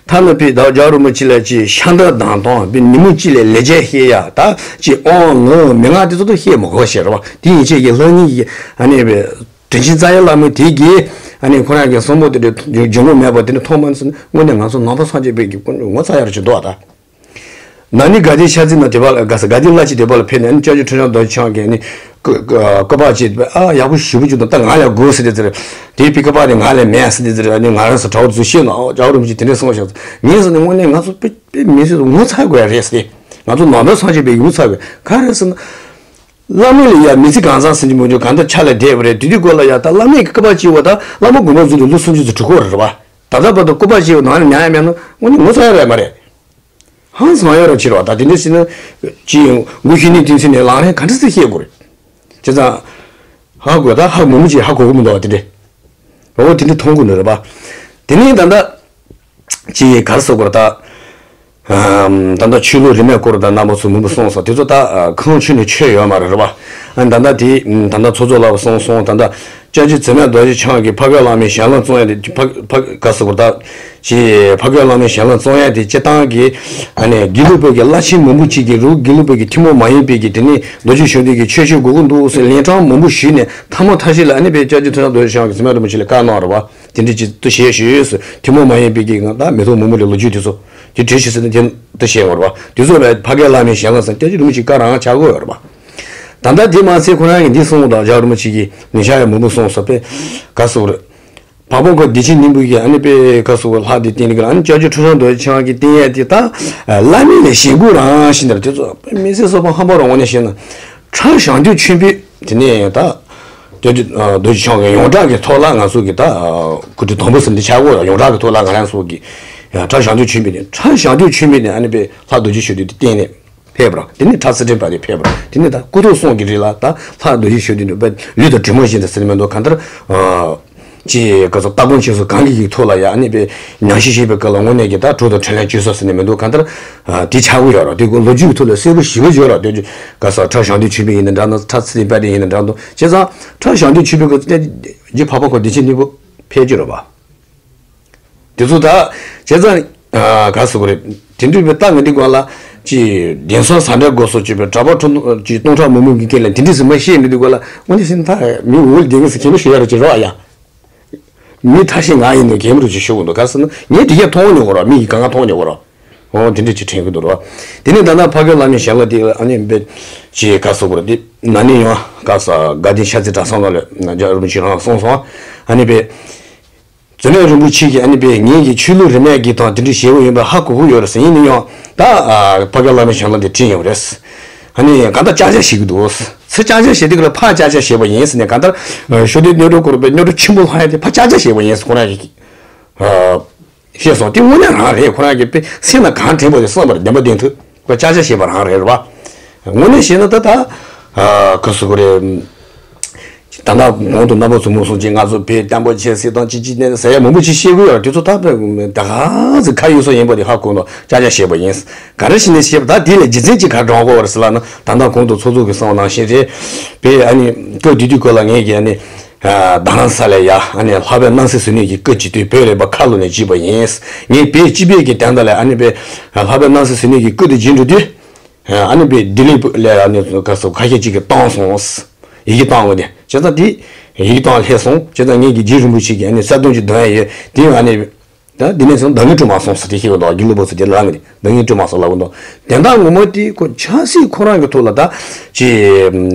ཐ་ན་པའི་ད་རྒྱལ་བ་རིན་པོ་ཆེ་ལ་ཅིག་ཤ་འདབ་གདངས་དང་པའི་ཉིན་མོ་གཅིག་ལ་ལེགས་སྦྱར་བཤད་ཡ་ད་ཅིག་ཨོང་ལོང་མན་ངག་དེ་ཚོ་ད་བཤད་མ་དགོས་ཤེས་རེད་བ། དེ་ཡན་ཆད་ཀྱི་ལྷ་ཉིད་ཀྱི་ཨ་ནི་པའི་དྲིན་ཆེན་རྩ་བའི་བླ་མ་དེ་གིས་ཨ་ནི་ཁོ་རང་གི་གསུང་འབུམ་དེ་འདྲ་འབྱུང་ཁུངས་མེད་པ་དེ་འདྲ་མཐོང་མ་ནི་སོང་ན་དངོས་གནས་ང་ཚོ་ནང་པ་སངས་རྒྱས་པའི་གི་ཀུན་ངོ་ཚ་ཡ་རུ་ཅིག་འདུག་ཨ། ད་ན་ནིང་དགའ་ལྡན་ཤར་རྩེ་ན་དེ་བ་ལ་དགའ་ས་དགའ་ལྡན་བླ་སྤྱི་དེ་བ་ལ་ཕེབས་ནས་ཨ་ནི་སྐྱབས་རྗེ་ཁྲི་བྱང་རྡོ་རྗེ་འཆང་གིས་ཨ་ནི་སྐུ་སྐུ་སྐུ་པར་ཅིག་ཨ་ཡག་པོ་ཞེ་པོ་ཅིག་འདུག་ད་ང་ལ་དགོས་ཟེར་དེ་ཟེར། དེའི་པི་ཀ་པར་དེ་ང་ལ་མེད་ཟེར་དེ་ཟེར། ཨ་ནི་ང་རང་ཚོ་གྲྭ་བ་ཚོ་ཤེས་ན་ཨོ་རྒྱལ་བ་རིན་པོ་ཆེ་དེ་འདྲ་གསུངས་ཤག་ངས་ཟེར་ནས་དངོས་གནས་ང་ཚོ་དཔེ་དཔེ་མི་སྲིད་ངོ་ཚ་དགོས་ཡ་རེད་ཟེར། ང་ཚོ་ནང་པའི་སངས་རྒྱས་པའི་ཡུལ་ཚ་དགོས་ག་རེ་ཟེར་ན། བླ་མ་ལ་ཡ་མི་ཚེ་གང་བཟང་ཟེར་གྱི་མི་འདུག་གང་ལྟར་ཆ་ལ་བསྡད་པ་རེད། དེ་དུས་སྐོར་ལ་ཡ་ད་བླ་མས་ཀྱི་སྐུ་པར་ཅིག་བ་ད་བླ་མ་དགོངས་པ་རྫོགས་ཏེ་ལོ་སུམ་ཅུ་ཙམ་གྲུབ་ཀྱི་ཡོད་རེད་བ། ད་ལྟ་བར་དུ་སྐུ་པར་ཅིག་བ་ནང་ལ་ཉར་ཡ་མེད་ན་དངོས་གནས་ངོ་ཚ་ཡ་རེད་མ་རེད། ཧང་སང་ཡ་ར་ཕྱིར་བ་ད་དེ་འདྲ་ཟེར་ན། ཅི་ཡང་མགོ་ཤི་ནི་དུས་ཚོད་ནས་ལངས་རན་ག་འདྲ་སེ་བཤད་དགོས་རེད། བྱས་ཙང་། ཧ་གོ་ད་ཧ་མོ་མོ་ཅིག་ཧ་གོ་གི་མི་འདུག་བ་དེ་འདྲ། འོ་དེ་འདྲ་མཐོང་དགོས་ནི་རེད་པ། དེ་ནས་ད་ལྟ། ཅི་ཡི་གར་སོགས་པར་ད། ད་ལྟ་ཆོས་ལུགས་རིས་མེད་སྐོར་དང་རྣམ་པ་ཚོ་མང་པོ་གསུངས་སོང་། དེ་ཚོ་ད་ཁང་ཆུང་ནས་ཆོས་ཡོད་མ་རེད་རེད་པ། ད་ལྟ་དེ་ད་ལྟ་ཚོགས་གཙོ་ལགས་གསུངས་སོང་། ད་ལྟ་སྐྱབས་རྗེ་འཛད་མེད་རྡོ་རྗེ་འཆང་གིས་ཕ་རྒོད་བླ་མའི་ཞལ་ལུང་གསུང་ཡ་དེ་ཕ་ཕ་ག་སོགས་པར་ད། ཅེས་ཕ་རྒོད་བླ་མའི་ཞལ་ལུང་གསུང་ཡ་དེ་སྤྱིར་བཏང་གི་ཨ་ནི་དགེ་ལུགས་པའི་གི་བླ་ཆེན་མང་པོ་ཅིག་གིས་རུ་དགེ་ལུགས་པའི་གི་ཐུན་མོང་མ་ཡིན་པའི་གི་དེ་ནི་རྡོ་རྗེ་གཞུང་འདི་གི་ཆོས་སྤྱོད་དགོས་ཀྱི་འདུག་ཟེར་ལན་གྲངས་མང་པོ་ཞུས་ནས་ཐ་མ་ཐ་ཤི་ལ་ཨ་ནི་པའི་སྐྱབས་རྗེ་ཁྲི་བྱང་རྡོ་རྗེ་འཆང་གིས་འཛད་མེད་རིན་པོ་ཆེ་ལ་བཀའ་གནང་རེད་བ། དེ་འདྲ་ཅིག་ཏུ་བྱས་ཞུས་ཟེར། ཐུན་མོང་མ་ཡིན་པའི་གི་ང་ད་མི་ཐོག་མང་པོ་ལ་ལོ་རྒྱུས་དེ་ཚོ་དེ་བྲིས་ཤིག་ཟེར་ནས་དེ་ཏུ་བཤད་ཡོང་རེད་བ། དེ་ཚོ་ལ་ཕ་རྒོད་བླ་མའི་ཞལ་ལུང་ཟེར་སྐྱབས་རྗེ་རིན་པོ་ཆེ་བཀའ་རང་ཆགས་ཀྱི་ཡོད་རེད་བ། ད་ལྟ་དེ་མ་ཚད་ཁོ་རང་གིས་འདི་གསུངས་དང་རྒྱལ་བ་རིན་པོ་ཆེ་གིས་ནི་ཤ་ཡ་མང་པོ་གསུངས་སོང་པས་ག་སོགས་རེད། འཕགས་པ་ཁོ་བདེ་ཆེན་སྙིང་པོ་གིས་ཨ་ནི་པའི་སྐབས་སུ་ལྷ་དེ་བསྟེན་ནི་གི་ཨ་ནི་སྐྱབས་རྗེ་ཁྲི་བྱང་རྡོ་རྗེ་འཆང་གིས་བསྟེན་ཡས་དེ་ད་བླ་མ་ལས་ཞེན་དགོས་རང་བཞིན་དེར་དེ་ཚོ་དམིགས་བསལ་སོགས་པ་ཧམ་པ་རང་ངོ་ནས་བཤད་ན། ཁྲ་ཞང་སྟོན་ཆོས་འཕེལ་དེ་ནས་ད་སྐྱབས་རྗེ་རྡོ་རྗེ་འཆང་གི་ཡོངས་གྲགས་ཀྱི་ཐོག་ལ་ང་ཚོ་གི་ད་སྐུ་དྲིན་དང་པོ་ཟེར་འདི་ཆགས་དགོས་ར། ཡོངས་གྲགས་ཀྱི་ཐོག་ལ་ང་རང་ཚོ་གི་ཁྲ་ཞང་སྟོན་ཆོས་འཕེལ་ནས་ཁྲ་ཞང་སྟོན་ཆོས་འཕེལ་ནས་ཨ་ནི་པའི་ལྷ་རྡོ་རྗེ་གཞོན་ནུ་དེ་བསྟེན་ནས། ཕེབས་པ་ར། དེ་ནས་ཁྲ་ཚུལ་ཁྲིམས་པ་དེ་ཕེབས་པ་ར། དེ་ནས་ད་སྐུ་ཐོག་གསུང་གི་རིགས་ལ་ད་ལྷ་རྡོ་རྗེ་གཞོན་ནུ་དེ་ནི་ལུས་དང་གྲིབ་མ་བཞིན་དུ་ཟེར་མི་འདུག་གང་ལྟར། ཅེས་ག་ཚོད་སྟ་གོན་བྱེད་སོ་གང་གི་ཡིག་ཐོག་ལ་ཡ་ཨ་ནི་པའི་ཉམས་ཞིབ་བྱེད་པའི་སྐབས་ལ་དངོས་གནས་ཀྱི་ད་གྲོགས་དང་འཕྲིན་ལས་བཅོལ་ས་ཟེར་ནས་མི་འདུག་གང་ལྟར། དེ་ཆགས་ཀྱི་ཡོད་ར། དེ་ལོ་རྒྱུས་ཀྱི་ཐོག་ལ་གསལ་པོ་ཞེ་པོ་ཡོད་ར། དེ་ག་ས་ཁྲ་ཞང་སྟོན་ཆོས་འཕེལ་ཡིན་ན་འདྲ་ན་ཁྲ་ཚུལ་ཁྲིམས་པ་དེ་ཡིན་ན་འདྲ་འདུག་བྱས་ཙང་ཁྲ་ཞང་སྟོན་ཆོས་འཕེལ་གྱི་རྗེ་ཕ་ཕ་ཁོ་བདེ་ཆེན་སྙིང་པོ་ཕེབས་ཀྱི་ར་བ། དེ་ཚོ་ད་བྱས་ཙང་ག་ཟེར་དགོས་རེད། དེ་འདྲའི་བའི་རྟགས་ངན་འདི་སྒང་ལ་ཅི་བདེན་སོང་ཟ་འདྲ་དགོས་སོ་ཅེས་པའི་གྲྭ་པ་ཁྲོམ་ཅི་སྟོང་ཕྲག་མང་པོ་གི་སྐད་ལ་དེ་འདྲའི་ཟིན་པ་བཤད་མི་འདུག་ག་ལ་དངོས་གནས་ཟིན་ད་མི་འོལ་སྡེ་ངེས་སུ་ཁྱེད་མི་ཤོད་ཡ་ར་ཅི་རོགས་ཡ། མི་ཐ་ཤི་ང་ཡིན་ནོ་གད་མོ་རུ་ཅི་ཤོད་གི་འདུག་ག་ཟེར་ན་ངས་དེ་གས་མཐོང་ཉོ་གོ་ར། མི་ཡི་གང་ག་མཐོང་ཉོ་གོ་ར། འོ་དེ་འདྲ་ཅི་དྲན་གི་འདུག་ར། དེ་ནས་ད་ལྟ་ཕ་རྒོད་བླ་མའི་ཞལ་ལག་དེ་ཨ་ནི་འབད་ཅི་ག་ཟེར་དགོས་ར། དེ་ན་ནིང་ཡང་ག་ས་དགའ་ལྡན་ཤར་རྩེ་གྲྭ་ཚང་ནང་ལ་རྒྱལ་བ་རིན་པོ་ཆེ་རང་གསུངས་སོང་། ཨ་ནི་འབད། འཛད་མེད་རིན་པོ་ཆེ་གིས་ཨ་ནི་པའི་ངེད་ཀྱི་ཆོས་ལུགས་རིས་མེད་ཀྱི་དང་དེ་འདྲ་ཞེ་པོ་ཡིན་པ་ཧ་གོ་གི་ཡོད་རེད་ཟེར། ཡིན་ན་ཡང་ད་ཕ་རྒོད་བླ་མའི་ཞལ་ལུང་དེ་བྲིས་ཡོད་རེད། ཨ་ནི་གང་ལྟར་ཅག་ཅག་བྱེད་ཀྱི་འདུག་ཚུར་ཅག་ཅག་བྱེད་དུས་ཀྱི་ལ་ཕར་ཅག་ཅག་བྱས་པ་ཡིན་ཟེར་ནས་གང་ལྟར་ཤོ་དེ་སྨྱོ་སྒྲོ་སྐོར་པའི་སྨྱོ་སྒྲོ་ཆེན་པོ་ལྷག་ཡ་དེ་ཕར་ཅག་ཅག་བྱས་པ་ཡིན་ཟེར་ཁོ་རང་གིས་བཤད་སོང་། དེ་དངོས་གནས་རང་རེད། ཁོ་རང་གིས་དཔེ་སེམས་ལ་གང་དྲན་པ་དེ་གསུངས་པ་རེད། བདེན་པ་བདེན་ཐུག་ཁོ་ཅག་ཅག་བྱས་པ་རང་རེད་རེད་བ། དངོས་གནས་བཤད་ན་ད་ད་ག་ཟེར་དགོས་རེད། ད་ལྟ་གོང་དུ་རྣམ་པ་ཚོ་མུ་གསུངས་ཀྱི་ང་ཚོ་བོད་བརྟན་པོ་བྱེད་སྲིད་དང་ཅི་ཅི་ནས་ཟེར་ཡ་མང་པོ་ཅིག་བཤད་གི་ཡོད་རེད། དེ་ཚོ་ད་བོད་ད་ག་ཚོད་ཁ་ཡོད་ས་ཡིན་པ་དེ་ཧ་གོ་ནོ་ཅག་ཅག་བཤད་པ་ཡིན། ག་རེ་བྱས་ནས་བཤད་པ་ད་དེ་ལས་རྒྱུ་མཚན་ཅིག་ག་དྲངས་དགོས་པ་རེད་ཟེར་ལབ་ན་ད་ལྟ་གོང་དུ་ཚོགས་གཙོ་གིས་གསུངས་པ་ནང་བཞིན་རེད། བོད་ཨ་ནི་སྐབས་དེ་དུས་སྐབས་ལ་ངས་ཀྱི་ཨ་ནི་རྡ་རམ་ས་ལ་ཡ་ཨ་ནི་ལྷག་པའི་སྣང་སྲིད་ཟེར་ནས་ཀྱི་སྐུ་ཅིག་དུས་བོད་རིག་པ་ཁ་ལོ་ནས་བརྗེས་པ་ཡིན། ངས་བོད་སྤྱི་པའི་གི་དོན་དག་ལ་ཨ་ནི་བོད་ལྷག་པའི་སྣང་སྲིད་ཟེར་ནས་ཀྱི་སྐུ་དེ་བརྗེས་འགྲོ་དུས། ཨ་ནི་པའི་ལྡི་ལི་ལ་ཨ་ནི་ག་སོ་ཁ་ཤས་ཅིག་གིས་བཏང་སོང་། ཡི་གེ་བཏང་བ་དེ་བྱས་ཙང་དེ་ཡི་གེ་བཏང་སླེབས་སོང་། བྱས་ཙང་ངེད་ཀྱི་རྗེ་རིན་པོ་ཆེ་གིས་ཨ་ནི་གསལ་སྟོན་ཅིག་འདོན་ཡ་ཡོད་དེ། ཨ་ནི་ད་འདི་ནས་བཟུང་འདང་ངེས་སྤྲོད་མ་སོང་ཟེར་དེ་བཤད་ཀྱི་འདུག་དགེ་ལུགས་པ་ཚོ་དེ་ལ་ངེས་འདང་ངེས་སྤྲོད་མ་སོང་ལབ་ཀྱི་འདུག་དེ་འདྲ་ངོ་མ་དེ་ཁོ་ཆབ་སྲིད་ཁོ་རང་གི་ཐོག་ལ་ད་ཅི་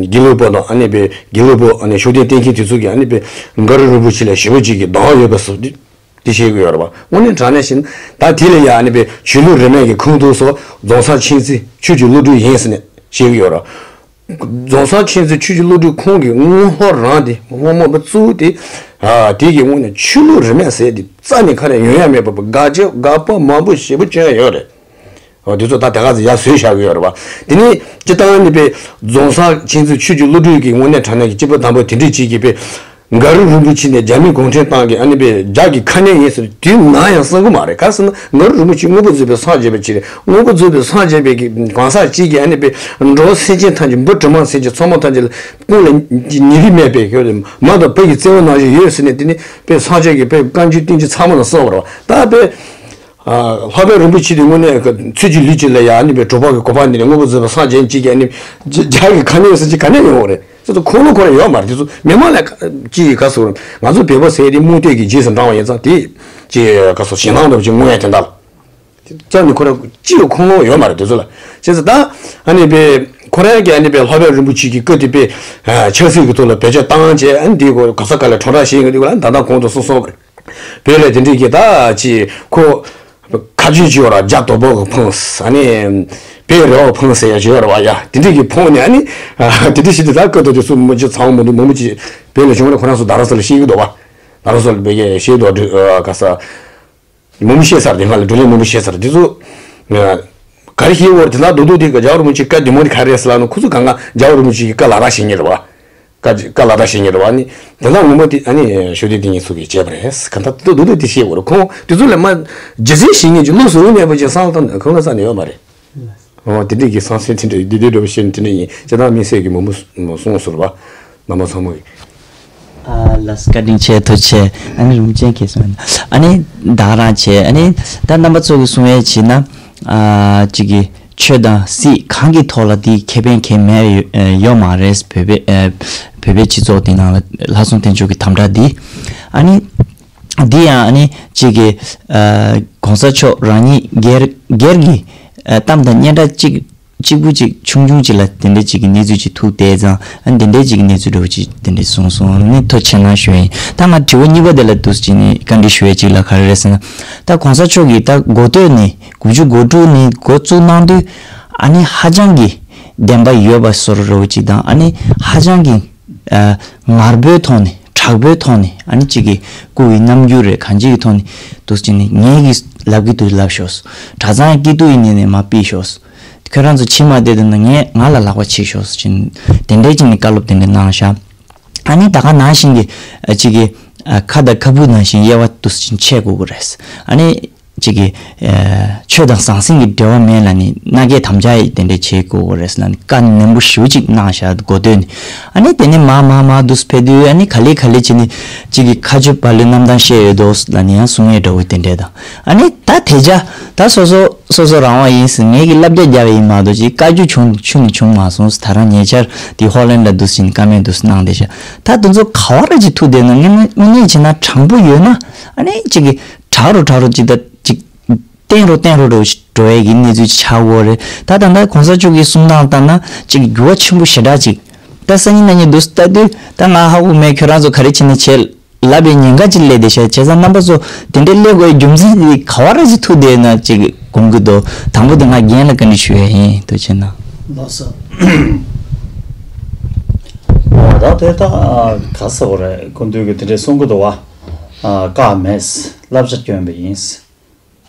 དགེ་ལུགས་པ་དང་ཨ་ནི་པའི་དགེ་ལུགས་པ་ཨ་ནི་ཤུགས་ལྡན་བསྟེན་མཁན་དེ་ཚོ་གིས་ཨ་ནི་པའི་མགར་རིན་པོ་ཆེ་ལ་ཞེ་པོ་ཅིག་གིས་སྡང་ཡོད་པ་སོགས་དེ། དེ་བཤད་ཀྱི་ཡོད་རེད་པ། དངོས་གནས་དྲང་གནས་བཤད་ན་ད་དེ་ལ་ཡང་ཨ་ནི་པའི་ཆོས་ལུགས་རིས་མེད་ཀྱི་ཁོངས་གཏོགས་སོགས་རྫོང་སར་མཁྱེན་བརྩེ་ཆོས་ཀྱི་བློ་གྲོས་ཡིན་ཟེར་ནས་བཤད་ཀྱི་ཡོད་རེད། རྫོང་སར་མཁྱེན་བརྩེ་ཆོས་ཀྱི་བློ་གྲོས་ཁོང་གི་དངོས་ལྷོ་རང་དེ་དབང་མོ་པ་གཙོ་བོ་དེ། ཨ་དེ་གི་དངོས་གནས་ཆོས་ལུགས་རིས་མེད་ཟེར་དེ་རྩ་ནས་ཁ་ནས་ཡོང་ཡ་མེད་པ་དགག་བྱ་དགག་པ་མང་པོ་ཞེ་པོ་བསྐྱོན་ཡ་ཡོད་རེད། འོ་དེ་ཚོ་ད་དེ་ག་ཚོད་ཡར་བཟོས་བཞག་གི་ཡོད་རེད་པ། དེ་ནས་སྤྱིར་བཏང་ཨ་ནི་པའི་རྫོང་སར་མཁྱེན་བརྩེ་ཆོས་ཀྱི་བློ་གྲོས་ཀྱི་དངོས་གནས་དྲང་གནས་ཀྱི་སྐྱེས་བུ་དམ་པ་དེ་འདྲས་ཅིག་གིས་པའི་མགར་རིན་པོ་ཆེ་ནི་རྒྱ་མི་གུང་ཁྲན་ཏང་གི་ཨ་ནི་པའི་རྒྱ་གི་ཁ་གནོན་ཡིན་ཟེར་དུས་ནམ་ཡང་གསུང་གི་མ་རེད། ག་ཟེར་ན་མགར་རིན་པོ་ཆེ་དངོས་པོ་བཟོས་པའི་སངས་རྒྱས་པ་ཅིག་རེད། དངོས་པོ་བཟོས་པའི་སངས་རྒྱས་པའི་གི་གང་ཟག་ཅིག་གིས་ཨ་ནི་པའི་འགྲོ་བ་སེམས་ཅན་ཐམས་ཅད་འབུ་དྲི་མ་སེམས་ཅན་ཚང་མ་ཐམས་ཅད་ལ་ཁོང་ལ་ཉེ་རིང་མེད་པའི་གི་མ་དང་བུ་གི་བརྩེ་བ་ནང་བཞིན་ཡོད་ཟེར་ནས། དེ་ནི་པའི་སངས་རྒྱས་ཀྱི་པའི་བཀའ་འགྱུར་བསྟན་བཅོས་ཚང་མ་ལ་གསུངས་པ་རེད་པ། ད་པའི་ལྷག་པའི་རིན་པོ་ཆེ་དེ་དངོས་གནས་ཚུལ་གྱི་ལུས་ཀྱི་ལ་ཡ་ཨ་ནི་པའི་གྲོགས་པོ་གི་གོ་འཕང་འདི་ནས་དངོས་པོ་བཟོས་པ་སངས་རྒྱས་ཅིག་གིས་ཨ་ནི་རྒྱ་གི་ཁ་གནོན་ཟེར་གྱི་ག་ནས་ཡོང་བ་རེད། ཁོང་ལ་ཁོ་རང་ཡོད་མ་རེད། དེ་ཚོ་མི་མང་ལ་ཅི་ཡི་ག་ཟེར། ང་ཚོ་བོད་པ་ཟེར་དེ་རྨོངས་དད་ཀྱི་རྗེས་སུ་འབྲང་བ་ཡིན་ཙང་དེ་ཅི་ག་ཟེར་ཞེད་སྣང་འདྲ་བོ་ཅིག་མངོན་ཡ་དེ་འདྲ་ལ། རྩ་ནས་ཁོ་རང་ཅི་ཡི་ཁོང་ལ་ཡོད་མ་རེད། དེ་ཚོ་ལ་བྱས་ཙང་ད་ཨ་ནི་པའི་ཁོ་རང་གིས་ཨ་ནི་པའི་ལྷག་པའི་རིན་པོ་ཆེ་གི་སྐུ་དེ་པའི་ཆབ་སྲིད་ཀྱི་ཐོག་ལ་བེད་སྤྱོད་བཏང་བྱས། ཨ་ནི་དེ་གོ་ག་ས་ག་ལ་ཁྲོམ་ར་བྱེད་ཀྱི་འདུག་ལ། ད་ལྟ་གོང་དུ་སོང་སོང་བ་རེད། བོད་ལ་དེ་འདྲས་ཀྱི་ད་ཅི་ཁོ། ཁ་ཆུང་ཅིག་ཡོད་ར་རྒྱ་དོ་པོ་གི་ཕངས། ཨ་ནི་བོད་རེ་བ་ཕངས་ཟེར་ཡ་ཅིག་ཡོད་ར་བ་ཡ། དེ་འདྲས་ཀྱི་ཕངས་ནས་ཨ་ནི་དེ་འདྲས་ཞིག་དེ་ད་སྐབས་ཐོག་དེ་ཚོ་མི་ཅི་ཚང་མ་མི་འདུག་མང་པོ་ཅིག་བོད་ལ་བྱུང་ར་ཁོ་རང་ཚོ་རྡ་རམ་ས་ལ་བཤད་ཀྱི་འདུག་བ། རྡ་རམ་ས་ལ་བོད་སྐད་བཤད་འདུག་ག་ས། མང་པོ་བཤད་ཚར། དེ་སྔ་ལ་བགྲོ་གླེང་མང་པོ་བཤད་ཚར། དེ་ཚོ་ག་རེ་བཤད་འོར་དེ་ན་རྡོག་རྡོག་དེ་ག་རྒྱལ་བ་རིན་པོ་ཆེ་བཀའ་དེ་མོ་དེ་ག་རེ་རེད་ཟེར་ལ་ན། ཁོ་ཚོ་གང་ག་རྒྱལ་བ་རིན་པོ་ཆེ་གི་བཀའ་ལག་བསྟར་བྱེད་མཁན་རེད་བ། བཀའ་བཀའ་ལག་བསྟར་བྱེད་མཁན་རེད་བ། ནི་དེ་ན་ངོ་མ་དེ་ཨ་ནི་ཤོ་དེ་དེ་ངེད་ཚོ་གིས་བྱས་པ་རེད། གང་ལྟར་རྡོག་རྡོག་དེ་བཤད་འོར་ཁོང་དེ་ཚོ་ལ་མ་རྒྱུ་མཚན་བཤད་མཁན་གྱི་བློ་གཟུ་བོ་མེད་པ་ཅིག་བསམ་བློ་བཏང་ན་གང་ལ་ས་ནས་ཡོད་མ་རེད། འོ་དེ་འདྲས་ཀྱི་བསམ་སེམས་དེ་འདྲས་བདེ་བདེ་འདྲ་བོ་བཤད་ནས་དེ་འདྲས་ཡིན། ཇི་ལྟར་དམིགས་བསལ་གྱི་མང་པོ་གསུངས་ཟེར་བ། རྣམ་པ་ཚང་མ་གིས། ཨ་ལགས་བཀའ་དྲིན་ཆེ། ཐུགས་རྗེ་ཆེ། ཨ་ནི་རིན་པོ་ཆེ་མཁྱེན་སོང་། ཨ་ནི་ད་ག་རང་བྱས། ཨ་ནི་ད་རྣམ་པ་ཚོ་གིས་གསུང་ཡས་བྱས་ན། ཨ་གཅིག་གི་ཆོས་དང་སྲིད་གང་གི་ཐོག་ལ་དེ་ཁེ་ཕན་གང་ཡང་མེད་ཡོད་མ་རེད། བོད་པའི་ཨ་བོད་པའི་སྤྱི་ཚོགས་དེ་ནང་ལ་ལྷག་བསམ་དལ་འབྱོར་གྱི་དམ་བསྒྲགས་འདི། ཨ་ནི། འདི་ཡང་ཨ་ནི་གཅིག་གི་ཨ་གོང་ས་མཆོག་རང་ཉིད་སྒེར་སྒེར་གྱི་ཨ་གཏམ་དང་སྙན་གྲགས་གཅིག་གཅིག་པུ་གཅིག་ཆུང་ཆུང་གཅིག་ལ་དེ་འདྲའི་གཅིག་གི་གནས་ཚུལ་གཅིག་ཐུག་བསྡད་ཙང་། ཨ་ནི་དེ་འདྲའི་གཅིག་གི་གནས་ཚུལ་འདྲ་བོ་གཅིག་དེ་འདྲའི་གསུངས་སོང་། ནི་ཐུགས་རྗེ་ཆེ་གནང་ཞུ་ཡིན། ད་ང་དྲི་བ་གཉིས་པ་དེ་ལ་འདུག་སེ་བྱས་ནས་བཀའ་འདྲི་ཞུ་ཡས་གཅིག་ལ་ག་རེ་རེད་ཟེར་ན། ད་གོང་ས་མཆོག་གིས་ད་འགོ་སྟོད་ནས་དགུ་བཅུ་གོ་དྲུག་ནས་འགོ་བཙུགས་གནང་དུས་ཨ་ནི་ཧ་ཅང་གི་བདེན་པ་ཡོད་པ་བཟོ་འདྲ་བོ་གཅིག་དང་། ཨ་ནི་ཧ་ཅང་གི་ཨ་ངར་པོའི་ཐོག་ནས། དྲག་པོའི་ཐོག་ནས། ཨ་ནི་གཅིག་གི་སྐུ་ཡི་རྣམ་འགྱུར་རེད། གང་ཅིའི་ཐོག་ནས་འདུག་སེ་བྱས་ནས་ངས་ཀྱིས་ལབ་ཀྱི་འདུག་ལབ་ཤོག། གྲྭ་ཚང་སྐྱིད་སྡུག་ཡིན་ནའི་མར་ཕུད་ཤོག། ཁྱོད་རང་ཚོ་ཕྱི་མ་བསྡད་འདུག་ན་ངས་ང་ལ་ལག་པ་ཕྱིས་ཤོག་ཟེར་བྱས་ནས་དེ་འདྲའི་བྱས་ནས་བཀའ་སློབ་དེ་འདྲ་གནང་ཤག། ཨ་ནི་ད་ག་ནང་བཞིན་གྱི་ཨ་གཅིག་གི་ཨ་ཁ་དང་ཁ་སྤུ་ནང་བཞིན་དབྱེ་བ་འདུག་སེ་བྱས་ནས་ཕྱེ་དགོས་ཀྱི་རེད། ཨ་ནི། གཅིག་གིས། ཨ་ཆོས་དང་ཟང་ཟིང་གི་འབྲེལ་བ་མེད་ལབ་ནས་མནའ་སྐྱེལ་དམ་བཅའ་ཡི་དེ་འདྲ་བྱེད་དགོས་ཀྱི་རེད་ལབ་ནས་བཀའ་ནན་པོ་ཞེ་པོ་ཅིག་གནང་ཤག་འགོ་སྟོད་ནས། ཨ་ནི་དེ་ནས་མར་མར་མར་འདུག་སེ་ཕེབས་དུས་ཨ་ནི་ག་ལེ་ག་ལེ་བྱས་ནས་གཅིག་གིས་ཁ་ཆུ་བ་ལུའི་རྣམ་ཐར་བཤད་ཡོད་དོ་ལབ་ནས་ཡང་གསུང་ཡས་འདྲ་བོ་དེ་འདྲ་དང་། ཨ་ནི་ད་དེ་རྒྱ་ད་སོ་སོ་སོ་སོ་རང་དབང་ཡིན་ཟེར། ངེད་ཀྱིས་བསླབ་བྱ་རྒྱབ་ཡིན་མ་གཏོགས་ཅིག་བཀའ་བཀྱོན་བྱུང་ཆུང་ནས་བྱུང་མ་སོང་ཟེར། ད་རང་ཉེ་ཆར་དེ་ཧོ་ལན་ལ་འདུག་སེ་བྱས་ནས་བཀའ་མོལ་འདུག་སེ་གནང་བསྡད་ཤག། ད་དེ་ཚོ་ག་བ་ར་ཅིག་ཐུག་བསྡད་ན། དངོས་གནས་བྱས་ན་དྲང་པོ་ཡོད་ན་ཨ་ནི་གཅིག་གིས་དྲག་རུ་དྲག་རུ་ཅིག་ད་ཅིག་བརྟན་རུ་བརྟན་རུ་འགྲོ་འགྲོ་ཡས་ཀྱི་གནས་ཚུལ་ཆགས་ཡོད་རེད། ད་ད་ལྟ་གོང་ས་མཆོག་གི་གསུང་སྟངས་ལྟར་ན་ཅིག་འགྱུར་བ་ཆེན་པོ་ཞེ་དྲག་ཅིག། ད་སང་ཉིན་གནངས་ཉིན་འདུག་སེ་ལྟ་དུས་ད་ང་ཧ་གོ་མེད། ཁྱོད་རང་ཚོ་ག་རེ་བྱས་ནས་བྱས་ལབ་པའི་ཉེན་ཁ་ཅིག་སླེབས་བསྡད་ཤག། བྱས་ཙང་རྣམ་པ་ཚོ་དེ་འདྲའི་སླེབས་དགོས་རྒྱུ་མཚན་དེ་ག་བ་ར་ཅིག་ཐུག་བསྡད་ན་ཅིག་དགོངས་ཀྱི་འདུག། དང་པོ་དེ་ང་རྒན་ལ་བཀའ་འདྲི་ཞུ་ཡས་ཡིན། ཐུགས་རྗེ་གནང་། ལགས་སོ། ད་དེ་ད་ག་ཟེར་དགོས་རེད། སྐུ་མདུན་གྱིས་དེ་འདྲའི་གསུང་གི་འདུག་བ། བཀའ་མེད། བསླབ་བྱ་བསྐྱོན་པ་ཡིན།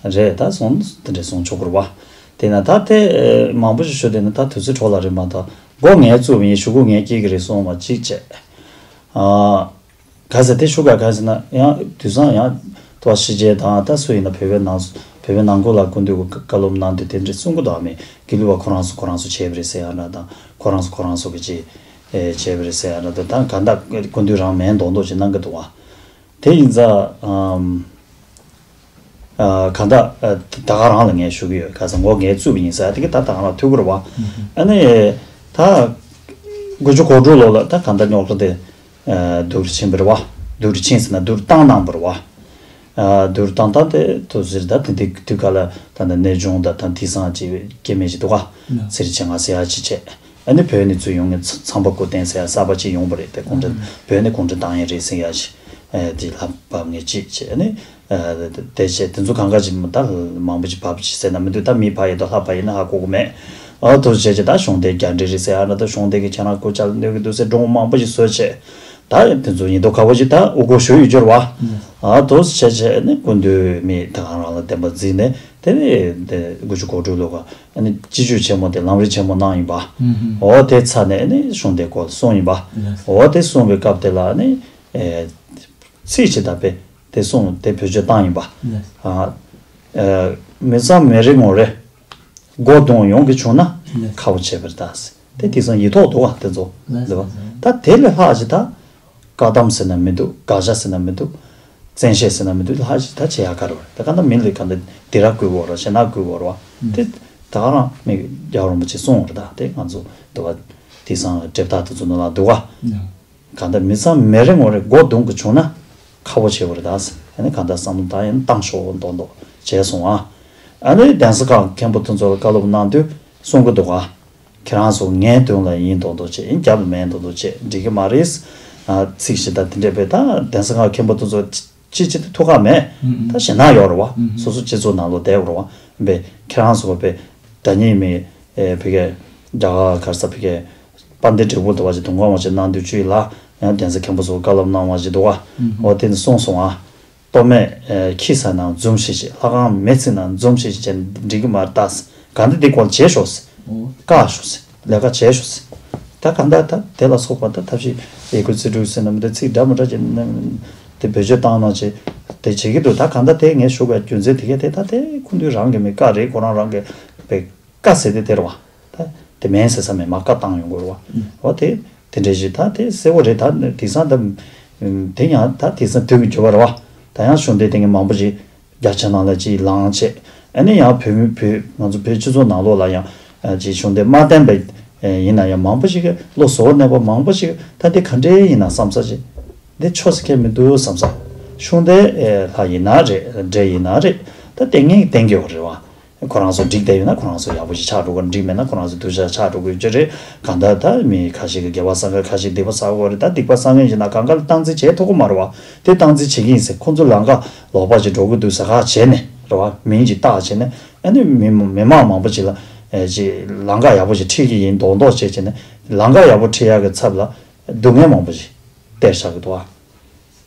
རེད། ད་སོང་དེ་འདྲས་སོང་ཆོག་གི་རེད་བ། དེས་ན་ད་དེ་མང་པོ་ཞིག་ཞུ་བསྡད་ན་ད་དུས་ཚོད་འཕྲོ་བརླག་རེད་མ་གཏོགས། མགོ་ངས་བཙུགས་པ་ཡིན། གཞུག་གུ་ངས་སྐྱེལ་གྱི་རེད་གསུངས་པ་གཅིག་བྱས། ཨ། ག་ཟེར་དེ་ཞུ་ག་ག་ཟེར་ན་ཡང་དུས་སང་ཡང་ཏོ་ཕྱི་རྒྱལ་དང་ད་སུ་ཡིན་ན་བོད་པའི་ནང་བོད་པའི་ནང་ཁུལ་ལ་སྐུ་མདུན་གྱིས་བཀའ་སློབ་གནང་དུས་དེ་འདྲས་གསུང་གི་འདུག་ཨ། མི་དགེ་ལུགས་པ་ཁོ་རང་ཚོ་ཁོ་རང་ཚོ་བྱས་པ་རེད་ཟེར་ཡ་འདྲ་དང་། ཁོ་རང་ཚོ་ཁོ་རང་ཚོ་གི་ཅིག་བྱས་པ་རེད་ཟེར་ཡ་འདྲ་དང་། ད་ག་འདྲ་སྐུ་མདུན་རང་མིང་འདོགས་འདོགས་ཅིག་གནང་གི་འདུག་ཨ། དེ་ཡིན་ཙང་། ཨམ། གང་ལྟར་ད་ག་རང་ལ་ངས་ཞུ་གི་ཡོད། ག་ས་ངོ་ངས་བཙུགས་པ་ཡིན་ཟེར་དེ་གི་ད་ད་ག་རང་ཐུག་གི་རེད་བ། ཨ་ནི་ད་དགུ་བཅུ་གོ་དྲུག་ལོ་ལ་ད་གང་ལྟར་རྙོག་དྲ་དེ་སྡུག་རུ་ཕྱིན་པ་རེད་བ། སྡུག་རུ་ཕྱིན་ཟེར་ན་སྡུག་རུ་བཏང་གནང་བ་རེད་བ། སྡུག་རུ་བཏང་སྟངས་དེ་དུ་ཟེར་ད་དེ་དུས་སྐབས་ལ་ད་ནི་གནས་ཆུང་ད་ད་དེང་སང་ཅིག་སྐྱེ་དམན་ཅིག་འདུག་ག་ཚེ་རིང་ཆེ་ང་ཟེར་ཡ་ཅིག་བྱས། ཨ་ནི་བོད་ནས་ཚུར་ཡོང་མཁན་ཚ་ཚངས་པ་སྐུ་བསྟན་ཟེར་ཡ་གསར་པ་ཅིག་ཡོང་བ་རེད། དེ་གུང་ཁྲན་བོད་ནས་གུང་ཁྲན་ཏང་ཡོན་རེད་ཟེར་ཡ་ཅིག་དེ་ལ་བབ་ངེས་ཅིག་བྱས། ཨ་ནི་དེ་བྱས་དེ་ཚོ་གང་ག་ཅིག་ད་མང་པོ་ཅིག་བབ་ཅིག་ཟེར་ན་མི་འདུག་ད་མི་ཕ་ཡི་དང་ལྷ་ཕ་ཡི་ན་ཧ་གོ་གི་མེད། ཨ་དུ་བྱས་ཅིག་ད་གཞུང་འབྲེལ་རྒྱ་འབྲེལ་རེད་ཟེར་ཡ་ན་ད་གཞུང་འབྲེལ་གྱི་ཁྱེད་རང་སྐུ་ཕྱྭ་ལ་གནོད་ཀྱི་འདུག་ཟེར་སྒྲུང་མང་པོ་ཅིག་བཟོས་བྱས། ད་དེ་ཚོ་ཡིན་མདོག་ཁ་པོ་ཅིག་ད་འུ་སྒོར་ཞུ་ཡོད་རྒྱུ་རེད་བ། ཨ་དུ་བྱས་བྱས་ནི་སྐུ་མདུན་མི་ད་གང་རང་ལ་བདེན་པ་འཛིན་ནས་དེ་ནས་དེ་དགུ་བཅུ་གོ་དྲུག་ལོ་ག་ཨ་ནི་སྤྱི་སྤྱོད་ཆེན་མོ་དེ་ལམ་རིམ་ཆེན་མོ་གནང་ཡིན་པ། འོ་དེ་ཚར་ནས་ནི་གཞུང་དེ་སྐོར་གསུངས་ཡིན་པ། འོ་དེ་གསུངས་པའི་སྐབས་དེ་ལ་ནི་ཚིག་ཅིག་ད་པས་དེ་གསུངས་དེ་བེད་སྤྱོད་བཏང་ཡིན་པ། མི་ཚང་མི་རེ་ངོ་རེ་སྒོ་རྡུང་ཡོང་གི་བྱུང་ན་ཁག་པོ་བྱེད་པར་གདའ། དེ་དེང་སང་ཡིག་ཐོག་འདུག་བ་དེ་ཚོ་ལེགས་པ། ད་དེ་ལས་ལྷག་ཅིག་ད་བཀག་སྡོམ་ཟེར་ན་མི་འདུག་དགག་བྱ་ཟེར་ན་མི་འདུག་བཙན་ཤེད་ཟེར་ན་མི་འདུག་ལྷག་ཅིག་ད་བྱེད་ཡག་ག་རེ་བ་རེད། ད་ག་ད་མི་ལ་ག་ད་སྡིགས་ར་བསྐུལ་དགོས་རེད་བ། ཞེ་ན་བསྐུལ་དགོས་རེད་བ། དེ་ད་ག་རང་མི་རྒྱལ་བ་རིན་པོ་ཆེ་གསུངས་རེད། ད་དེ་ང་ཚོ་འདུག་བ་དེང་སང་འགྲེལ་པ་དེ་ཚོ་ནང་ལ་འདུག་བ། གང་ལྟར་མི་ཚང་མི་རེ་ངོ་རེ་སྒོ་རྡུང་གི་བྱུང་ན་ཁག་པོ་བྱེད་པ་རེད་ད། ཨ་ནི་གང་ལྟར་བསམ་བློ་ད་ཡང་བཏང་ཤོག་མདོག་མདོག་བྱས་སོང་ཨ། ཨ་ནི་གདན་ས་ཁག་མཁན་པོ་དེ་ཚོ་ལ་བཀའ་སློབ་གནང་དུས་གསུང་གི་འདུག་ག་ཁྱེད་རང་ཚོ་ངའི་མདུན་ལ་ཡིན་མདོག་མདོག་བྱས། ཡིན་རྒྱབ་ལ་མེད་མདོག་མདོག་བྱས། འགྲིག་གི་མ་རེད། ཨ་ཚིག་ཞིག་ད་དེ་འདྲས་པས་ད་གདན་ས་ཁག་མཁན་པོ་དེ་ཚོ་ཅི་ཅི་ཅི་ཐུགས་ཁག་མེད། ད་ཞེད་སྣང་ཡོད་རེད་བ། སོ་སོ་སྤྱི་ཚོགས་ནང་ལོགས་བསྡད་ཡོད་རེད་བ། ཡིན་པས་ཁྱེད་རང་ཚོ་བས་ད་ཉིད་མི་ཨེ་ཕ་གི་རྒྱ་གར་ག་རེ་ཟ་ཕ་གི་དཔལ་ལྡན་འབྲས་སྤུངས་དུ་བ་ཞིག་དུང་དཀར་མ་ཞིག་གནང་དུས་ཅུའི་ལ་ཡང་གདན་ས་མཁན་པོ་ཚོ་བཀའ་སློབ་གནང་བ་ཞིག་འདུག་བ། འོ་དེ་ནི་གསུངས་སོང་ཨ། ལྟོ་མེད་ཨེ་ཁྱི་ཟ་ན་འཛུམ་ཤིག་ཤིག་ལྷ་ཁང་མེད་ཚིག་ན་འཛུམ་ཤིག་ཤིག་བྱས་འགྲིག་གི་མ་རེད་ད། ག་འདི་འདི་སྐོར་བྱེད་ཤོག་ཟེར། བཀག་ཤོག་ཟེར། ལས་ཀ་བྱེད་ཤོག་ཟེར། ད་ག་འདྲ་ད་དེ་ལ་སོགས་པ་ད་ཐབས་ཤེས་ཡི་གུ་རྩིས་སྤྲོད་ཟེར་ན་མི་འདུག་ཚིག་འདྲ་མི་འདྲ་བྱས་ན་དེ་བེད་སྤྱོད་བཏང་གནང་བྱས་དེ་བྱེད་ཀྱི་འདུག་ད་ག་འདྲ་དེ་ངས་ཞུ་བའི་རྒྱུ་མཚན་དེ་གས་དེ་ད་དེ་ཁོང་ཚོས་རང་གི་མི་བཀག་རེད། ཁོ་རང་རང་གི་བེད་བཀག་ཟེར་དེ་དེ་རེད་བ། ད་དེ་མིན་ཟེར་ས་མེད་མ་བཀག་བཏང་ཡོང་དགོས་རེད་བ། འོ་དེ་དེ་འདྲ་ཞིག་ད་དེ་གསལ་པོ་རེད། ད་དེང་སང་ད་དེ་ཡང་ད་དེང་སང་དུས་ཀྱི་འགྱུར་བ་རེད་བ། ད་ཡང་གཞུང་འབྲེལ་དེ་ངས་མང་པོ་ཞིག་རྒྱ་ཆེ་ནང་ལ་ཅིག་ལངས་བྱས། ཨ་ནི་ཡང་བོད་མི་བོད་ང་ཚོ་བོད་སྤྱི་ཚོགས་ནང་ལོགས་ལ་ཡང་ཅིག་གཞུང་འབྲེལ་མ་བསྟན་པ་ཡིན་ན་ཡང་མང་པོ་ཞིག་གིས་བློ་གཟུ་བོར་གནས་པ་མང་པོ་ཞིག་ད་དེ་ག་འདྲས་ཡིན་ན་བསམ་ས་ཅིག་འདི་ཆོག་ས་ཁེལ་མི་འདུག་བསམ་ས། གཞུང་འབྲེལ་ལྷ་ཡིན་ན་རེད། འབྲེལ་ཡིན་ན་རེད། ད་བསྟན་མཁན་གྱིས་བསྟན་གྱི་ཡོད་རེད་བ། ཁོ་རང་ཚོ་འགྲིག་བསྡད་ཡོད་ན་ཁོ་རང་ཚོ་ཡག་པོ་ཞིག་ཆགས་འགྲོ་གི། འགྲིག་མེད་ན་ཁོ་རང་ཚོ་སྡུག་ཅག་ཆགས་འགྲོ་གི་ཡོད་ཀྱི་རེད། གང་ལྟར་ད་མི་ཁ་ཤས་ཀྱིས་དགེ་བ་བསགས་མཁན་ཁ་ཤས་སྡིག་པ་བསགས་ཀྱི་ཡོད་རེད། ད་སྡིག་པ་བསགས་མཁན་ཡིན་ན་གང་ག་ལ་སྟངས་འཛིན་བྱེད་ཐུབ་ཀྱི་མ་རེད་བ། དེ་སྟངས་འཛིན་བྱེད་ཀྱི་ཡིན་ཟེར་ཁོ་ཚོ་ལམ་ཁ་ལོག་པ་ཞིག་འགྲོ་གི་འདུག་ཟེར་ཁ་བྱས་ནས་རེད་བ། མིང་ཅིག་བཏགས་བྱས་ནས་ཨ་ནི་མི་མི་མང་མང་པོ་ཅིག་ལ་ཨེ་ཅིག་ལམ་ཁ་ཡག་པོ་ཞིག་ཁྲིད་ཀྱི་ཡིན་མདོག་མདོག་བྱས་བྱས་ནས་ལམ་ཁ་ཡག་པོ་ཁྲིད་ཡག་གི་ཚབ་ལ་སྡུག་བསྔལ་མང་པོ་ཞིག་སྟེར་བཞག་གི་འདུག་བ།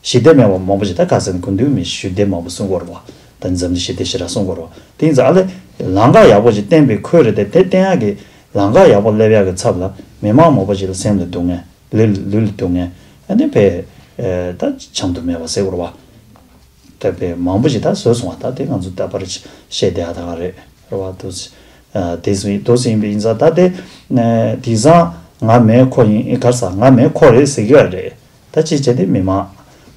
ཞི་བདེ་མེད་པ་མང་པོ་ཞིག་ད་ག་ཟེར་ན་སྐུ་མདུན་མི་ཞི་བདེ་མང་པོ་གསུང་གི་ཡོད་རེད་བ། ད་འཛམ་གླིང་ཞི་བདེ་ཞེ་དྲག་གསུང་གི་ཡོད་རེད་བ། དེ་ཡིན་ཙང་ཨ་ལས་ལམ་ཁ་ཡག་པོ་ཞིག་བསྟན་པའི་ཁོས་རེད་དེ་དེ་བསྟན་ཡག་གི་ལམ་ཁ་ཡག་པོ་སླེབས་ཡག་གི་ཚབ་ལ་མི་མང་མང་པོ་ཞིག་ལ་སེམས་ལ་སྡུག་བསྔལ་ལུས་ལུས་ལ་སྡུག་བསྔལ་ཨ་ནི་བས་ད་བྱང་དུ་མེད་པ་ཟེར་གི་ཡོད་རེད་བ། ད་བས་མང་པོ་ཞིག་ད་བཟོས་སོང་བ། ད་དེ་ང་ཚོ་ད་བར་བཤད་བསྡད་ཡག་ད་ག་རེད་རེད་བ། དུ་དེ་སུ་ཡིན་དུ་སུ་ཡིན་པ་ཡིན་ཙང་ད་དེ་དེང་སང་ང་མེད་ཁོ་ཡིན་ག་རེ་ཟ་ང་མེད་ཁོ་རེད་ཟེར་གི་ཡོད་རེད། ད་ཅི་བྱས་ཏེ་མི་མང་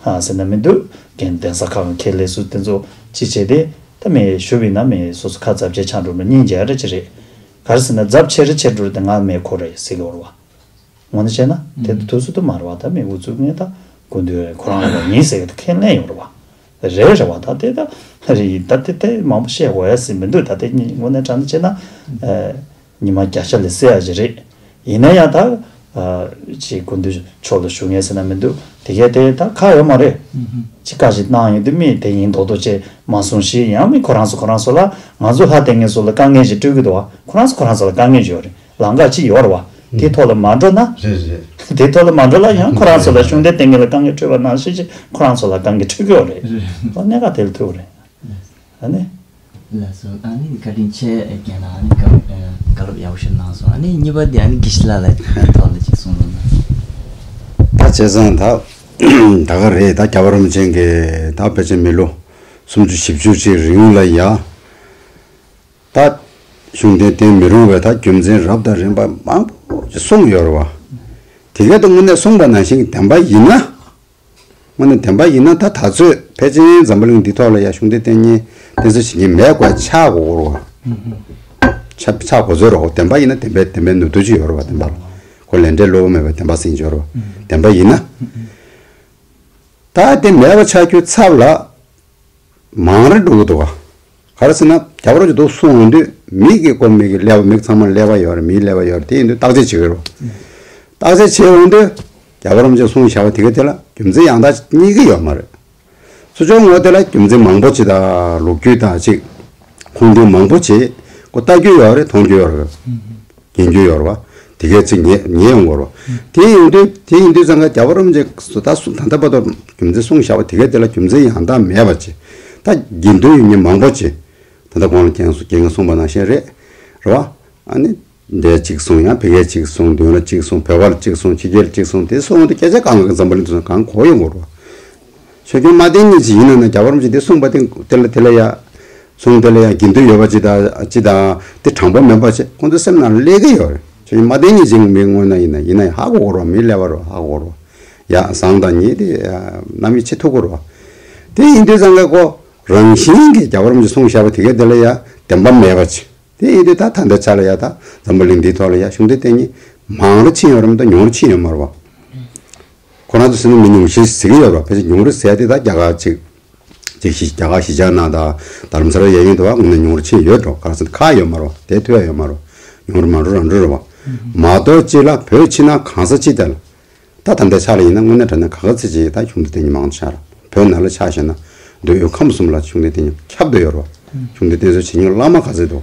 ཧ་ཟེར་ན་མི་འདུག་རྒན་གདན་ས་ཁག་གི་ཁྱེད་ལས་སུ་དེ་ཚོ་ཅི་བྱས་ཏེ་ད་མི་ཞུ་བས་ན་མི་སོ་སོ་ཁ་ཚབ་ཆེ་ཆགས་འགྲོ་མི་སྙིང་རྗེ་རེ་ཅི་རེད། ག་རེ་ཟེར་ན་ཚབ་ཆེ་རེ་ཆེ་འགྲོ་རེད། ད་ང་མི་ཁོ་རེད་ཟེར་གི་ཡོད་རེད་བ། ངོ་ནས་བྱས་ན་དེ་ད་དུས་སུ་དུ་མ་རེད་བ། ད་མི་འུ་ཚུགས་ངས་ད་སྐུ་མདུན་ཁོ་རང་ལ་ཡིན་ཟེར་གི་ད་ཁས་ལེན་ཡོད་རེད་བ། རེད་རེད་བ། ད་དེ་ད་རེད་ད་དེ་དེ་མང་པོ་བཤད་དགོས་ཡ་ཟེར་མི་འདུག་ད་དེ་ངོ་ནས་དྲང་ནས་བྱས་ན། ཉི་མ་བརྒྱ་ཆ་ལས་སེ་ཡ་ཞིག་རེད། ཡིན་ན་ཡང་ད། ཅིག་སྐུ་མདུན་མཆོག་ལ་ཞུ་ངེས་ཟེར་ན་མི་འདུག་དེ་གས་དེ་ད་ཁག་ཡོད་མ་རེད། ཅི་བཀའ་ཞིག་གནང་ཡོང་དུས་མི་དེ་ཡིན་མདོག་མདོག་བྱས་མ་གསུང་ཞིག་ཡང་མི་ཁོ་རང་ཚོ་ཁོ་རང་ཚོ་ལ་ང་ཚོ་ལྷ་བསྟེན་མཁན་ཚོ་ལ་དཀའ་ངལ་ཞིག་སྤྲོད་ཀྱི་འདུག་བ། ཁོ་རང་ཚོ་ཁོ་རང་ཚོ་ལ་དཀའ་ངལ་ཞིག་ཡོད་རེད། ལམ་ཁ་ཅིག་ཡོད་རེད་བ། དེ་ཐོག་ལ་མ་འགྲོ་ན། རེད་རེད། དེ་ཐོག་ལ་མ་འགྲོ་ལ་ཡང་ཁོ་རང་ཚོ་ལ་གཞུང་འབྲེལ་བསྟེན་མཁན་ལ་དཀའ་ངལ་སྤྲོད་པ་ནང་བཞིན་ཅིག་ཁོ་རང་ཚོ་ལ་དཀའ་ངལ་སྤྲོད་ཀྱི་ཡོད་རེད། རེད། ཨོ་གནད་འགག་དེ་ལ་ཐུག་རེད། ཨ་ནི། ལགས་སོ། ཨ་ནི་བཀའ་དྲིན་ཆེ་རྒན་ལགས། ཨ་ནི་བཀའ་བཀའ་སློབ་ཡག་པོ་ཞིག་གནང་སོང་། ཨ་ནི་གཉིས་པ་དེ་ཨ་ནི་དགེ་བཤེས་ལགས་ལ་དེའི་ཐོག་ལ་ཅིག་གསུང་རོགས་གནང་། ད་བྱས་ཙང་ད་ད་ག་རེད། ད་རྒྱལ་བ་རིན་པོ་ཆེ་གིས་ད་ཕལ་ཆེར་མི་ལོ་སུམ་ཅུ་བཞི་བཅུ་ཅིག་རིང་ལ་ཡ་ད་གཞུང་འབྲེལ་བསྟེན་མི་རུང་བའི་ད་རྒྱུ་མཚན་རབ་དང་རིམ་པ་མང་པོ་ཅིག་གསུངས་ཡོད་རེད་བ། དེ་ག་ད་དངོས་གནས་གསུངས་པ་ནང་བཞིན་གྱི་བདེན་པ་ཡིན་ན། དངོས་གནས་བདེན་པ་ཡིན་ན་ད་ད་ཚོད་ ཕལ་ཆེར་འཛམ་བུ་གླིང་འདི་ཐོག་ལ་ཡ་གཞུང་འདི་བསྟེན་མཁན་བསྟེན་ཚུལ་བྱེད་མཁན་མེད་དགོས་ཆགས་དགོས་རོ། ཆགས་ཆགས་དགོས་ཚོད་རོ། བདེན་པ་ཡིན་ན་བདེན་པའི་བདེན་པའི་ནུས་སྟོབས་ཅིག་ཡོད་རོ་བ། བདེན་པ་ལ་ཁོ་ལས་འབྲས་བློ་མེད་པའི་བདེན་པ་ཟིན་ཆོག་རོ། བདེན་པ་ཡིན་ན། ད་དེ་མེད་པ་ཆགས་རྒྱུའི་ཚབ་ལ། མང་རེ་འགྲོ་གི་འདུག་ག་ག་རེ་ཟེར་ན་རྒྱ་གར་གྱི་འདུག་གསུང་ཡོང་དུས་མི་གི་ཀོ་མི་གི་ཀླད་པ་མི་ཚང་མ་ཀླད་པ་ཡོད་རེད། མིའི་ཀླད་པ་ཡོད་རེད། དེ་ཡིན་དུས་བརྟག་དཔྱད་བྱེད་ཀྱི་རེད། བརྟག་དཔྱད་བྱེད་ཡོང་དུས་རྒྱལ་བ་རིན་པོ་ཆེས་གསུངས་བཞག་པ་དེ་ག་དེ་ལ་རྒྱུ་མཚན་ཡང་དག་གཉིས་ཀ་ཡོད་མ་རེད། སོ་སོའི་ངོས་དེ་ལ་རྒྱུ་མཚན་མང་པོ་ཅིག་དང་ལོ་རྒྱུས་དང་ཅིག་ཁུངས་འདུན་མང་པོ་ཅིག་ཀོ་ལྟ་རྒྱུ་ཡོད་རེད། མཐོང་རྒྱུ་ཡོད་རེད། ཉན་རྒྱུ་ཡོད་རེད་བ། དེ་གས་ཅིག་ཉན་ཉན་ཡོང་གི་རེད་བ། དེ་ཡིན་དུས་དེ་ཡིན་དུས་ཙང་ཀ་རྒྱལ་བ་རིན་པོ་ཆེས་ད་གསུང་ད་ལྟ་བར་དུ་རྒྱུ་མཚན་གསུངས་བཞག་པ་དེ་གས་དེ་ལ་རྒྱུ་མཚན་ཡང་དག་མེད་པ་ཅིག་ད་དགེ་འདུན་ཡོད་མཁན་མང་པོ་ཅིག་ད་ལྟ་གོང་ལ་རྒན་གསུང་རྒན་གྱིས་གསུངས་པ་ནང་བཞིན་རེད། རེད་བ། ཨ་ནི། འདས་གཅིག་གསུང་། ཡང་ཕ་གིར་གཅིག་གསུང་། མདུན་ལ་གཅིག་གསུང་། བོད་པ་ལ་གཅིག་གསུང་། ཕྱི་རྒྱལ་ལ་གཅིག་གསུང་། དེ་གསུང་དེ་སྐད་ཆ་གང་གི་འཛམ་བུ་གླིང་དུ་གང་གོ་ཡོང་གི་རེད་བ། ཆོས་སྐྱོང་མ་བསྟེན་མཁན་ཅིག་ཡིན་ན་ན་རྒྱལ་བ་རིན་པོ་ཆེས་དེ་གསུངས་པ་དེ་དེ་ལ་དེ་ལ་ཡ། གསུང་དེ་ལ་ཡ་དགེ་འདུན་ཡོད་པ་ཅིག་དང་ཅིག་དང་དེ་དྲང་པོ་མིན་པ་ཅིག་ཁོང་ཚོའི་སེམས་ནང་སླེབས་ཀྱི་ཡོད་རེད། ཆོས་སྐྱོང་མ་བསྟེན་མཁན་ཅིག་མི་དངོས་གནས་ཡིན་ན་ཡིན་ན་ཧ་གོ་གི་རེད་བ། མིའི་ཀླད་པ་རེད་བ། ཧ་གོ་གི་རེད་བ། ཡ་བཟང་དང་ཉེས་དེ་རྣམ་དབྱེ་ཕྱེ་ཐུབ་ཀྱི་རེད་བ། དེ་ཡིན་དུས་ཙང་ཀ་ཁོ་རང་བཞིན་གྱིས་རྒྱལ་བ་རིན་པོ་ཆེས་གསུངས་བཞག་པ་དེ་གས་དེ་ལ་ཡ་བདེན་པ་མེད་པ་ཅིག་དེ་ཡིན་དུས་ད་ད་ལྟའི་ཆ་ལ་ཡ་ད་འཛམ་བུ་གླིང་འདིའི་ཐོག་ལ་ཡ་གཞུང་འདི་བསྟེན་མཁན་མང་རུ་ཕྱིན་ཡོད་རེད་མ་གཏོགས་ཉུང་རུ་ཕྱིན་ཡོད་མ་རེད་བ། ཁོ་རང་ཚོ་ཟེར་ན་མི་ཉུང་ཤས་ཤིག་ཟེར་གྱི་ཡོད་རེད་བ། ཕལ་ཆེར་ཉུང་རུ་ཟེར་དེ་ད་རྒྱ་གར་ཅིག་ཅིག་གཞིས་རྒྱ་གར་གཞིས་ཆགས་ནང་དང་རྡ་རམ་ས་ལ་ཡ་ཡིན་འདུག་བ། དངོས་གནས་ཉུང་རུ་ཕྱིན་ཡོད་འགྲོ། ག་རེ་ཟེར་ན་ཁག་ཡོད་མ་རེད་བ། དེ་ཐུབ་ཡ་ཡོད་མ་རེད་བ། ཉུང་རུ་མང་རུ་རང་འགྲོ་རེད་བ། མ་གཏོགས་ཅིག་ལ་བོད་ཕྱི་ནང་གང་ས་ཅིག་དེ་ལ། ད་ད་ལྟའི་ཆ་ལ་ཡིན་ན་དངོས་གནས་དྲང་གནས་ག་ག་ཚོད་ཅིག་ད་གཞུང་འདི་བསྟེན་མཁན་མང་ཆེ་ལ། བོད་ནང་ལ་ཆ་བཞག་ན་འདོད་ཡོན་ཁམས་གསུམ་ལ་གཞུང་འདི་བསྟེན་མཁན་ཁྱབ་བསྡད་ཡོད་རེད་བ། གཞུང་འདི་བསྟེན་ཚུལ་བྱེད་མཁན་བླ་མ་ག་ཚོད་འདུག་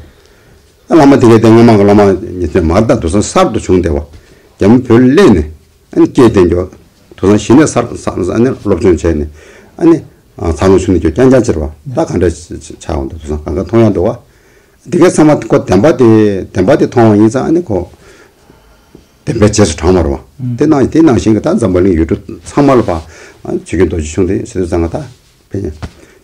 ད་བླ་མ་དེ་གའི་སྟེང་སྔོན་མ་གི་བླ་མ་ཉིད་ཚེ་མར་ད་དེང་སང་གསར་དུ་བྱུང་བསྡད་པ། རྒྱ་མི་བོད་སླེབས་ནས་ཨ་ནི་སྐད་བསྟན་རྒྱུ། དེང་སང་གཞི་ནས་གསར་གསར་ཨ་ནི་སློབ་སྦྱོང་བྱས་ནས་ཨ་ནི་འཚར་ལོངས་བྱུང་ནས་རྒྱུ་རྐྱང་རྐྱང་ཅིག་རེད་བ། ད་ག་འདྲ་ཆགས་འོང་འདུག་དེང་སང་གང་ག་མཐོང་ཡ་འདུག་བ། དེ་གའི་ཚང་མ་ཁོ་བདེན་པ་དེ་བདེན་པ་དེ་མཐོང་བ་ཡིན་ཙང་ཨ་ནི་ཁོ། བདེན་པའི་རྗེས་སུ་འབྲང་བ་རེད་བ། དེ་ནང་དེ་ནང་བཞིན་གྱི་ད་འཛམ་བུ་གླིང་ཡུལ་གྲུ་ཚང་མ་ལ་ཕར་ཆོས་སྐྱོང་རྡོ་རྗེ་གཞུང་དེ་ཟེར་དུས་ཙང་ད་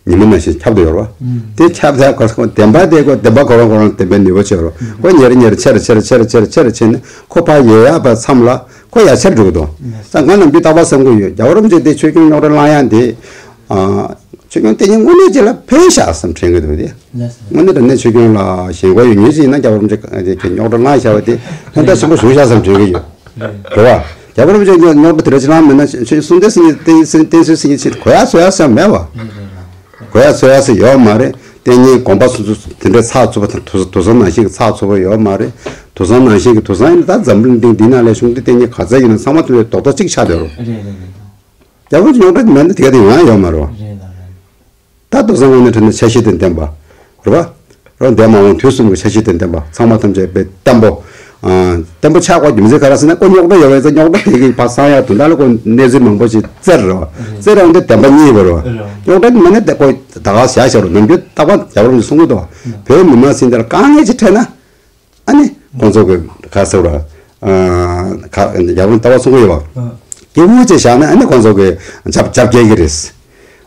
ཉི་མ་ནང་བཞིན་ཁྱབ་བསྡད་ཡོད་རེད་བ། དེ་ཁྱབ་བསྡད་གོ་བདེན་པ་དེ་ཁོ་བདེན་པ་ཁོ་རང་ཁོ་རང་བདེན་པའི་ནུས་པ་ཆེ་བ་རེད། ཁོ་ཉེ་རུ་ཉེ་རུ་ཆེ་རུ་ཆེ་རུ་ཆེ་རུ་ཆེ་རུ་ཆེ་རུ་ཆེ་ནས་ཁོ་ཕར་ཡལ་ཡག་པའི་མཚམས་ལ་ཁོ་ཡར་ཆེར་འགྲོ་གི་འདུག་ད་ང་ནམ་རྒྱུན་རྟག་པར་བསམ་གྱི་ཡོད། རྒྱལ་བ་རིན་པོ་ཆེ་དེ་ཆོས་སྐྱོང་རྙོག་དྲ་བསླང་ཡག་དེ། ཆོས་སྐྱོང་བསྟེན་མཁན་དངོས་གནས་ཅིག་ལ་ཕན་ཤག་བསམ་དྲན་གྱི་འདུག་དེ། དངོས་གནས་དྲང་གནས་ཆོས་སྐྱོང་ལ་ཞེན་ཁོག་ཡོད་མཁན་ཅིག་ཡིན་ན་རྒྱལ་བ་རིན་པོ་ཆེ་རྙོག་དྲ་བསླང་བཞག་པ་དེ་ཕན་ཐོགས་ཆེན་པོ་བྱུང་ཤག་བསམ་དྲན་གྱི་ཡོད། རེད་བ། རྒྱལ་བ་རིན་པོ་ཆེ་རྙོག་དྲ་དེ་འདྲ་ཅིག་བསླངས་མེད་ན་ཆོས་གསུང་བསྟན་ཟེར་མཁན་བསྟེན་བསྟེན་ཚུལ་ཟེར་མཁན་ཅིག་གོ་ཡག་ཚོར་ཡག་ཟེར་མེད་བ། གོ་ཡག་ཚོར་ཡག་ཟེར་ཡོད་མ་རེད། བསྟེན་མཁན་དགོངས་པ་སོ་སོ་དེ་འདྲའི་ཚགས་ཚུད་པ་དང་དུ་དུ་བཟང་ནང་བཞིན་གྱི་ཚགས་ཚུད་པ་ཡོད་མ་རེད། དུ་བཟང་ནང་བཞིན་གྱི་དུ་བཟང་ཡིན་ན་ད་འཛམ་བུ་གླིང་སྟེང་འདི་ནང་ལ་གཞུང་འདི་བསྟེན་མཁན་ག་ཚད་ཡོད་ན་ཚང་མ་དུ་བའི་རྡོག་རྩ་གཅིག་ཆགས་བསྡད་རོ། རེད་རེད་རེད། རྒྱལ་པོ་ཉོག་དྲ་མེད་ན་དེ་ག་དེ་ཡོང་ཡ་ཡོད་མ་རེད་བ། རེད་ལ་རེད། ད་དུ་བཟང་དངོས་གནས་དྲང་གནས་ཆ་ཤས་དང་ལྡན་པ། རེད་བ། རང་འདས་མ་འོངས་དུས་གསུམ་གྱི་ཆ་ཤས་དང་ལྡན་པ་ཚང་མ་ཐམས་ཅད་པའི་བརྟན་པོ། ཨ། བརྟན་པོ་ཆགས་དགོས་རྒྱུ་མཚན་ག་རེ་ཟེར་ན་ཁོ་རྙོག་དྲ་ཡོད་པའི་ཚེ་རྙོག་དྲ་དེ་གི་ཕར་སངས་ཡག་དོན་དག་ལ་ཁོ་གནས་ཚུལ་མང་པོ་ཞིག་བཙལ་རེད་བ། བཙལ་རང་དེ་བདེན་པ་རྙེད་པ་རེད་བ། རྙོག་དྲ་མེད་ན་དེ་ཁོ་ད་ག་བཞག་བཞག་རུ་ནམ་རྒྱུན་རྟག་པར་རྒྱལ་བ་རིན་པོ་ཆེས་གསུང་གི་འདུག་བ། བོད་མི་མང་ཟིན་དེ་ལ་དཀའ་ངལ་ཅིག་འཕྲད་ན། ཨ་ནི་ཁོང་ཚོ་གི་ག་ཟེར་བ། ཨ། ག་རྒྱལ་པོ་ལྟ་བ་གསུང་གི་ཡོད་པ། སྐྱིད་པོ་ཅིག་བཞག་ན་ཨ་ནི་ཁོང་ཚོ་གི་འཇབ་འཇབ་རྒྱག་གི་རེད།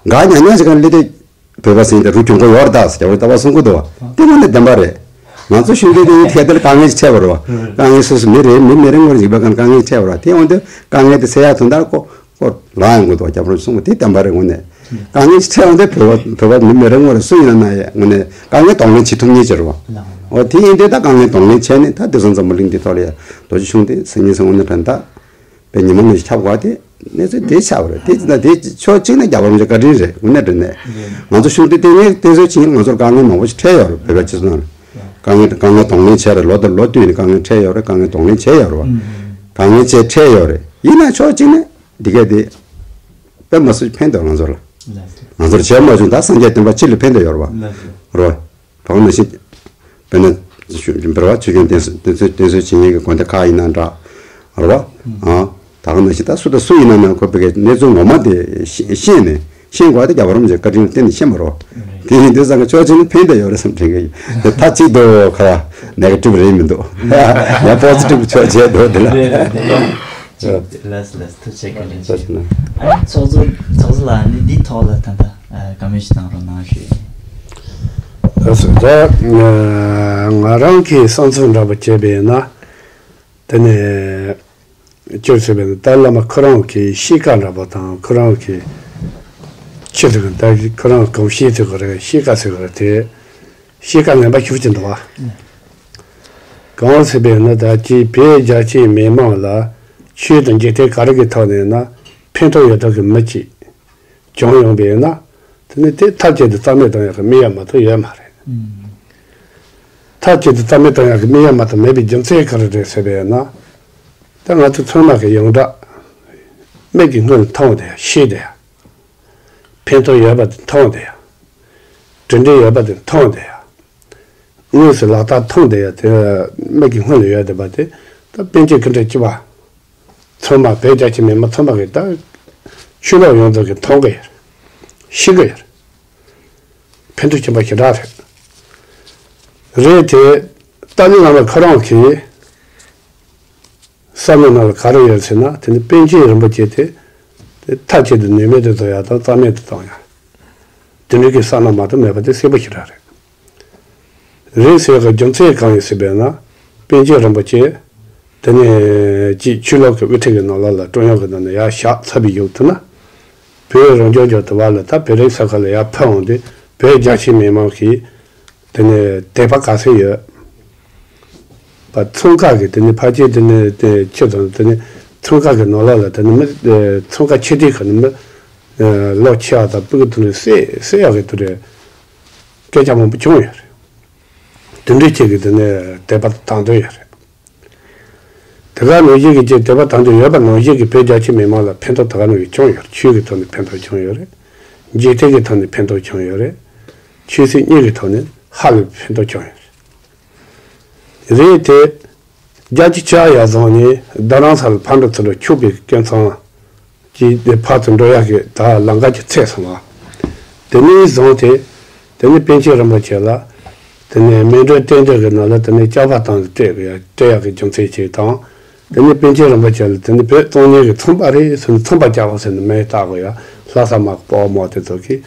འགག་ཉག་ཉག་ཅིག་ག་སླེབས་དུས་བོད་པ་ཟིན་ཏེ་རུ་གྱོང་པོ་ཡོད་རེད་ད་ཟེར་རྒྱལ་པོ་ལྟ་བ་གསུང་གི་འདུག་བ། དེ་ངོ་ནས་བདེན་པ་རེད། ང་ཚོ་གཞུང་འབྲེལ་དེ་ཡིན་ཐད་དེར་དཀའ་ངལ་ཅིག་འཕྲད་པ་རེད་བ། དཀའ་ངལ་སོ་སོ་མི་རེ་མི་མི་རེ་ངོ་རེ་ཡིན་པ་གང་དཀའ་ངལ་འཕྲད་པ་རེད། དེ་འོན་ཏེ་དཀའ་ངལ་དེ་སེལ་ཡག་དོན་དག་ཁོ། ཁོ་ལ་ཡང་དགོས་འདུག་རྒྱ་བོད་གསུང་བ་དེ་བདེན་པ་རེད་དངོས་གནས། དཀའ་ངལ་ཅིག་འཕྲད་འོང་དུས་བོད་པ་བོད་པ་མི་མི་རེ་ངོ་རེ་སུ་ཡིན་ན་ན་ཡང་དངོས་གནས་དཀའ་ངལ་གདོང་ལེན་བྱེད་ཐུབ་མཁན་ཅིག་རེད་བ། འོ་དེ་ཡིན་དུས་ད་དཀའ་ངལ་གདོང་ལེན་བྱས་ནས་ད་དེང་སང་འཛམ་བུ་གླིང་འདི་ཐོག་ལ་ཡང་རྡོ་རྗེ་གཞུང་དེ་ཟེར་མཁན་ཟེར་དངོས་གནས་དྲན་ད་དཔེ་ཉི་མ་ནས་ཁྱབ་དགོས་དེ་གནས་ཚུལ་དེ་ཆགས་པ་རེད། དེ་ད་དེ་ཕྱོགས་གཅིག་ནས་རྒྱ་བོད་མི་བཀའ་དྲིན་རེད་དངོས་གནས་དྲན་ནས། ང་ཚོ་གཞུང་དེ་བསྟེན་མཁན་བསྟེན་ཚུལ་ཕྱིན་ང་ཚོར་དཀའ་ངལ་མང་པོ་ཞིག་འཕྲད་ཡོད་རེད། བོད་པའི་སྤྱི་ཚོགས་ནང་ལ་དཀའ་ངལ་དཀའ་ངལ་གདོང་ལེན་བྱས་རེད། ལོ་དང་ལོ་བསྟུད་ནས་དཀའ་ངལ་འཕྲད་ཡོད་རེད། དཀའ་ངལ་གདོང་ལེན་བྱས་ཡོད་རེད་བ། དཀའ་ངལ་བཅས་འཕྲད་ཡོད་རེད། ཡིན་ན་ཕྱོགས་གཅིག་ནས། འདི་གས་དེ། དཔེ་མ་སྲིད་ཕན་འདུག་ང་ཚོ་ལ། ང་ཚོར་བྱས་མ་བྱུང་ད་སངས་རྒྱས་བསྟན་པ་སྤྱི་ལ་ཕན་འདོད་ཡོད་རེད་བ། རེད་བ། དོགས་ནང་བཞིན། དཔེར་ན། འབར་བ་ཆོས་སྐྱོང་བསྟེན་གསོལ་བསྟེན་གསོལ་བསྟེན་གསོལ་བྱེད་མཁན་གྱི་དགོན་སྡེ་ཁག་ཡིན་ན་འདྲ། རེད་བ། ཨ། ད་ག་ནང་བཞིན་ད་སུ་དང་སུ་ཡིན་ན་ན་ཁོ་བོད་ཀྱི་གནས་ཚུལ་ངོ་མ་དེ་ཤེས་ཤེས་ནས་ཤེས་དགོས་དེ་རྒྱ་བོད་རིན་པོ་ཆེའི་བཀའ་དྲིན་ལ་བརྟེན་ནས་ཤེས་མ་རེད་བ། དེ་ཡིན་དུས་ཙང་གི་ཕྱོགས་གཅིག་ནས་ཕན་འདོད་ཡོད་རེད་བསམ་དྲན་གྱི་ཡོད། དེ་མཐའ་གཅིག་ཏུ་ཁ་ལ་ནེ་གེ་ཊིབ་རེད་མི་འདུག་ཡང་པོ་ཛི་ཊིབ་ཕྱོགས་བྱས་འདུག་དེ་ལ། རེད་རེད་རེད། ལགས་སོ་ལགས་སོ། ཐུགས་རྗེ་ཆེ། བཀའ་དྲིན་ཆེ། ལགས་སོ། ཨ་ནི་ཚོགས་གཙོ་ཚོགས་གཙོ་ལགས་ནི་འདིའི་ཐོག་ལ་ད་ལྟ་ཨ་བཀའ་མོལ་ཞིག་གནང་རོགས་གནང་ཞུ། ལགས་སོ། ད་ང་རང་གི་བསམ་ཚུལ་འདྲ་པོ་བྱས་པས་ན། དེ་ནས་སྤྱིར་ཟེར་བས་ན་ད་བླ་མ་ཁོ་རང་གི་གཤིས་ཀ་འདྲ་པོ་དང་ཁོ་རང་གི་ ཆི་ཟིག་ད་ཁོ་རང་གོམས་གཤིས་ཟེར་གི་རེད། གཤིས་ཀ་ཟེར་གི་རེད་དེ། གཤིས་ཀ་ངན་པ་ཤུགས་ཆེ་འདུག་བ། གང་ཟེར་བས་ན་ད་ཅིག་བོད་རྒྱ་ཆེའི་མི་མང་ལ་ཆོས་དང་འཇིག་རྟེན་ག་རེ་གི་ཐོག་ནས་ན་ཕན་ཐོགས་ཡོད་ཐབས་ཀྱི་མི་གཅིག་བྱུང་ཡོང་བས་ན། དེ་ནི་དེ་མཐའ་གཅིག་ཏུ་རྩ་མེད་གཏོང་ཡག་གི་དམིགས་ཡུལ་མ་གཏོགས་ཡོད་མ་རེད། མཐའ་གཅིག་ཏུ་རྩ་མེད་གཏོང་ཡག་གི་དམིགས་ཡུལ་མ་གཏོགས་མེད་པའི་རྒྱུ་མཚན་ག་རེ་རེད་ཟེར་བས་ན། ད་ང་ཚོ་ཚང་མ་གི་ཡོངས་གྲགས་མིག་གི་སྔོན་ལ་མཐོང་བསྡད་ཡ། ཤེས་བསྡད་ཡ། ཕན་ཐོགས་ཡོད་པ་དེ་མཐོང་བསྡད་ཡ། གྲུབ་འབྲས་ཡོད་པ་དེ་མཐོང་བསྡད་ཡ། དངོས་སུ་ལག་བསྟར་མཐོང་བསྡད་ཡ་དེ་མིག་གི་སྔོན་ལ་ཡོད་བསྡད་པ་དེ། ད་པཎ་ཆེན་སྐུ་ཕྲེང་བཅུ་པ། ཚང་མ་བོད་རྒྱ་ཆེ་མི་མང་ཚང་མ་གིས་ད་ཕྱི་ལོགས་ཡོངས་རྫོགས་ཀྱིས་མཐོང་གི་ཡོད་རེད། ཤེས་ཀྱི་ཡོད་རེད། ཕན་ཐོགས་ཆེན་པོ་ཞེ་དྲག་རེད། རེད་དེ། ཏཱ་ལའི་བླ་མ་ཁོ་རང་གིས་བསམ་བློ་ནང་ལ་ག་རེ་ཡོད་ཟེར་ན། དེ་ནི་པཎ་ཆེན་རིན་པོ་ཆེ་དེ་དེ་མཐའ་གཅིག་ཏུ་ནུས་མེད་དུ་བཟོ་ཡ་དང་རྩ་མེད་དུ་གཏོང་ཡ། དེ་འདྲའི་གི་བསམ་བློ་མ་གཏོགས་མེད་པ་དེ་གསལ་པོ་ཞེ་དྲག་རེད། རེད་ཟེར་བའི་རྒྱུ་མཚན་གང་ཡིན་ཟེར་བས་ན། པཎ་ཆེན་རིན་པོ་ཆེ་དེ་ནས་ཅིག་ཆོས་ལུགས་ཀྱི་དབུ་ཁྲིད་ཀྱི་ནང་ལོགས་ལ་ཀྲུང་དབྱང་གི་ནང་ནས་ཡར་བཞག་ཚར་བའི་ཡུལ་དུ་ན། བོད་རང་སྐྱོང་ལྗོངས་དུ་བ་ལ་ད་བོད་རིགས་ས་ཁུལ་ལ་ཡར་ཕེབས་འོང་དུས་བོད་རྒྱ་ཆེ་མི་མང་གིས་དེ་ནས་དད་པ་ག་ཚོད་ཡོད་པ། ཚོང་ཁང་གི་དེ་ནས་ཕལ་ཆེར་དེ་ནས་དེ་ཁྱེད་ཚོ་དེ་ནས་ཚོང་ཁང་གི་ནང་ལོགས་ལ་དེ་ནས་མི་ཚོང་ཁང་ཕྱི་དེ་ཁ་ནས་མི་ལོ་ཆེ་བ་དང་སྤུ་གུ་དེ་ནས་བསད་བསད་ཡག་གི་དེ་རེད། སྐད་ཆ་མང་པོ་བྱུང་ཡོད་རེད། དེ་འདྲའི་ཆེད་ཀྱི་དེ་ནས་དད་པ་དང་དོད་ཡོད་རེད། དེ་ག་ནང་བཞིན་གྱི་ཅིག་དད་པ་དང་དོད་ཡོད་པ་ནང་བཞིན་གྱི་བོད་རྒྱ་ཆེ་མི་མང་ལ་ཕན་ཐོགས་དེ་ག་ནང་བཞིན་བྱུང་ཡོད་རེད། ཆོས་ཀྱི་ཐོག་ནས་ཕན་ཐོགས་བྱུང་ཡོད་རེད། འཇིག་རྟེན་གྱི་ཐོག་ནས་ཕན་ཐོགས་བྱུང་ཡོད་རེད། ཆོས་སྲིད་གཉིས་ཀྱི་ཐོག་ནས་ཧ་ལས་ཕན་ཐོགས་བྱུང་ཡོད་རེད། རེད་དེ། རྒྱལ་སྤྱི་ཆགས་ཡར་བཟུང་ནས་རྡ་རམ་ས་ལ་ཕར་འགྲོ་ཚུར་འགྲོ་ཆོག་པའི་སྐད་མཚམས་ཀྱི་ཕར་ཚུར་འགྲོ་ཡག་གི་ད་ལམ་ཁ་ཅིག་ཚར་སོང་བ། དེ་ནས་བཟུང་སྟེ། དེ་ནས་པཎ་ཆེན་རིན་པོ་ཆེ་ལ། དེ་ནས་མཎྜལ་རྟེན་འབྲེལ་གྱི་ནང་ལ་དེ་ནས་ལྕགས་པ་བཏང་སྟེ་སྤྲད་དགོས་ཡ་སྤྲད་ཡག་གི་རྒྱུ་མཚན་ཅིག་དང་། དེ་ནས་པཎ་ཆེན་རིན་པོ་ཆེ་ལ་དེ་ནས་བོད་གཙང་ཉིད་ཀྱི་ཚོང་པ་རེད་ཟེར་ནས་ཚོང་པ་རྒྱག་གོ་ཟེར་ནས་མེ་བཏགས་དགོས་ཡ་ལྷ་ས་མ་དཔའ་མོ་དེ་ཚོ་གིས་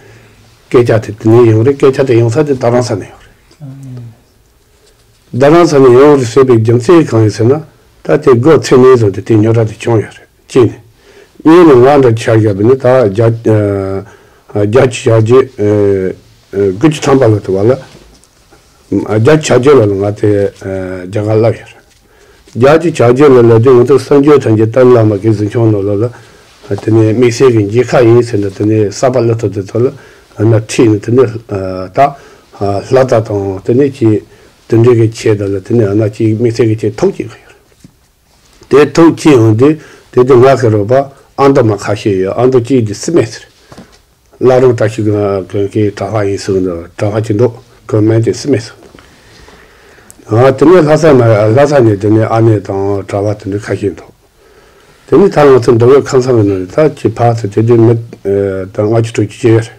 སྐད་ཆ་དེ་དེ་ནས་ཡོང་རེད། སྐད་ཆ་དེ་ཡོང་ས་དེ་རྡ་རམ་ས་ནས་ཡོང་རེད། རྡ་རམ་ས་ནས་ཡོང་རེད་ཟེར་བའི་རྒྱུ་མཚན་གང་ཡིན་ཟེར་ན། ད་དེ་སྒོ་ཚེས་ནས་བཟུང་སྟེ་དེ་རྙོག་དྲ་དེ་བྱུང་ཡོད་རེད། གཅིག་ནས། གཉིས་ནས་ང་འདྲ་ཆ་བཞག་པ་ནི་ད་རྒྱ་རྒྱ་ཆེ་བྱ་རྒྱུ་དགུ་བཅུ་ཐམ་པ་ལ་དུ་བ་ལ། རྒྱ་ཆེ་བྱ་རྒྱུ་ལ་ང་དེ་རྒྱ་གར་ལབ་ཡོད་རེད། རྒྱ་ཆེ་བྱ་རྒྱུ་ལ་ལབ་དུས་ང་ཚོ་གསར་འགྱུར་ཐོན་རྒྱུ་ཏཱ་ལའི་བླ་མ་གི་གཟིམ་ཆུང་ནང་ལོགས་ལ། དེ་ནས་དམིགས་བསལ་གྱི་མཇལ་ཁ་ཡིན་ཟེར་ནས་དེ་ནས་གསར་པ་སླེབས་ཐོག་དེ་ཚོ་ལ་ཨ་ན་ཁྲིད་ནས་དེ་ནས་ད་ལྷ་ད་དང་དེ་ནས་ཀྱི་དེ་འདྲའི་གི་ཆེད་དུ་ལ་དེ་ནས་ཨ་ན་ཀྱི་དམིགས་བསལ་གྱི་ཆེད་ཐུག་ཅིག་གི་ཡོད་རེད། དེ་ཐུག་ཅིག་ཡོང་དུས་དེ་དུས་ང་གི་རོགས་པ་ཨ་མདོ་མ་ཁ་ཤས་ཡོད། ཨ་མདོ་གཅིག་དེ་སི་མེ་ཟེར། བླ་རུང་བཀྲ་ཤིས་དགོན་གྱི་གྲྭ་པ་ཡིན་ཟེར་གི་འདུག་གྲྭ་པ་གཅིག་འདུག་ཁོའི་མིང་དེ་སི་མེ་ཟེར་གི་འདུག་ཨ་དེ་ནས་ལྷ་ས་ན་ལྷ་ས་ནས་དེ་ནས་ཨ་ནེ་དང་གྲྭ་པ་དེ་འདྲ་ཁ་ཤས་འདུག་དེ་ནས་ད་ང་ཚོ་མདོ་དབུས་ཁམས་གསུམ་གྱི་ནང་ནས་ད་ཅི་ཕར་ཚུར་དེ་དུས་མི་ད་ལྔ་བཅུ་དྲུག་ཅུ་ཅིག་ཡོད་རེད།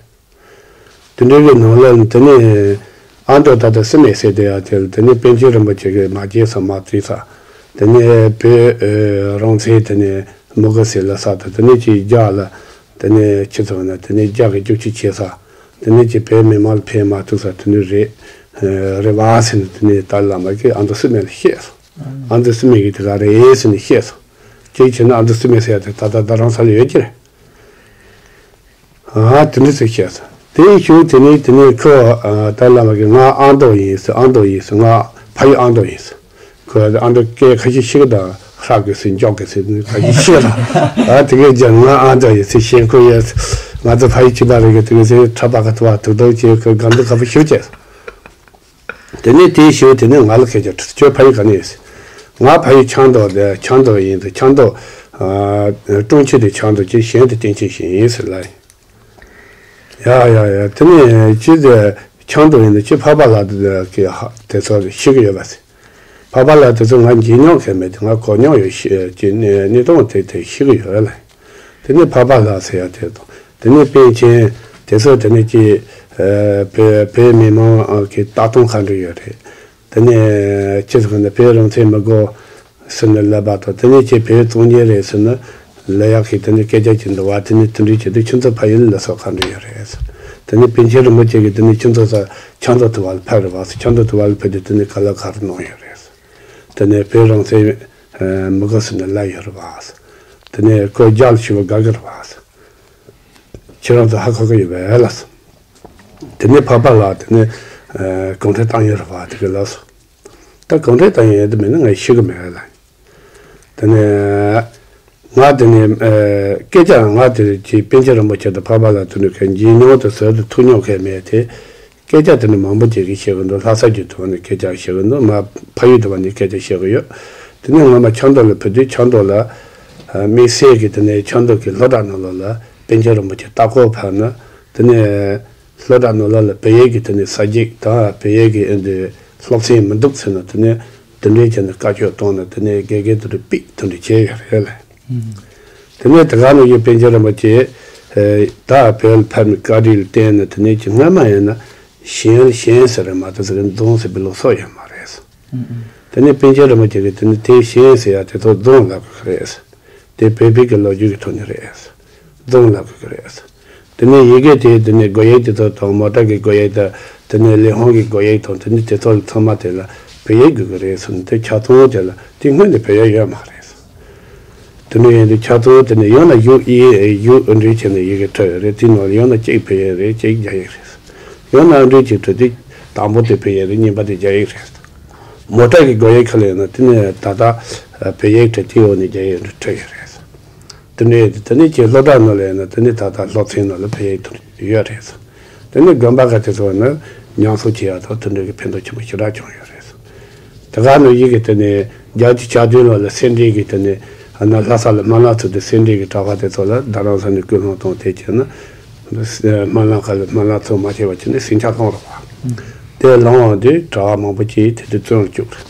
དེ་འདྲའི་གི་ནང་ལ་དེ་ནས་ཨ་མདོ་ད་ལྟ་སི་མེ་ཟེར་དེ་ཡ་དེ་ལ་དེ་ནས་པཎ་ཆེན་རིན་པོ་ཆེ་གི་མ་སྐྱེས་ས་མ་བརྩིས་ས། དེ་ནས་བོད་རང་བཙན་དེ་ནས་མི་དགོས་ཟེར་ལབ་ས་དང་དེ་ནས་ཅིག་རྒྱ་ལ་དེ་ནས་ཁྱི་ཚོ་ན་དེ་ནས་རྒྱ་གི་རྒྱུག་ཁྱི་བྱེད་ས། དེ་ནས་ཅིག་བོད་མི་མང་ལ་ཕན་མ་ཐུག་ས་དེ་འདྲ་རེད། རེད་བ་ཟེར་ནས་དེ་ནས་ཏཱ་ལའི་བླ་མ་གིས་ཨ་མདོ་སི་མེ་ལ་བཤད་སོང་། ཨ་མདོ་སི་མེ་གིས་དེ་ག་རེད་ཟེར་ནས་བཤད་སོང་། ཅིག་བྱས་ན་ཨ་མདོ་སི་མེ་ཟེར་ཡ་དེ་ད་ལྟ་རྡ་རམ་ས་ལ་ཡོད་ཀྱི་རེད། ཨ་དེ་འདྲ་ཟེར་བཤད་སོང་། དེའི་གཞུག་དེ་ནས་དེ་ནས་ཁོ་ཨ་ཏཱ་ལའི་བླ་མ་གིས་ང་ཨ་མདོ་ཡིན་ཟེར། ཨ་མདོ་ཡིན་ཟེར། ང་ཕ་ཡུལ་ཨ་མདོ་ཡིན་ཟེར། ཁོ་ཨ་མདོ་སྐད་ཁ་ཤས་ཤེས་ཀྱི་འདུག་ཧྲ་གི་ཟེར་འཇོག་གི་ཟེར་ཁ་ཤས་ཤེས་ར། ཨ་དེ་གས་ཀྱང་ང་ཨ་མདོ་ཡིན་ཟེར། ཞེན་ཁོག་ཡོད། ང་ཚོ་ཕ་ཡུལ་གཅིག་པ་རེད་གི་དེ་གས་ཟེར། ཁྲ་པ་ག་ཐུ་བ་ཐུག་ཐུག་བྱས་ཁོས་དགའ་མདོག་ཁ་པོ་ཞེ་པོ་བྱས་སོང་། དེ་ནས་དེའི་གཞུག་དེ་ནས་ང་ལ་སྐད་ཆ་དྲིས། ཁྱོད་ཕ་ཡུལ་ག་ནས་ཡིན་ཟེར། ང་ཕ་ཡུལ་ཆབ་མདོ་དེ་ཆབ་མདོ་ཡིན་ཟེར། ཆབ་མདོ་ཨ་ཀྲུང་ཆེན་དེ་ཆབ་མདོ་ཅིག་གཞན་དེ་སྟེང་ཆེན་ཞིག་ཡིན་ཟེར་ལབ་ཡིན། ཡ་ཡ་ཡ། དེ་ནས་ཅི་ཟེར་ཆབ་མདོ་ཡིན་ན་ཅི་ཕ་པ་ལགས་དེ་གི་ཧ་དེ་ཚོ་ཤེས་ཀྱི་ཡོད་པ་ཟེར། ཕ་པ་ལགས་དེ་ཚོ་ང་མཇལ་མྱོང་མཁན་མེད་དེ་ང་གོ་མྱོང་ཡོད་ཤེས་ཀྱི་གནས་གནས་སྟངས་དེ་དེ་ཤེས་ཀྱི་ཡོད་ལ། དེ་ནས་ཕ་པ་ལགས་ཟེར་ཡ་དེ་དང་དེ་ནས་པཎ་ཆེན་དེ་ཚོ་དེ་ནས་ཀྱི་ཨ་བོད་བོད་མི་མང་གི་ལྟ་སྟངས་ག་འདྲ་ཡོད་རེད། དེ་ནས་ཅི་ཟེར་ན་བོད་རང་བཙན་མི་དགོས་ཟེར་ནས་ལབ་པ་དང་དེ་ནས་ཀྱི་བོད་གཙང་ཉིད་རེད་ཟེར་ན་ལབ་ཡག་གི་དེ་ནས་སྐད་ཆ་ཅིག་འདུག་བ། དེ་ནས་དེ་འདྲའི་ཆེད་དུ་ཁྱོད་ཚོ་ཕ་ཡུལ་ལ་སོགས་ག་འདྲ་ཡོད་རེད་ཟེར། དེ་ནས་པཎ་ཆེན་རིན་པོ་ཆེ་གིས་དེ་ནས་ཁྱོད་ཚོ་ས་ཆབ་མདོ་དུ་བ་ལ་ཕེབས་རེད་བ་ཟེར། ཆབ་མདོ་དུ་བ་ལ་ཕེབས་དུས་དེ་ནས་ག་ལ་ག་རེ་གནང་ཡོད་རེད་ཟེར། དེ་ནས་བོད་རང་བཙན་མི་དགོས་ཟེར་ནས་ལབ་ཡོད་རེད་བ་ཟེར། དེ་ནས་ཁོ་རྒྱ་ལ་ཞེ་པོ་དགའ་གི་རེད་བ་ཟེར། ཁྱེད་རང་ཚོ་ཧ་གོ་གི་ཡོད་པས་ལགས་སོ། དེ་ནས་འཕགས་པ་ལགས་དེ་ནས་གུང་ཁྲན་ཏང་ཡོན་རེད་པ་དེ་གི་ལགས་སོ། ད་གུང་ཁྲན་ཏང་ཡོན་དེ་མིན་ན་ངས་ཤེས་གི་མེད་ལ། དེ་ནས་ང་དེ་ནས་སྐད་ཆ་ང་དེ་ཀྱི་པཎ་ཆེན་རིན་པོ་ཆེ་དང་འཕགས་པ་ལགས་དེ་ནས་ག་འཇིགས་མྱོང་དུ་ཟེར་དུ་ཐུག་མྱོང་གི་མེད་དེ། སྐད་ཆ་དེ་ནི་མང་པོ་ཅིག་གིས་བཤད་གི་འདུག་ལྷ་ས་རྒྱུད་དུ་བ་ནས་སྐད་ཆ་བཤད་གི་འདུག་མ་ཕ་ཡུལ་དུ་བ་ནས་སྐད་ཆ་བཤད་གི་ཡོད། དེ་ནས་ངོ་མ་ཆབ་མདོ་ལ་ཕེབས་དུས་ཆབ་མདོ་ལ་དམིགས་བསལ་གྱི་དེ་ནས་ཆབ་མདོ་གི་སློབ་གྲྭ་ནང་ལོགས་ལ་པཎ་ཆེན་རིན་པོ་ཆེ་ལྟ་སྐོར་ཕེབས་ན་དེ་ནས་སློབ་གྲྭ་ནང་ལོགས་ལ་བོད་ཡིག་གི་དེ་ནས་ས་བགྱིས་དང་བོད་ཡིག་གི་ཨེ་འདི་སློབ་ཚན་མི་འདུག་ཟེར་ན་དེ་ནས་དེ་འདྲའི་བྱས་ནས་བཀའ་ཆོས་བཏང་ན་དེ་ནས་དགེ་རྒན་དེ་འདྲ་ཕིག་དེ་འདྲ་བྱས་ཡོད་རེད་ལ། དེ་ནས་དེ་ག་ནང་བཞིན་པཎ་ཆེན་རིན་པོ་ཆེ་ད་བོད་ལ་ཕེབས་ནས་བཀའ་དྲིན་ལ་བརྟེན་ནས་དེ་ནས་ཀྱི་སྔ་མ་ཡིན་ན་ཞེན་ཞེན་ཟེར་རེད་མ་གཏོགས་ཟེར་གི་རྫོང་ཟེར་བའི་ལུགས་སྲོལ་ཡོད་མ་རེད། དེ་ནས་པཎ་ཆེན་རིན་པོ་ཆེ་གིས་དེ་ནས་དེ་ཞེན་ཟེར་ཡ་དེ་ཚོ་རྫོང་ལབ་དགོས་ཀྱི་རེད། དེ་བོད་པའི་གི་ལོ་རྒྱུས་ཀྱི་ཐོག་ནས་རེད། རྫོང་ལབ་དགོས་ཀྱི་རེད། དེ་ནས་ཡི་གེ་དེ་དེ་ནས་སྒོ་དབྱེ་དེ་ཚོ་དང་མོ་ཊ་གི་སྒོ་དབྱེ་དང་དེ་ནས་ལི་ཧོང་གི་སྒོ་དབྱེ་དང་དེ་ནས་དེ་ཚོ་ལ་ཚང་མ་དེ་ལ་བོད་ཡིག་དགོས་ཀྱི་རེད་ཟེར་ནས་དེ་ཆ་ཚང་དེ་ལ་དེ་སྔོན་ནས་བོད་ཡིག་ཡོད་མ་རེད། དེ་འདྲ་ཡིན་དུས་ཆ་ཚང་དེ་ནས་ཡང་ན་གཞུག་ཨི་གཞུག་ཨུ་འདྲེས་བྱས་ནས་ཡི་གེ་འབྲི་ཡོད་རེད། དེའི་ནང་ལ་ཡང་ན་གཅིག་བོད་ཡིག་རེད། གཅིག་རྒྱ་ཡིག་རེད། ཡང་ན་ཨུ་འདྲེས་གཅིག་འབྲི་དུས་དང་པོ་དེ་བོད་ཡིག་རེད། གཉིས་པ་དེ་རྒྱ་ཡིག་རེད། མོ་ཊ་གི་སྒོ་དབྱེ་ཁ་ལ་ཡིན་ན་དེ་ནས་ད་ལྟ་བོད་ཡིག་བྲིས་དེའི་འོག་ནས་རྒྱ་ཡིག་འབྲི་ཡོད་རེད། དེ་འདྲ་ཡིན་དུས་དེ་ནས་ཀྱི་སློབ་གྲྭ་ནང་ལ་ཡིན་ན་དེ་ནས་ད་ལྟ་སློབ་ཚན་ནང་ལ་བོད་ཡིག་ཡོད་རེད། དེ་ནས་དགོན་པ་ཁག་དེ་ཚོ་ནི་ཉམས་གསོ་བྱེད་ཡག་དང་དེ་འདྲ་གི་ཕན་ཐོགས་ཆེན་པོ་ཞེ་དྲག་བྱུང་ཡོད་རེད། དེ་ག་ནང་བཞིན་གྱི་དེ་ནས་བརྒྱད་ཅུ་གྱ་བདུན་ལོ་ལ་སེ་འབྲས་ཀྱི་དེ་ནས་ཨ་ན་ལྷ་ས་ལ་སྨོན་ལམ་ཚུགས་དུས་སེ་འབྲས་ཀྱི་གྲྭ་པ་དེ་ཚོ་ལ་རྡ་རམ་ས་ནས་སྐུལ་སློང་བཏང་དེ་བྱས་ན་སྨོན་ལམ་ཁ་ལ་སྨོན་ལམ་ཚུགས་མ་བྱས་པ་བྱས་ནས་ཟིང་ཆ་སློང་རོགས་པ། དེ་བླངས་དུས་གྲྭ་པ་མང་པོ་ཅིག་དེ་དུས་བཙོན་ལ་བཅུག་རེད།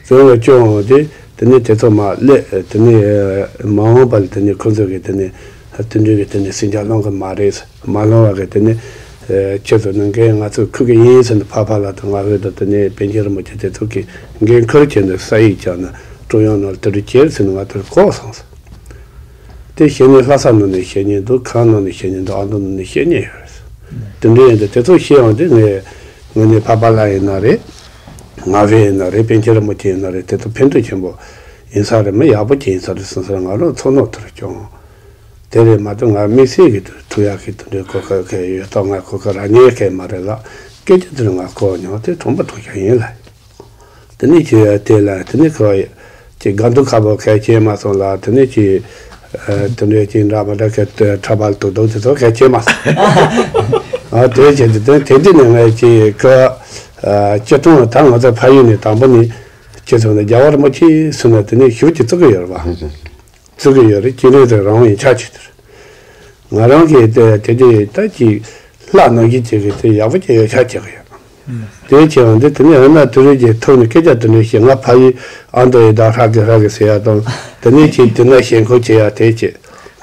བཙོན་ལ་བཅུག་འོང་དུས་དེ་ནས་དེ་ཚོ་མར་སླེབས། དེ་ནས་མ་འོངས་པ་ལ་དེ་ནས་ཁོ་ཚོ་གི་དེ་ནས་དེ་འདྲའི་གི་དེ་ནས་ཟིང་ཆ་སློང་གི་མ་རེད། མ་སློང་བ་གི་དེ་ནས་ཁྱེད་ཚོ་ནི་འགན་ང་ཚོས་འཁུར་གི་ཡིན་ཟེར་ནས་ཕ་ཕ་ལགས་དང་ང་ཕོད་དང་དེ་ནས་པཎ་ཆེན་རིན་པོ་ཆེ་དེ་ཚོ་གི་འགན་འཁུར་བྱས་ནས་ས་ཡིག་བཅག་ན་ཀྲུང་དབྱང་ནང་ལ་དེ་འདྲ་བྱེད་ཟེར་ནས་ང་དེར་གོ་སོང་ཟེར། དེ་བཤད་མཁན་ལྷ་ས་ནང་ནས་བཤད་མཁན་འདུག་ཁམས་ནང་ནས་བཤད་མཁན་འདུག་ཨ་མདོ་ནང་ནས་བཤད་མཁན་ཡོད་རེད། དེ་འདྲ་ཡིན་དུས་དེ་ཚོ་བཤད་ཡོང་དུས་ངས་ངོས་ནས་འཕགས་པ་ལགས་ཡིན་ན་རེད། ང་ཕོད་ཡིན་ན་རེད། པཎ་ཆེན་རིན་པོ་ཆེ་ཡིན་ན་རེད། དེ་ཚོ་ཕན་ཐོགས་ཆེན་པོ་ཡིན་ས་རེད། མི་ཡག་པོ་ཅིག་ཡིན་ས་རེད་བསམ་ས་ང་རང་ཚོར་སྣང་དེ་འདྲ་བྱུང་། དེ་རེད་མ་གཏོགས་ང་དམིགས་བསལ་གྱི་ཐུག་ཡག་གི་དེ་འདྲའི་གོ་སྐབས་གང་ཡོད་ཐོག་ང་གོ་སྐབས་རག་མཁན་གང་མ་རེད་ལ། སྐད་ཆ་དེ་ང་གོ་མྱོང་། དེ་གྲུང་པོ་གྲུང་ཤ་ཡིན་ལ། དེ་ནས་ཁྱོད་དེ་ལ་དེ་ནས་ཁོ་ཅིག་དགའ་སྡུག་ཁ་པོ་གལ་ཆེ་མ་སོང་ལ། དེ་ནས་ཅིག་དེ་འདྲའི་ཅིག་འདྲ་མི་འདྲ་གི་ཁྲ་པར་དུག་དུག་དེ་ཚོ་གལ་ཆེ་མ་སོང་། ཨ་དེ་བྱས་དུས་དེ་དེ་དུས་ནས་ངས་ཅིག་ཁོ་སྤྱིར་བཏང་ད་ང་ཚོ་ཕ་ཡུལ་ནས་དང་པོ་ནས་ཁྱེད་ཚོ་ནས་རྒྱལ་བ་རིན་པོ་ཆེ་ཟེར་ན་དེ་ནས་ཞུ་གཅིག་བཙུགས་ཀྱི་ཡོད་རེད་པ། བཙུགས་ཀྱི་ཡོད་རེད། ཅི་རེད་ཟེར་རང་ཡིན་ཆ་ཆེ་དེར། ང་རང་གིས་དེ་དེ་དེ་ད་ཅིག་ལྷ་ནང་བཞིན་བྱེད་གི་དེ་ཡག་པོ་བྱས་ཡོད་ཆ་བྱེད་གི་ཡོད། དེ་བྱས་པ་འདི་དེ་ནས་འོ་ན་དེ་རིང་གི་ཐོག་ནས་སྐད་ཆ་དེ་འདྲ་བཤད། ང་ཕ་ཡུལ་ཨ་མདོ་ཡི་ད་ཧྲ་གི་ཧྲ་གི་ཟེར་ཡ་དང་། དེ་ནས་ཅིག་དེ་ན་ཞེན་ཁོག་བྱེད་ཡ་དེ་བྱེད།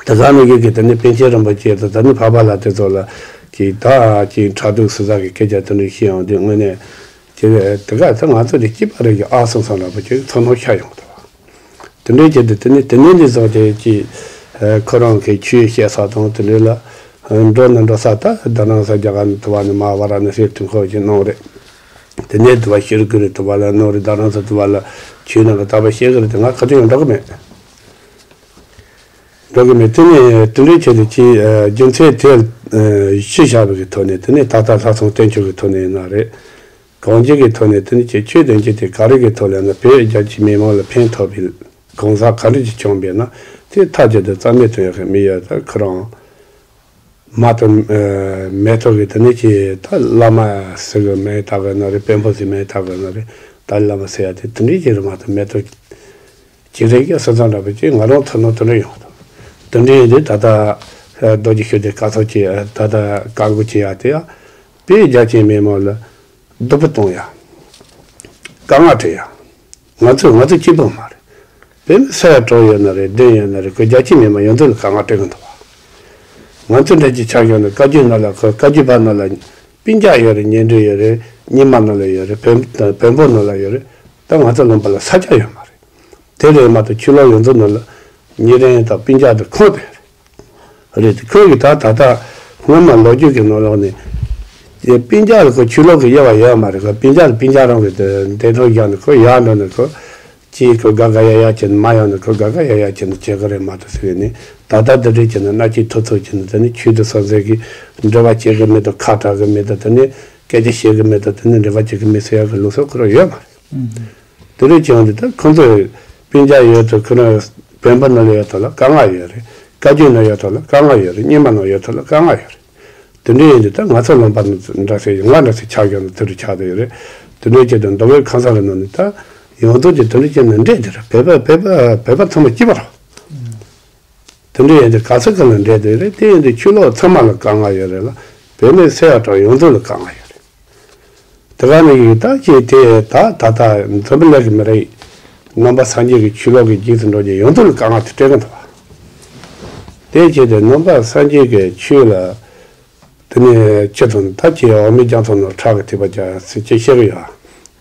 དེ་ག་ནང་བཞིན་གི་དེ་ནས་པཎ་ཆེན་རིན་པོ་ཆེ་དང་དེ་ནས་འཕགས་པ་ལགས་དེ་ཚོ་ལ་ཅིག་ད་ཅིག་ཕྲག་དོག་ཟེར་ས་གི་སྐད་ཆ་དེ་འདྲ་བཤད་ཡོང་དུས་དངོས་གནས་དེ་དེ་ག་ད་ང་ཚོ་དེ་སྐྱིད་པ་རེད་གི་ཨ་སོང་སོང་ལ་བུ་ཅིག་ཚོར་སྣང་ཤར་ཡོང་འདུག་དེ་འདྲའི་ཆེད་དུ་དེ་ནས་དེ་ནས་འདི་བཟུང་སྟེ་ཀྱི་ཁོ་རང་གི་ཆོས་བཤད་ས་དང་དེ་འདྲའི་ལ་འགྲོ་ན་འགྲོ་ས་ད་རྡ་རམ་ས་རྒྱ་གར་ནས་དུ་བ་ནས་མ་བ་ར་ཎ་སིའི་དུས་འཁོར་ཞིག་གནང་རེད། དེ་ནས་དུ་བ་ཤི་རི་ཀུ་རི་དུ་བ་ལ་གནང་རེད། རྡ་རམ་ས་དུ་བ་ལ་ཆོས་ནང་གི་ད་བ་བཤད་གི་རེད། དེ་ང་ག་དུས་ཡང་འགྲོ་གི་མེད། འགྲོ་གི་མེད། དེ་ནས་དེ་འདྲའི་ཆེད་དུ་ཀྱི་རྒྱུ་མཚན་དེ་ཤི་བཞག་པའི་གི་ཐོག་ནས་དེ་ནས་ད་ལྟ་ལྷ་སྲུང་བསྟེན་ཆོག་གི་ཐོག་ནས་ཡིན་ན་རེད། གང་ཅིའི་ཐོག་ནས་དེ་ནི་ཁྱེད་ཆོས་དོན་གྱི་དེ་ག་རེ་གི་ཐོག་ལ་ན་བོད་རྒྱ་ཆེའི་མི་མང་ལ་ཕན་ཐོགས་པའི་གང་ཟག་ག་འདྲ་ཅིག་བྱུང་བས་ན་དེ་ཐག་བཅད་དེ་རྩ་མེད་གཏོང་ཡག་གི་མི་ཡོད། ད་ཁོ་རང་མ་གཏོགས་མེ་ཏོག་གི་དེ་ནི་ཁྱེད་ད་བླ་མ་ཟེར་གི་མེད་ད་གི་ན་རེ། དཔོན་པོ་ཟེར་མེད་ད་གི་ན་རེ། ད་བླ་མ་ཟེར་ཡ་དེ་དེ་འདྲའི་ཅིག་རེད་མ་གཏོགས་མེ་ཏོག་ཅིག་རེད་ཀྱི་ས་ཚང་འདྲ་པོ་ཅིག་ང་རང་ཐོག་ནང་དེ་འདྲ་ཡོང་འདུག་དེ་འདྲ་ཡིན་དུས་ད་ལྟ་རྡོ་རྗེ་ཤུགས་ལྡན་སྐལ་བཟང་ཅིག་ད་ལྟ་བཀའ་འགུག་ཅིག་ཡ་དེ་ཡ་བོད་རྒྱ་ཆེའི་མི་མང་ལ། སྡུག་པོ་གཏོང་ཡ། དཀའ་ངལ་སྤྲད་ཡ། ང་ཚོས་ང་ཚོ་གཅིག་པོ་མ་རེད། བོད་མི་ས་ཡ་དྲུག་ཡོད་ན་རེད། བདུན་ཡོད་ན་རེད། ཁོ་རྒྱ་ཆེ་མི་མང་ཡོངས་རྫོགས་ལ་དཀའ་ངལ་སྤྲད་གི་འདུག་བ། ང་ཚོ་འདྲ་ཅིག་ཆགས་ཡོད་ན་བཀའ་བརྒྱུད་ནང་ལ་ཁོ་བཀའ་བརྒྱུད་པ་ནང་ལ་སྤུན་ཀྱག་ཡོད་རེད། ཉེ་འབྲེལ་ཡོད་རེད། སྙེ་མ་ནང་ལ་ཡོད་རེད། བོན་བོན་པོ་ནང་ལ་ཡོད་རེད། ད་ང་ཚོ་ལུང་པ་ལ་ས་ཆ་ཡོད་མ་རེད། དེ་ལས་མ་གཏོགས་ཆོས་ལུགས་ཡོངས་རྫོགས་ནང་ལ་ཉེ་རིང་དང་སྤུན་ཀྱག་དང་ཁོང་དེ་རེད། ཁོས་གི་ད་ད་ལྟ་སྔོན་མ་ལོ་རྒྱུས་ཀྱི་ནང་ལོགས་ནས་དེ་སྤུན་ཀྱག་ལ་ཁོ་ཆོས་ལུགས་ཀྱི་དབྱེ་བ་ཡོད་མ་རེད། ཁོ་སྤུན་ཀྱག་ལ་སྤུན་ཀྱག་རང་གི་དེ་འདས་གྲོངས་བཞག་ནས་ཁོ་ཡར་འགྲོ་ནས་ཁོ་ ཅིག་ཁོ་དགའ་དགའ་ཡག་ཡག་བྱས་ནས་མ་ཡོང་ན་ཁོ་དགའ་དགའ་ཡག་ཡག་བྱས་ནས་བྱེད་གི་རེད་མ་གཏོགས་ཟེར་ནས། ད་ལྟ་འདི་འདྲས་བྱས་ནས་མནའ་སྐྱེལ་ཐུབ་ཐུབ་བྱས་ནས། དེ་ནས་ཆོས་དང་སོང་ཟེར་གི་འབྲེལ་བ་བྱེད་གི་མེད་དོ། ཁ་གྲག་གི་མེད་དོ། དེ་ནས་སྐད་ཆ་བཤད་གི་མེད་དོ། དེ་ནས་འབྲེལ་བ་བྱེད་གི་མེད་ཟེར་ཡག་གི་ལུགས་སྲོལ་ཁོ་རང་ཡོད་མ་རེད། དེ་འདྲས་བྱས་ཡོང་དུས་ད་ཁོ་ཚོས་སྤུན་ཀྱག་ཡོད་དོ། ཁོ་རང་བོན་པོ་ནང་ལ་ཡོད་དོ་ལ་དཀའ་ངལ་ཡོད་རེད། བཀའ་བརྒྱུད་ནང་ཡོད་དོ་ལ་དཀའ་ངལ་ཡོད་རེད། རྙིང་མ་ནང་ཡོད་དོ་ལ་དཀའ་ངལ་ཡོད་རེད། དེ་འདྲ་ཡིན་དུས་ད་ང་ཚོ་ལུང་པ་འདྲ་ཟེར་ང་འདྲ་ཟེར་ཆགས་ཡོང་ན་དེ་འདྲ་ཆགས་བསྡད་ཡོད་རེད། དེ་འདྲ་བྱས་ཏེ་མདོ་དབུས་ཁམས་གསུམ་གི་ནང་ནས་ད་ཡོངས་རྫོགས་ཀྱི་དེ་འདྲ་བྱས་ནས་འདྲེས་བསྡད་རེད། བོད་པ་བོད་པ་བོད་པ་ཚང་མ་གཅིག་པ་རེད། དེ་འདྲ་ཡིན་དུས་ག་ས་ག་ལ་འདྲེས་བསྡད་རེད། དེ་ཡིན་དུས་ཆོས་ལུགས་ཚང་མ་ལ་དཀའ་ངལ་ཡོད་རེད་ལ། བོད་མི་སེར་ཡ་གྲངས་ཡོངས་རྫོགས་ལ་དཀའ་ངལ་ཡོད་རེད། དེ་ག་ནས་ཡིན་ད་ཅེས་དེ་ད་ད་ད་འཛམ་བུ་གླིང་གི་མི་རིགས་ནང་པ་སངས་རྒྱས་ཀྱི་ཆོས་ལུགས་ཀྱི་རྗེས་སུ་འགྲོ་རྒྱུ་ཡོངས་རྫོགས་ལ་དཀའ་ངལ་དེ་སྤྲད་གི་འདུག་བ། དེ་བྱས་ཏེ་ནང་པ་སངས་རྒྱས་ཀྱི་ཆོས་ལ་དེ་ནས་ཅི་དང་ད་ཅི་འོ་མའི་རྒྱ་མཚོ་ནང་ཁྲག་གི་ཐིགས་པ་རྒྱག་ཟེར་ཅིག་བཤད་གི་ཡོད།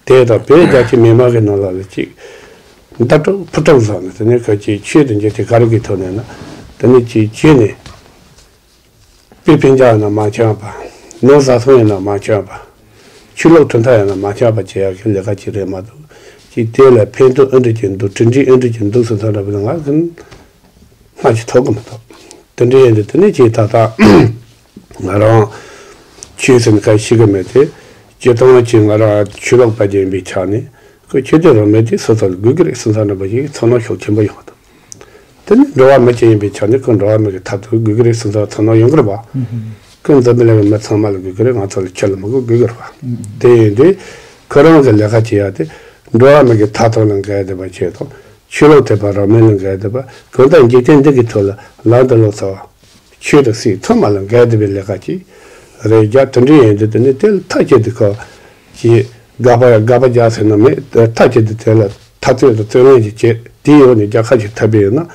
དེ་དང་བོད་རྒྱ་ཆེ་མི་མང་གི་ནང་ལ་ལ་ཅིག་མདའ་དཀྲུག་ཕུ་དཀྲུག་བཟོ་ནས། དེ་ནས་ཁ་ཅིག་ཆོས་དང་འབྲེལ་ཏེ་ག་རེ་གི་ཐོག་ནས་ན། དེ་ནས་ཅིག་བྱས་ནས། དཔེ་སྤུན་ཀྱག་ཡིན་ན་མ་འཆམ་པ། ནོར་བཟའ་ཚང་ཡིན་ན་མ་འཆམ་པ། ཆོས་ལུགས་གྲུབ་མཐའ་ཡིན་ན་མ་འཆམ་པ་བྱེད་ཡག་གི་ལས་ཀ་ཅིག་རེད་མ་གཏོགས། ཅིག་དེ་ལ་ཕན་ཐོགས་ཨེ་འདྲ་ཅིག་འདུག་གྲུབ་འབྲས་ཨེ་འདྲ་ཅིག་འདུག་ཟེར་ཐོག་འདྲ་པོ་ལ་ང་གིས་སྣང་ཞིག་ཐོབ་གི་མི་འདུག་དེ་འདྲ་ཡིན་དུས་དེ་ནས་ཅིག་ད་ལྟ་ང་རང་ཆོས་ཟེར་ནས་ཁ་ཤེས་གི་མེད་དེ། སྤྱིར་བཏང་ཅིག་ང་རང་ཆོས་ལུགས་པ་ཅིག་ཡིན་པའི་ཆ་ནས། ཁོ་ཆོས་དད་རང་མོས་དེ་སོ་སོ་ལ་དགོས་ཀྱི་རེད་བསམ་བསམ་འདྲ་པོ་ཞིག་ཚོར་སྣང་ཤུགས་ཆེན་པོ་ཡོང་གི་འདུག་དེ་ནི་འགྲོ་བ་མི་ཅིག་ཡིན་པའི་ཆ་ནས་ཁོ་འགྲོ་བ་མི་གི་ཐབས་དུ་དགོས་ཀྱི་རེད་བསམ་བསམ་ཚོར་སྣང་ཡོང་གི་རེད་བ། ཁོ་འཛམ་བུ་གླིང་གི་མི་ཚང་མ་ལ་དགོས་ཀྱི་རེད། ང་ཚོ་ལ་ཁྱོད་ལ་མི་དགོས་དགོས་ཀྱི་རེད་བ། དེ་ཡིན་དུས་ཁོ་རང་གི་ལས་ཀ་བྱེད་ཡག་དེ་འགྲོ་བ་མི་གི་ཐབས་དང་ལ་འགལ་བསྡད་པ་བྱས་དང་། ཆོས་ལུགས་དད་པ་རང་མོས་ལ་འགལ་བསྡད་པ། གང་ལྟར་འཇིག་རྟེན་འདི་གི་ཐོག་ལ་ལམ་དུ་ལོག་ཚར་བ། ཆོས་དང་སྲིད་ཚང་མ་ལ་འགལ་བསྡད་པའི་ལས་ཀ་ཅིག་རེད་རྒྱ། དེ་འདྲ་ཡིན་དུས་དེ་ནི་དེ་ལ་མཐའ་གཅིག་ཏུ་ཁོ་ཅིག་དགག་པ་དགག་པ་རྒྱག་ཟེར་ན་མེད། མཐའ་གཅིག་ཏུ་དེ་ལ་མཐའ་གཅིག་ཏུ་རྩོད་ལེན་ཅིག་བྱེད། དེའི་འོག་ནས་རྒྱལ་ཁ་ཅིག་ཐོབ་པ་ཡིན་ན།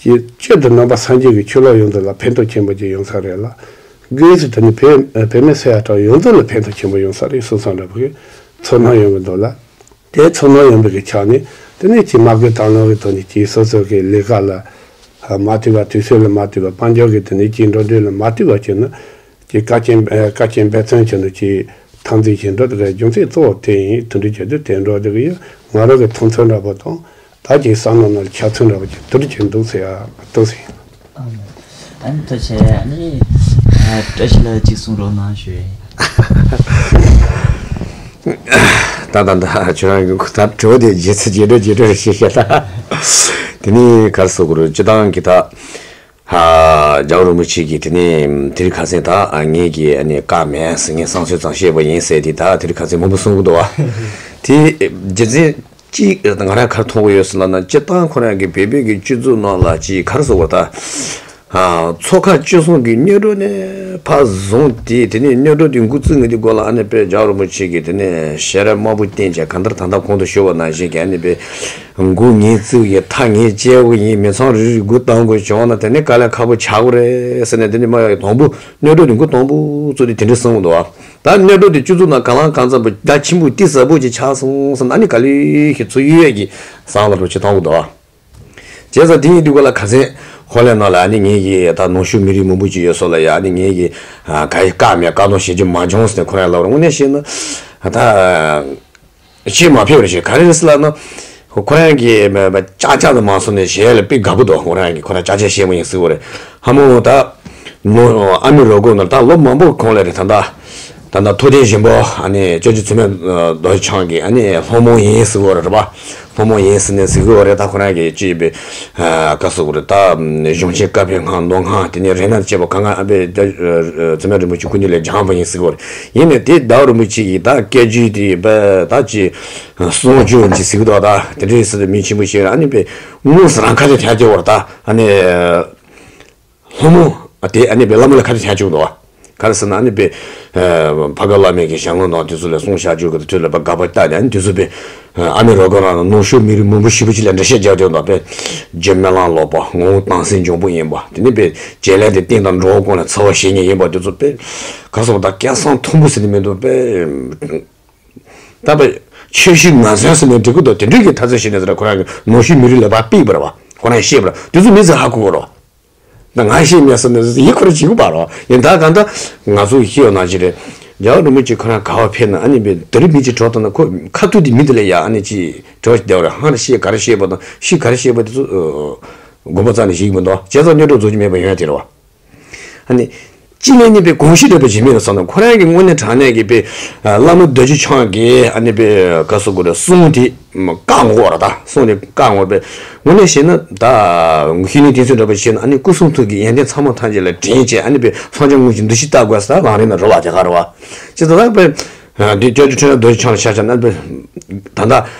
ཅིག་སྤྱིར་དུ་ནང་པ་སངས་རྒྱས་ཀྱི་ཆོས་ལུགས་ཡོངས་རྫོགས་ལ་ཕན་ཐོགས་ཆེན་པོ་ཅིག་ཡོང་ས་རེད་ལ། སྒོས་སུ་དེ་ནི་བོད་བོད་མི་སེར་ཡ་གྲངས་ཡོངས་རྫོགས་ལ་ཕན་ཐོགས་ཆེན་པོ་ཡོང་ས་རེད་བསམ་བསམ་འདྲ་པོ་གི་ཚོར་སྣང་ཡོང་གི་འདུག་ལ། དེ་ཚོར་སྣང་ཡོང་བའི་གི་ཆ་ནས་དེ་ནས་ཅིག་མ་བསྐུལ་དང་བླངས་ཀྱི་ཐོག་ནས་ཅིག་སོ་སོ་གི་ལས་ཀ་ལ་མ་བལྟས་པ། དུས་ཚོད་ལ་མ་བལྟས་པ། དཔལ་འབྱོར་གི་དེ་ནས་ཅིག་འགྲོ་འགྲུལ་ལ་མ་བལྟས་པ་བྱས་ན་ཅིག་དཀའ་སྤྱད་དཀའ་སྤྱད་འབད་བརྩོན་བྱས་ནས་ཅིག་འཐབ་འཛིང་བྱེད་འགྲོ་དེ་གི་རྒྱུ་མཚན་གཙོ་བོ་དེ་ཡིན། དེ་འདྲ་བྱས་དུས་དེ་འགྲོ་དེ་གི་ཡོད། ང་རང་གི་མཐོང་ཚུལ་འདྲ་པོ་དང་། ད་ཅིག་བསམ་བློ་ནང་ལ་འཆར་ཚུལ་འདྲ་པོ་ཅིག་དེ་འདྲ་ཅིག་འདུག་ཟེར་ཡ་འདུག་ཟེར། ཨ་ནི་ཐུགས་རྗེ་ཆེ། ཨ་ནི་ཨ་བཀྲ་ཤིས་ལགས་གཅིག་གསུང་རོགས་གནང་ཞུ་ཡིན། ད་ད་ད་ཁྱོད་རང་གི་ད་དྲི་བ་དེ་རྗེས་སུ་རྗེས་འགྲོ་རྗེས་འགྲོ་རེད་ཤེས་ཤེས་ད། དེ་ནི་ག་རེ་ཟེར་དགོས་རེད། སྤྱིར་བཏང་གི་ད་ཨ་རྒྱལ་བ་རིན་པོ་ཆེ་གིས་དེ་ནི་དེ་རིང་ཁ་སང་ད་ཨ་ངེད་ཀྱིས་ཨ་ནི་བཀག་མེད་ཟེར། ངས་བསམ་ཚུལ་ཙམ་བཤད་པ་ཡིན་ཟེར་དེ་ད་དེ་རིང་ཁ་སང་མང་པོ་གསུང་གི་འདུག་བ། དེ་རྒྱུ་མཚན་གཅིག་ང་རང་ག་རེ་མཐོང་གི་ཡོད་ཟེར་ལབ་ན། སྤྱིར་བཏང་ཁོ་རང་གི་བོད་པའི་གི་སྤྱི་ཚོགས་ནང་ལ་ཅིག་ག་རེ་ཟེར་དགོས་ད། ཨ་ཚོགས་ཁག་སྤྱི་གསུམ་གི་སྙན་སྒྲོན་ནས་ཕར་བཟུང་སྟེ། དེ་ནས་སྙན་སྒྲོན་དེ་འགོ་བཙུགས་ངེས་དེ་སྒོ་ལ་ཨ་ནི་དཔེ་རྒྱལ་བ་རིན་པོ་ཆེ་གིས་དེ་ནས་ཞལ་རས་དམར་པོ་བསྟན་བྱས། གང་ལྟར་ད་ལྟ་གོང་དུ་ཞུས་པ་ནང་བཞིན་གྱི་ཨ་ནི་དཔེ་འགོ་ངས་བཙུགས་ཡིན། མཐའ་ངས་བཅད་དགོས་ཡིན། མི་ཚང་རེ་རེ་འགོ་བཏང་དགོས་བྱུང་ན་དེ་ནས་དཀའ་ལས་ཁག་པོ་ཆགས་ཀྱི་རེད་ཟེར་ནས། དེ་ནས་མ་དང་པོ་སྙན་སྒྲོན་དེ་འགོ་དང་པོ་བཙུགས་ཏེ་དེ་འདྲ་གསུངས་འདུག་བ། ད་སྙན་སྒྲོན་དེ་སྤྱི་ཚོགས་ནང་གང་ལ་གང་འཚམ་པོ་རྒྱ་ཆེན་པོ་གཏིང་ཟབ་པོ་ཅིག་ཆགས་སོང་ཟེར་ན། ཨ་ནི་ག་ལེ་ཞིག་ཚུར་གཡུག་ཡས་ཀྱི་བསམ་བློ་རུ་ཅིག་གཏོང་གི་འདུག་བ། བྱས་ཙང་དེ་ཡིན་དུས་ག་ལ་ཁ་སང་ཧོ་ལན་ནང་ལ་ཨ་ནི་ངེད་ཀྱི་ད་ནང་ཆོས་མི་རིགས་མང་པོ་ཅིག་ཡོད་ས་ལ་ཡ། ཨ་ནི་ངེད་ཀྱི་ཨ་ག་ཡི་བཀག་མེད་བཀག་སྡོམ་བྱེད་རྒྱུ་མ་བྱུང་ཟེར་ནས་ཁོ་རང་ལབ་རུང་། དངོས་གནས་བཤད་ན་ད་ཆེས་མ་ཕེབས་རེ་བྱེད། ག་རེ་རེད་ཟེར་ལབ་ན། ཁོ་རང་གི་མ་མ་ཅག་ཅག་ཏུ་མ་སོང་ནས་གཞན་ལ་དཔེ་དགའ་པོ་འདུག་ཁོ་རང་གི་ཁོ་རང་ཅག་ཅག་བཤད་པ་ཡིན་ཟེར་བ་རེད། ཧ་མོ་ད་ནོ་ཨ་མི་རོ་གོ་ནོ་ད་ལོ་མང་པོ་གོང་ལ་རེད། ད་ད་ད་ད་ཐུབ་བསྟན་ཞིམ་པོ་ཨ་ནི་ཅོ་ཅོ་ཚུལ་མིན་རྡོ་རྗེ་འཆང་གི་ཨ་ནི་སློབ་མ་ཡིན་ཟེར་བ་རེད་པ། སློབ་མ་ཡིན་ཟེར་ནས་ཟེར་གི་བ་རེད། ད་ཁོ་རང་གི་ཅི་ཡིན་པའི་ཨ་ག་ཟེར་དགོས་རེད། ད་གཞུང་ཆེན་བཀའ་པོད་ལྔ་མདོ་སྔགས་དེ་ནས་རིག་གནས་བཅས་པ་གང་ག་ཨ་པའི་ཚུལ་མིན་རིན་པོ་ཆེ་སྐུ་ཉིད་ལས་སྦྱངས་པ་ཡིན་ཟེར་གི་བ་རེད། ཡིན་ནའི་དེ་ཟླ་བ་རིན་པོ་ཆེ་གིས་ད་སྐད་ཅིག་དེ་ཡིན་པ་ད་ཅི་གསུང་ཆོས་ཅི་ཟེར་གི་འདུག་ད་དེ་འདྲའི་ཟེར་དུས་མི་ཆེན་པོ་ཞིག་རེད། ཨ་ནི་པའི་དངོས་སུ་རང་ཁ་ཆེ་ཐལ་སྐྱེ་བར་ད་ཨ་ནི་ལྷ་མོ་དེ་ཨ་ནི་པའི་བླ་མ་ལ་ཁ་ཆེ་ཐལ་སྐྱེ་འདུག་ག་རེ་ཟེར་ན་ཨ་ནི་པའི་ཕ་ག་བླ་མའི་གི་ཞལ་ལུང་དང་དེ་ཚོ་ལ་གསུང་བཤད་རྒྱུ་གི་དུས་ལ་པ་དགག་པ་ལྟ་དེ་ཨ་ནི་དེ་ཚོ་པའི་ཨ་མི་རོ་ག་རང་ལ་ནང་ཆོས་མི་རིགས་མང་པོ་ཞེ་པོ་ཅིག་ལ་འགྲེལ་བཤད་རྒྱག་དེ་འདུག་པའི་རྗེ་སྨོན་ལམ་ལོག་པ་ངོ་བོ་དྭངས་གསལ་འབྱུང་པོ་ཡིན་པ། དེ་ནི་པའི་བྱེད་ལས་དེ་རྟེན་དང་འགྲོ་བ་ཀུན་ལ་འཚེ་བ་བྱེད་མཁན་ཡིན་པ། དེ་ཚོ་པའི་ག་རེ་ཟེར་བ་ད་སྐད་གསང་མཐོན་པོ་ཟེར་ནི་མི་འདུག་པའི། ད་པ་ཆོས་བཤད་ངན་ཟེར་ནས་འགྲིག་གི་འདུག་དེ་འདྲའི་གི་ཐ་ཚིག་བཤད་ནས་ཟེར་ན་ཁོ་རང་གི་ནང་ཆོས་མི་རིགས་ལ་ཕར་ཕུད་པ་རེད་བ། ཁོ་རང་བཤད་པ་རེད། དེ་ཚོ་མི་ཚོས་ཧ་གོ་གི་རེད་བ། ད་ང་བཤད་མེད་ཟེར་ནས་ཡིད་ཁོ་རང་བྱེད་གི་པ་རེད་བ། ཡིན་ད་གང་ལྟར་ང་ཚོ་ཤེས་ཡོད་ནང་བཞིན་རེད། རྒྱལ་བ་རིན་པོ་ཆེ་ཁོ་རང་ག་བ་ཕེབས་ན་ཨ་ནི་པའི་དེ་རིང་མི་གཅིག་གྲོགས་དང་ན་ཁོ་ཁ་ཐུག་དེ་མི་དེ་ལ་ཡ་ཨ་ནི་ཅི་གྲོགས་བདེ་བ་རེད། ཧང་རེ་བཤད་ག་རེ་བཤད་པ་དང་ཤི་ག་རེ་བཤད་པ་དེ་ཚོ་དགོངས་པ་རྩ་ནས་ཞིག་མི་འདུག་བྱས་ཙང་སྙན་སྒྲོན་རྫོགས་ཀྱི་མེད་པ་ཡོང་ཡ་དེ་རེད་བ། ཨ་ནི། གཅིག་ནས་ནི་པའི་དགོངས་གཞི་འདྲ་པོ་ཅིག་མེད་ལ་སོང་ན་ཁོ་རང་གི་དངོས་གནས་དྲང་གནས་ཀྱི་པའི་བླ་མ་རྡོ་རྗེ་འཆང་གི་ཨ་ནི་པའི་ག་སོ་གོ་ར་གསུང་དེ་བཀའ་ངོ་བོ་ར་ད་གསུང་དེ་བཀའ་ངོ་བོ་པའི་དངོས་གནས་བཤད་ན་ད་ཤེས་ནི་དེ་ཚོ་འདྲ་པོ་བཤད་ན་ཨ་ནི་སྐུ་གསུང་ཐུགས་ཀྱི་ཡོན་ཏན་ཚང་མ་ཐམས་ཅད་ལ་དྲན་བྱས་ཨ་ནི་པའི་སངས་རྒྱས་དངོས་ཀྱི་འདུ་ཤེས་བལྟ་དགོས་ས་ལམ་རིམ་ན་རོ་བ་དེ་ག་ར་བ་ཅི་ད་ད་པའི། འདི་སྐྱབས་རྗེ་ཁྲི་རབས་རྡོ་རྗེ་འཆང་ལ་ཆ་བཞག་ན་ད་ལྟ་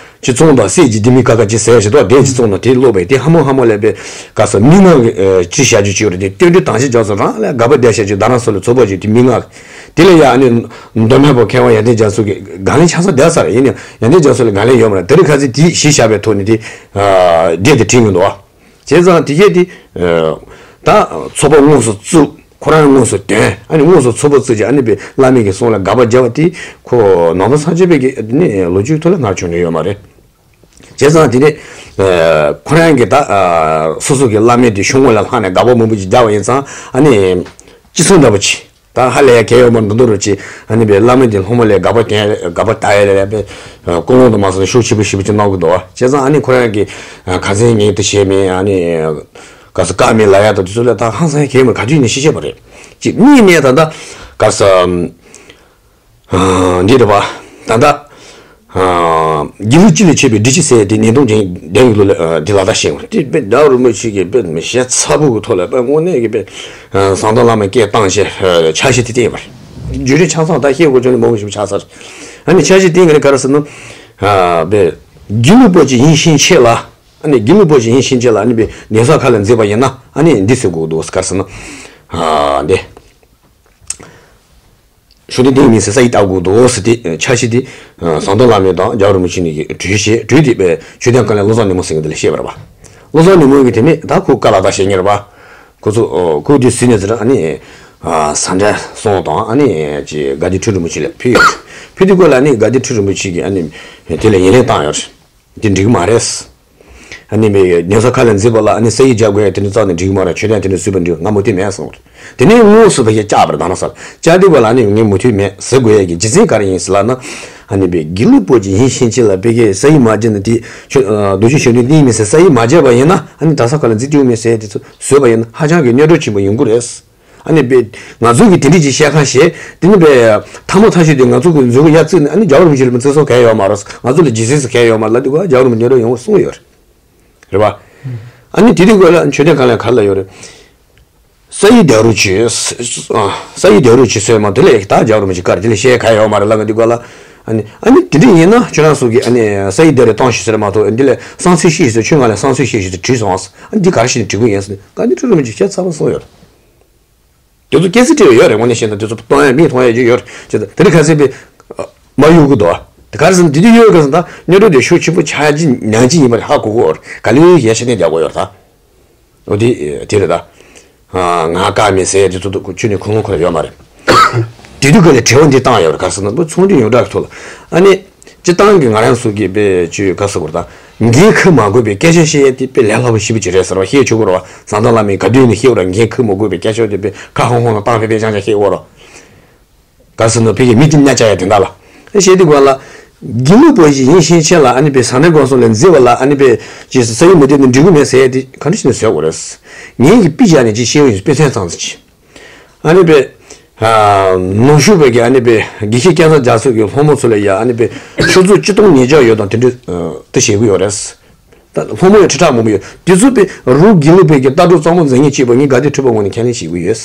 སྤྱི་ཚོགས་དང་སྲིད་ཀྱི་འདི་མི་ཀ་ཀ་ཅི་ཟེར་ཞེས་དོགས་ལྡན་སྤྱི་ཚོགས་ནང་དེ་ཀློག་པས་དེ་ཧ་མོ་ཧ་མོ་ལས་པའི་ག་ས་མི་ངག་གི་ཅི་བྱ་རྒྱུ་ཅིག་རེད་དེ་སྟོན་འབྲི་དང་ཞིག་རྒྱག་སོ་རང་ལས་དགའ་པ་བདེ་ཤ་ཅིག་ད་རང་སོ་ལ་ཚོགས་པ་ཅིག་དེ་མི་ངག་དེ་ལ་ཡ་ཨ་ནི་མདོ་སྨད་པོ་མཁས་དབང་ཡོན་ཏན་རྒྱ་མཚོ་གི་དགའ་ལན་ཆགས་ས་བསྡད་ས་རེད། ཡིན་ནའང་ཡོན་ཏན་རྒྱ་མཚོ་ལ་དགའ་ལན་ཡོད་མ་རེད། དེ་རིང་ཁ་སང་དེ་གཞི་བཞག་པའི་ཐོག་ནས་དེ་རྒྱས་དེ་བྲིས་ཡོང་འདུག་བ། བྱས་ཙང་དེ་གས་དེ། ད་ཚོགས་པ་དངོས་སུ་བཙུགས་ཁོ་རང་དངོས་སུ་དོན་ཨ་ནི་དངོས་སུ་ཚོགས་པ་བཙུགས་ཀྱི་ཨ་ནི་པའི་བླ་མའི་གི་གསུང་ལ་དགག་པ་བརྒྱབ་པ་དེ་ཁོ་ནང་པ་སངས་རྒྱས་པའི་གི་ཨ་ནི་ལོ་རྒྱུས་ཐོག་ལ་སྔར་བྱུང་མྱོང་ཡོད་མ་རེད། བྱས་ཙང་དེ་ནས་ཁོ་རང་གི་ད་སོ་སོ་གི་བླ་མའི་དེ་ཤོག་ངོས་ལ་ལྷག་ནས་དགག་པ་མང་པོ་ཅིག་བརྒྱབ་པ་ཡིན་ཙང་ཨ་ནི་ཅི་གསུང་འདྲ་པོ་ཅིག་ད་ཧ་ལས་ཡ་གལ་ཡོད་མ་འདུག་འདུག་རོགས་ཅིག་ཨ་ནི་པའི་བླ་མ་དེ་སློབ་མ་ལས་དགག་པ་བསྟན་དགག་པ་ལྟ་ཡ་ལས་པའི་ཀུན་སློང་དུ་མ་སོང་ཤུགས་ཆེ་པོ་ཞེ་པོ་ཅིག་གནང་གི་འདུག་བྱས་ཙང་ཨ་ནི་ཁོ་རང་གི་ཁ་སང་ངས་དེ་བྱས་མེད་ཨ་ནི་ག་ས་བཀག་མེད་ལབ་ཡ་དང་དེ་ཚོ་ལས་ད་ཧང་སང་ཡ་གལ་མེད་ག་དུས་ནས་ཤེས་བྱ་བ་རེད་ཅིག་གཉིས་ནས་ད་ལྟ་ག་ས་འདི་རེད་པ་ད་ལྟ། དགེ་ལུགས་སྤྱི་ལས་མཆེད་པའི་སྒྲིག་གཞི་ཟེར་དེ་ཉིས་སྟོང་བདུན་བདུན་ལོ་ལ་འདི་ལག་བསྟར་བྱས་པ་དེ་དཔེ་ཟླ་བ་རིན་པོ་ཆེ་གིས་དཔེ་མི་ཞེ་ཚ་པོ་གི་ཐོག་ལ་དཔེ་དངོས་གནས་ཀྱི་དཔེ་ཟམ་གདོང་བླ་མའི་སྐད་བཏང་བྱས་འཆར་གཞི་དེ་བཏིང་བ་རེད། བརྗོད་རིགས་ཆ་ཚང་ད་ཤེས་དགོས་བྱུང་ནས་མང་པོ་ཞིག་ཆགས་ཚར། ཨ་ནི་འཆར་གཞི་དེ་ངས་ག་རེ་ཟེར་ན། དཔེ་དགེ་ལུགས་པ་ཅིག་ཡིན་ཕྱིན་ཆད་ལ་ཨ་ནི་དགེ་ལུགས་པ་ཅིག་ཡིན་ཕྱིན་ཆད་ལ་ཨ་ནི་དཔེ་གདན་ས་ཁག་ལ་འཛེགས་པ་ཡིན་ན་ཨ་ནི་འདི་ཟེར་དགོས་འདུག་ག་རེ་ཟེར་ན། འདི། ཤུགས་ལྡན་ཏིང་ངེ་འཛིན་ས་ཡི་ལྟ་དགོས་འདུག་ཟེར་ཏེ་འཆར་གཞི་དེ་ཟམ་གདོང་བླ་མས་དང་རྒྱལ་བ་རིན་པོ་ཆེ་གཉིས་ཀྱིས་གྲོས་བྱས་གྲོས་དེ་པའི་ཆོས་ལྡན་བཀའ་བློན་བློ་བཟང་ནུས་མོ་ཟེར་མཁན་དེ་ལ་བཤད་པ་རེད་པ། བློ་བཟང་ནུས་མོ་གིས་དེ་ནས་ད་ཁོ་བཀའ་ལག་བསྟར་བྱེད་མཁན་རེད་པ། ཁོ་ཚོ་ཁོ་དེ་ཟིན་ནས་ཟེར་ཨ་ནི་ཟ་འདྲ་སོང་དང་ཨ་ནི་ཅི་དགའ་ལྡན་ཁྲི་རིན་པོ་ཆེ་ལ་ཕུལ་ཡོད། ཕུལ་དུས་སྐབས་ལ་ཨ་ནི་དགའ་ལྡན་ཁྲི་རིན་པོ་ཆེ་གིས་ཨ་ནི་དེ་ལ་ཡིད་ལན་བཏང་ཡོད་རེད། དེ་འགྲིག་གི་མ་རེད། ཨ་ནི་མི་གདན་ས་ཁག་ལ་འཛེགས་པ་ལ་ཨ་ནི་ས་ཡིག་རྒྱག་དགོས་ཡ་དེ་འདྲ་རྩ་ནས་འགྲིག་གི་མ་རེད། ཆོས་དད་དེ་འདྲ་བཟོས་པ་འདི་ང་མོས་མཐུན་མེད་གསུངས། དེ་ནས་དངོས་སུ་ཕ་གིར་བཅར་བ་རེད། ད་ནང་སར་བཅར་དུས་པ་ལ་ཨ་ནི་ངས་མོས་མཐུན་མེད་ཟེར་དགོས་ཡ་གི་རྒྱུ་མཚན་ག་རེ་ཡིན་ཟེར་ལབ་ན། ཨ་ནི་པའི་དགེ་ལུགས་པོ་ཅིག་ཡིན་ཕྱིན་ཆད་ལ་ཕ་གིར་ས་ཡིག་མ་བརྒྱབ་ན་དེ་ཆོས་རྡོ་རྗེ་གཞོན་ནུའི་གླིང་མི་ཟེར་ས་ཡིག་མ་བརྒྱབ་པ་ཡིན་ན་ཨ་ནི་གདན་ས་ཁག་ལ་འཛེགས་ཐུབ་མེད་ཟེར་དེ་ཚོ་བཟོས་པ་ཡིན་ན་ཧ་ཅང་གི་གནོད་གྲོགས་ཆེན་པོ་ཡོང་གི་རེད། ཨ་ནི་པའི་ང་ཚོ་གི་དེ་འདྲ་ཅིག་བཤད་ཁ་ཞེས་དེ་ནི་པའི་ཐ་མ་ཐ་ཤི་དེ་ང་ཚོ་གི་མཛུབ་གུ་ཡར་བཙུགས་ནས་ཨ་ནི་རྒྱལ་བ་རིན་པོ་ཆེ་ལ་མི་བརྩི་སྲོལ་གང་ཡང་ཡོད་མ་རེད། ང་ཚོ་ལ་རྗེས་འཛིན་སུ་གང་ཡང་ཡོད་མ་རེད་ལབ་དུས་ག་རྒྱལ་བ་རིན་པོ་ཆེ་གནོད་གྲོགས་ཡོང་གསུངས་ཡོད་རེད། རེད་པ། ཨ་ནི་དེ་དུས་ག་ལ་ཆོས་ལྡན་བཀའ་བློན་ག་ལ་ཡོད་རེད། ས་ཡིག་རྒྱག་རོགས་བྱོས། ས་ཡིག་རྒྱག་རོགས་བྱོས་ཟེར་མ་དེ་ལས་ད་རྒྱལ་བ་རིན་པོ་ཆེ་བཀའ་རེད། དེ་ལས་བཤད་གང་ཡང་ཡོད་མ་རེད་ལབ་ང་དུས་ག་ལ། ཨ་ནི་ཨ་ནི་དེ་འདྲ་ཡིན་ན་ཁྱོད་རང་ཚོ་གིས་ཨ་ནི་ས་ཡིག་རྒྱག་རེ་གཏོང་ཤིག་ཟེར་མ་གཏོགས་འདི་ལས་བསམ་ཚུལ་བཤད་ཤིག་ཟེར་ཁྱོད་ང་ལ་བསམ་ཚུལ་བཤད་ཤིག་ཟེར་དྲིས་སོང་ཨ། ཨ་ནི་འདི་ག་རེ་བྱས་ནས་དྲི་དགོས་ཡིན་ཟེར་ནས་བཀའ་འདི་ཁྲི་རིན་པོ་ཆེ་ཁྱད་མཚར་པོ་གསུངས་ཡོད་རེད། དེ་ཚོ་སྐྱེ་སྲིད་བྲལ་བ་ཡོད་རེད། དངོས་གནས་བཤད་ན་དེ་ཚོ་གཏོང་ཡ་མིས་གཏོང་ཡ་ཅིག་ཡོད་རེད་ཅེས་དེ་རིང་ཁ་སང་པའི་མ་གཡུག་གི་འདུག་ཨ། དེ་ག་རེ་ཟེར་ན་དེ་དུས་གཡུག་གི་ཟེར་ན་ད་གནོད་གྲོགས་དེ་ཤུགས་ཆེན་པོ་ཆགས་ཀྱི་ཉན་གྱི་ཡིན་པ་རེད། ཧ་གོ་གི་ཡོད་རེད། ག་ལེར་ཡ་ཤི་ནས་རྒྱག་དགོས་ཡོད་རེད་ད། འོ་དེ་དེ་རེད་ད། ང་བཀག་མེད་ཟེར་ཡ་དེ་ཚོ་ཁྱོན་ནས་ཁུངས་ལུང་ཁོ་ལ་ཡོད་མ་རེད། དེ་དུས་ག་ལ་དྲི་བ་འདི་བཏང་ཡོད་རེད། ག་རེ་ཟེར་ན་བུ་ཚོང་འབྲེལ་ཡོངས་གྲགས་ཀྱི་ཐོག་ལ་ཨ་ནི། སྤྱིར་བཏང་གི་ང་རང་ཚོ་གི་དཔེ་ཅིག་ག་ཟེར་དགོས་རེད་ད། འགན་འཁུར་མ་དགོས་པའི་སྐད་ཆ་བཤད་ཡ་དེ་དཔེ་ལས་སླ་པོ་ཞེ་པོ་ཅིག་རེད་ཟེར་བ་ཤེས་ཆོག་གི་རེད་བ། ཟམ་གདོང་བླ་མས་ག་དུས་ནས་བཤད་པ་རེད། འགན་འཁུར་མ་དགོས་པའི་སྐད་ཆ་དེ་དཔེ་ཁ་ཧོང་ཧོང་ལ་བཏང་ཕེ་ཕེ་ཅང་ཅང་བཤད་ཡོད་རེད། ག་ཟེར་ན་ཕ་གིའི་མི་དེ་གནས་བཅའ་ཡ་དེ་འདྲ་ལ། བཤད་དུས་ག་ལ། དགེ་ལུགས་པ་ཞིག་ཡིན་ཕྱིན་ཆད་ལ་ཨ་ནི་དཔེ་ཟམ་གདོང་སྐུ་གསུང་ལ་འཛེགས་པ་ལ་ཨ་ནི་དཔེ་ཅིག་ས་ཡིག་མ་བསྡད་ན་འགྲིག་གི་མེད་ཟེར་ཡ་དེ་ག་འདྲ་ཞིག་ནས་བཟོ་དགོས་རེད། ངས་ཀྱི་པི་བྱས་ནས་ཅིག་བཤད་ཡོང་དཔེ་མཚོན་ཙམ་ཞིག་ཨ་ནི་པའི། ནུབ་ཕྱོགས་པའི་གི་ཨ་ནི་པའི་དགེ་བཤེས་སྐལ་བཟང་རྒྱ་མཚོ་གི་སློབ་མ་ཚོ་ལ་ཡ་ཨ་ནི་པའི་ཆུ་ཚོད་བཅུ་སྟོང་ཉིས་བརྒྱ་ཡོད་དང་དེ་འདྲ་དེ་བྱེད་གི་ཡོད་རེད། ད་སློབ་མ་ཡང་ཁྲི་ཕྲག་མང་པོ་ཡོད། དེ་ཚོ་པའི་རུ་དགེ་ལུགས་པའི་གི་ལྟ་གྲུབ་གཙང་མ་འཛིན་མཁན་གཅིག་པ་ངས་དགའ་ལྡན་ཁྲི་པ་ངོས་ནས་ཁས་ལེན་བྱེད་གི་ཡོད།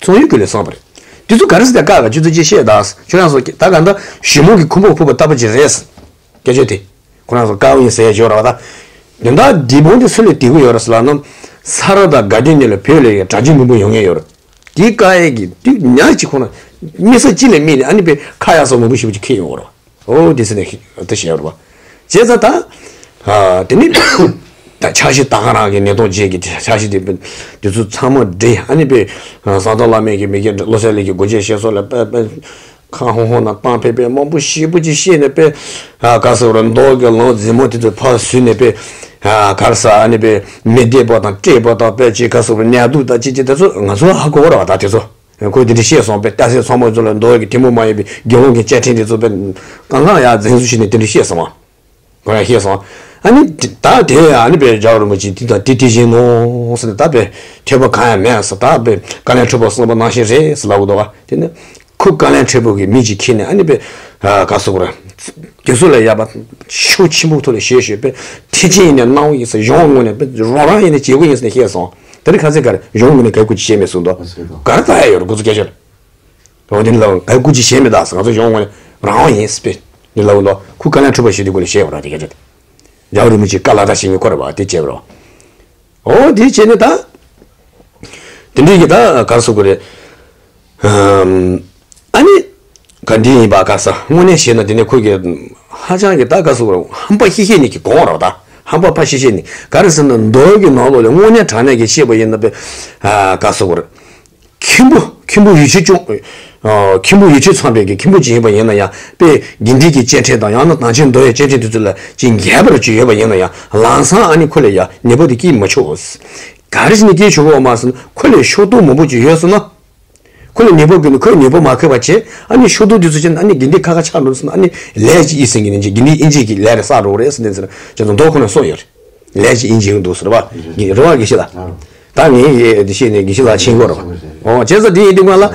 ཚོང་ཡུལ་ཀུན་ལས་བསམ་པ་རེད། དེ་ཚོ་ག་རེ་ཟེར་ད་བཀག་ག་ཆུ་ཚོད་ཅིག་བཤད་ད་ཁྱོད་རང་ཚོ་ད་ག་འདྲ་ཞི་མོ་གི་ཁུ་འབུ་ཕུབ་པ་ལྟ་བུ་ཅིག་རེད། སྐད་ཆ་དེ། ཁོ་རང་ཚོ་དཀར་པོ་ཡིན་ཟེར་ཡ་ཅིག་ཡོད་རེད་བ་ད། དོན་དག་འདི་བོ་འདི་སུ་ལས་དེ་གུ་ཡོད་རེད་ཟེར་ལབ་ན། ས་ར་དང་དགའ་ལྡན་གཉིས་ལ་བོད་ལ་ཡ་གྲྭ་རྒྱུན་མི་འབོར་ཡོང་ངེས་ཡོད་རེད། དེའི་བཀག་ཡས་ཀྱི་དུས་ཉག་གཅིག་ཁོ་ན། དམིགས་བསལ་གཅིག་ལས་དམིགས་ནས་ཨ་ནི་པའི་ཁ་ཡག་ས་མང་པོ་ཞེ་པོ་ཅིག་ཁེལ་ཡོང་གི་རེད་བ། ཨོ་དེ་ཟེར་ནས་དེ་བཤད་ཡོད་རེད་བ། བྱས་ཙང་ད། དེ་ནི། ད་འཆར་གཞི་ད་ག་རང་གི་ཉིས་སྟོང་བརྒྱད་ཀྱི་འཆར་གཞི་དེ་དེ་ཚོ་ཚང་མ་འདྲེས་ཨ་ནི་པའི། ཟམ་གདོང་བླ་མའི་གི་མི་སྒེར་བློ་གསལ་གླིང་གི་སྒོ་འབྱེད་བཤད་སྲོལ་ལ་དཔེ་དཔེ། ཁ་ཧོང་ཧོང་ན་བཏང་ཕེ་ཕེ་མང་པོ་ཞེ་པོ་ཅིག་བཤད་ནས་པེ། ཨ་ག་ཟེར་བ་རེད། མདོ་གི་ལམ་རྫིག་མོ་དེ་ཚོ་ཕར་བཟོས་ནས་པེ། ཨ་ག་རེ་ཟ་ཨ་ནི་པེ་མི་བདེ་པོ་དང་སྐྲག་པོ་དང་པེ་ཅིག་ག་ཟེར་བ་གནས་སྡུག་དང་ཅི་ཅི་དེ་ཚོ་ང་ཚོ་ཧ་གོ་བ་རེད་བ། ད་དེ་ཚོ་ ཁོས་དེ་འདྲ་བཤད་སོང་པས། རྟ་སེ་ཚང་མ་ཚོ་ལ་མདོ་གི་ཐལ་མོ་མ་ཡིན་པའི་དགེ་སློང་གི་བཅའ་ཁྲིམས་དེ་ཚོ་པས་གང་གང་ཡང་འཛིན་བཟུང་བྱས་ནས་དེ་འདྲ་བཤད་སོང་བ། ཁོ་རང་བཤད་སོང་། ཨ་ནི་ད་དེ་ཨ་ནི་པའི་རྒྱལ་བ་རིན་པོ་ཆེ་དེ་དང་དེ་དེ་བཞིན་ནོ་ཟེར་ནས། ད་པའི་ཐོས་པ་གང་ཡང་མེད་ཟེར། ད་པའི་བཀའ་ལན་འཁྲུལ་པ་གསུངས་པ་ནང་བཞིན་རེད་ཟེར་ལབ་འདུག་བ། དེ་ནི་ཁོ་བཀའ་ལན་འཁྲུལ་པོ་གི་མི་ཅིག་ཁྱེར་ནས། ཨ་ནི་པའི་ག་ཟེར་དགོས་རེད། དེ་ཚོ་ལ་ཡ་པ་ཤུགས་ཆེན་པོ་ཐོག་ལ་བཤད་ཤོད་པས། ཐེག་ཆེན་ཡིན་ནའི་གནང་བ་ཡིན་ཟེར། གཞུང་ངོས་ནས་པའི་རོགས་རམ་ཡིན་ནའི་བྱེད་དགོས་ཡིན་ཟེར་ནས་བཤད་སོང་། དེ་རིང་ཁ་སང་ག་རེ། གཞུང་ངོས་ནས་ག་གུ་ཅི་བྱས་མེད་གསུངས་འདུག་ག་རེ་ལྟ་ཡ་ཡོད་རེད། ཁོ་ཚོ་སྐད་ཆ་རེད། འོ་དེ་ནི་ལབ། ག་གུ་ཅི་བྱས་མེད་ད་ཟེར། ང་ཚོ་གཞུང་ངོས་ནས་རང་དབང་ཡིན་ཟེར་པས་ནི་ལབ་འདུག་ཁོ་བཀའ་ལན་འཁྲུལ་པ་ཞིག་དེ་སྒོ་ནས་བཤད་པ་ར། དེ་སྐད་ཆ་དེ། རྒྱལ་བ་རིན་པོ་ཆེས་བཀའ་ལ་བརྡ་ཞིག་ངས་བསྐུར་བ་དེ་བྱས་པ་རེད། འོ་དེ་བྱས་ནས་ད་དེ་འདྲའི་གི་ད་ག་རེ་ཟེར་དགོས་རེད། ཨམ། ཨ་ནི་ག་འདི་ཡིན་པ་ག་ས་དངོས་གནས་བཤད་ན། དེ་ནས་ཁོ་གི་ཧ་ཅང་གི་ད་ག་ཟེར་དགོས་རེད། ཧམ་པ་ཤི་ཤེས་ནི་གི་གོང་རེད་བ། ད་ཧམ་པ་ཕ་ཤི་ཤེས་ནི་ག་རེ་ཟེར་ན། མདོ་གི་ནང་ལོགས་ལ་དངོས་གནས་དྲང་གནས་ཀྱི་བཤད་པ་ཡིན་ན་པའི་ཨ་ག་ཟེར་དགོས་རེད། མཁན་པོ་མཁན་པོ་ཡུལ་ཆོས་སྐྱོང་། ཨ། མཁན་པོ་ཡུལ་ཆོས་ཚངས་པའི་གི་མཁན་པོ་ཅིག་ཡིན་པ་ཡིན་ན་ཡང་། དཔེ་དགེ་འདུན་གྱི་བཅའ་ཁྲིམས་དང་ཡང་ན་དམ་ཆོས་མདོ་ཡི་བཅའ་ཁྲིམས་དེ་ཚོ་ལ་ཅིག་འགལ་བ་ཅིག་ཡོད་པ་ཡིན་ན་ཡང་། ལམ་སང་ཨ་ནི་ཁོ་ལ་ཡང་ཉེས་པ་དེ་སྐྱེལ་མི་ཆོག་ག་རེ་བྱས་ནས་སྐྱེལ་ཆོག་གི་ཡོད་མ་རེད་ཟེར་ན། ཁོ་ལ་ཤོག་དྲུག་མང་པོ་ཅིག་ཡོད་ཟེར་ན། ཁོ་ལ་ཉེས་པ་བཀལ་ནས་ཁོས་ཉེས་པ་མ་འཁུར་བ་བྱས། ཨ་ནི་ཤོག་དྲུག་དེ་ཚོ་བྱས་ནས་ཨ་ནི་དགེ་འདུན་ཁ་ཁ་ཆགས་འགྲོ་ཟེར་ན། ཨ་ནི་ལས་ཀྱི་ཨི་ཟིན་གྱི་ནི་དགེ་འདུན་ཨིན་ཇི་གི་ལས་རེད་བསགས་འགྲོ་རེད་ཟེར་ནས་ཟེར། ཁྱེད་ཚོ་མདོ་ཁོ་ན་གསུངས་ཡོད་རེད། ལས་ཀྱི་ཨིན་ཇི་ཡོང་འདུག་ཟེར་བ། རེད་བ། དགེ་བཤེས་ལགས། ད་ངས་དེ་བཤད་ནས་དགེ་བཤེས་ལགས་མཁྱེན་གྱི་རེད། འོ་བྱས་ཙང་དེ་ཡིན་དུས་ང་ལ།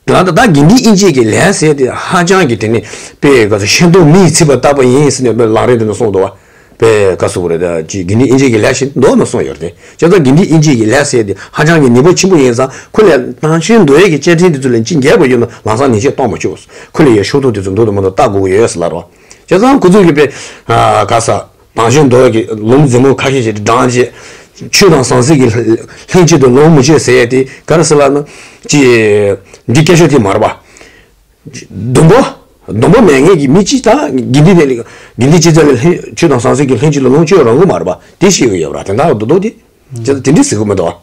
ད་ལྟ་ད་དགེ་འདུན་ཨིན་ཇི་གི་ལས་ཟེར་དེ་ཧ་ཅང་གི་དེ་ནི་དཔེ་ག་ཚོད་ཤིང་སྡོང་མེ་ཡིས་ཚིག་པ་ལྟ་བུ་ཡིན་ཟེར་ནས་དཔེ་ལམ་རིམ་དེ་ནས་གསུངས་འདུག་བ། དཔེ་ག་ཟེར་དགོས་རེད། ད་ཅིག་དགེ་འདུན་ཨིན་ཇི་གི་ལས་ཞིག་མདོར་ན་གསུངས་ཡོད་རེད། བྱས་ཙང་དགེ་འདུན་ཨིན་ཇི་གི་ལས་ཟེར་དེ་ཧ་ཅང་གི་ནུས་པ་ཆེན་པོ་ཡིན་ཙང་། ཁོ་ལས་དམ་ཆོས་མདོ་ཡི་གི་བཅའ་ཁྲིམས་དེ་ཚོ་ལ་ཅིག་འགལ་བ་ཡོད་ན་ལམ་སང་ཉེས་ཆད་གཏོང་མི་ཆོག་ཁོ་ལ་ཡ་ཤོག་དྲུག་དེ་ཚོ་མདོར་དང་མདོར་ལྟ་དགོས་ཀྱི་ཡོད་ཟེར་ལབ་རེད་བ། བྱས་ཙང་ཁོ་ཚོས་གི་དཔེ་ག་ས། དམ་ཆོས་མདོ་ཡི་གི་ལུང་རྫིག་མོ་ཁ་ཤས་ཤིག་བགྲངས་བྱས། ཆོས་དང་ཟང་ཟིང་གི་ལྷན་ཅིག་ཏུ་ལོངས་མི་སྤྱོད་ཟེར་ཡས་དེ་ག་རེ་ཟེར་ལབ་ན། ཅིག་འདི་སྐད་ཆ་དེ་མ་རེད་པ། སྡོམ་པ། སྡོམ་པ་མེད་མཁན་གྱི་མི་གཅིག་དང་དགེ་འདུན་དེ་ལ། དགེ་འདུན་སྤྱི་ཚོགས་ལ་ལྷན། ཆོས་དང་ཟང་ཟིང་གི་ལྷན་ཅིག་ཏུ་ལོངས་སྤྱོད་རང་དགོས་མ་རེད་པ། དེ་ཤེས་ཀྱི་ཡོད་པ་ར། དེ་འདྲ་རྡོག་རྡོག་དེ། དེ་འདྲ་ཟེར་གི་མི་འདུག་བ།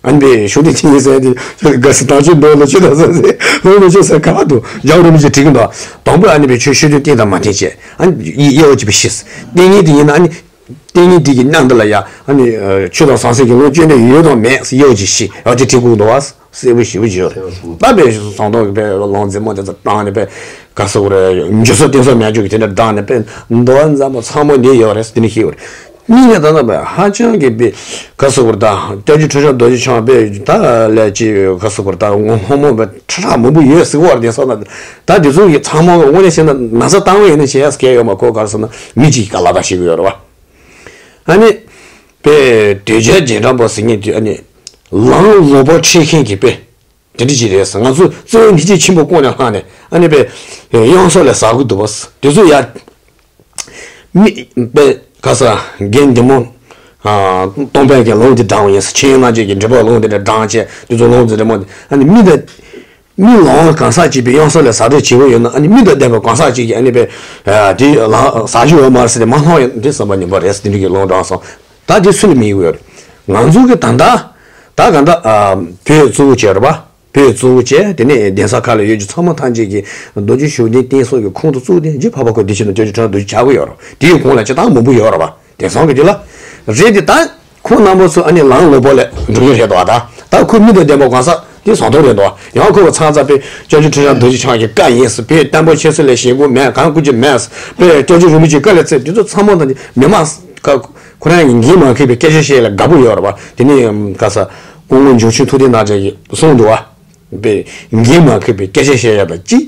ཨ་ནི་པའི་ཤོག་དྲུག་ཅི་ཡིན་ཟེར་དེ། ག་ས་དང་ཆོས་འདོད་ལ་ཆོས་དང་ཟེར་ཟེར་ལོ་ལོ་ཆོས་ཟེར་ག་བ་འདུག་རྒྱལ་བ་རིན་པོ་ཆེ་དྲིས་གི་འདུག་དང་པོ་ཨ་ནི་པའི་ཆོས་ཤོག་དྲུག་བསྟན་དང་མ་བསྟན་བྱས། ཨ་ནི་དབྱེ་བ་གཅིག་པ་ཤེས། བསྟན་ངེས་དེ་ཡིན་ན་ཨ་ནི། བསྟན་ངེས་དེ་གི་ནང་དུ་ལ་ཡ། ཨ་ནི་ཆོས་དང་ཟང་ཟིང་གི་ལོངས་སྤྱོད་ནི་ཡོད་དང་མེད་དབྱེ་བ་གཅིག་ཤེས། ཨ་དེ་དྲིས་གི་འདུག་བ། གསལ་པོ་ཞེ་པོ་ཅིག་ཡོད་རེད། ད་པའི་ཟངས་མདོག་གི་པའི་ལུང་རྫིག་མོ་དེ་ཚོ་བགྲངས་ནས་པའི་ག་ཟེར་དགོས་རེད། འཇུག་ས་བསྟན་ས་མེད་རྒྱུ་གི་དེ་འདྲ་བགྲངས་ནས་པའི་མདོ་མཛངས་མ་ཚང་མ་འདི་ཡོད་རེད་ཟེར་དེ་འདྲ་ཤེས་ཡོད་རེད། གཉིས་ནས་ད་ལྟ་བས་ཧ་ཅང་གི་པའི་ག་ཟེར་དགོས་རེད། ད་སྐྱབས་རྗེ་ཁྲི་བྱང་རྡོ་རྗེ་འཆང་པའི་ད་ལས་ཀྱི་ག་ཟེར་དགོས་རེད། ད་ངོ་ཧོ་མོ་པའི་ཁྲི་ཕྲག་མང་པོ་ཡོད་ཟེར་བ་རེད། དེང་སང་ད་དེ་ཚོ་གི་ཚང་མ་དངོས་གནས་བཤད་ན་ན་ཚ་བཏང་བ་ཡིན་ན་བྱས་ཡ་སྐད་ཡོད་མ། ཁོ་ག་རེ་ཟེར་ན་མི་གཅིག་གིས་ག་ལ་ད་ཤེས་གི་ཡོད་རེད་བ། ཨ་ནི་པའི་དོལ་རྒྱལ་རྗེས་འབྲང་པ་ཟེར་མཁན་དེ་ཨ་ནི་ལམ་ལོག་པ་ཁྲིད་མཁན་གྱི་པའི་དེ་འདྲ་ཅིག་རེད་ཟེར། ང་ཚོ་གཙོ་བོ་ཉི་ཆེན་ཆེན་པོ་ཀོང་ནས་ལྷག་ནས་ཨ་ནི་པའི་གཡང་ས་ལ་ཟ་གི་འདུག་པ། དེ་ཚོ་ཡ། མི་པའི་ག་ས་རྒན་འདི་མོ། ཨ་སྟོང་པའི་གི་ལུང་འདི་བགྲང་བ་ཡིན་ཟེར། ཆོས་དབྱིངས་རྣམ་རྒྱལ་གྱི་འགྲེལ་པ་ལུང་འདི་འདྲ་བགྲང་བྱས། དེ་ཚོ་ལུང་འདི་འདྲ་མོ་འདི་ཨ་ནི་མི་དང་། མི་ལོང་གང་ཟག་གཅིག་པའི་གཡང་ས་ལ་ཟ་འདོད་བྱེད་པོ་ཡོད་ན། ཨ་ནི་མི་དང་ལྡན་པ་གང་ཟག་གཅིག་གིས་ཨ་ནི་པའི་ཨ་དེ་ལ་ཟ་རྒྱུ་ཡོད་མ་རེད་ཟེར་ཏེ་མ་ལྷོང་ཡོད་འདི་བསམ་པ་ཉིན་པ་རེད་ཟེར། དེ་འདྲ་གི་ལུང་དྲངས་སོང་། ད་དེ་སུ་ལ་མི་ཡོད་རེད། ང་ཚོ་གི་ད་ལྟ་ད་ག་འདྲ་ཨ་བོད་གཙོ་བོ་བྱས་རེད་པ། བོད་གཙོ་བོ་བྱས། དེ་ནས་གདན་ས་ཁག་ལ་ཡོད་རྒྱུ་ཚང་མ་ཐམས་ཅད་ཀྱིས་རྡོ་རྗེ་ཤུགས་ལྡན་བསྟེན་གསོལ་གྱི་ཁོངས་སུ་བཙུགས་ཏེ་རྗེ་འཕགས་པ་ཁོ་དེ་ཕྱིར་ན་སྐྱབས་རྗེ་ཁྲི་བྱང་རྡོ་རྗེ་ཆགས་ཀྱི་ཡོད་རེད། དེའི་གོང་ལ་སྤྱིར་བཏང་མང་པོ་ཡོད་རེད་པ། དེང་སང་གི་དེ་ལ་རེད་དེ། ད་ཁོང་རྣམ་པ་ཚོ་ཨ་ནི་ལམ་ལོག་པ་ལ་འགྲོ་གི་རེད་དོ། ད་ད་ཁོ་མི་དང་ལྡན་པ་གང་ཟག་དེ་ཟངས་མདོག་རེད་དོ། ཡང་ཁོ་བ་ཚང་ཚ་པའི་སྐྱབས་རྗེ་ཁྲི་བྱང་རྡོ་རྗེ་འཆང་གི་བཀའ་ཡིན་ཟེར། བོད་བསྟན་པ་ཆབ་སྲིད་ལ་ཞེན་དགོས་མེད། གང་དགོས་ཀྱི་མེད་ཟེར། བོད་སྐྱབས་རྗེ་རིན་པོ་ཆེའི་བཀའ་ལ་བརྩི། དེ་ཚོ་ཚང་མ་དང་མི་མང་ཁོ་རང་གི་འགན་མ་འཁུར་བའི་སྐད་ཆ་བཤད་ལ་དགའ་པོ་ཡོད་རེད་པ། དེ་ནས་ག་ས་སྐུ་ངོ་འབྱུང་ཆུང་ཐུབ་བསྟན་རྣམ་རྒྱལ་གྱིས་གསུངས་འདུག་བ། པའི་འགན་མ་འཁུར་བའི་སྐད་ཆ་བཤད་ཡ་དང་གཅིག་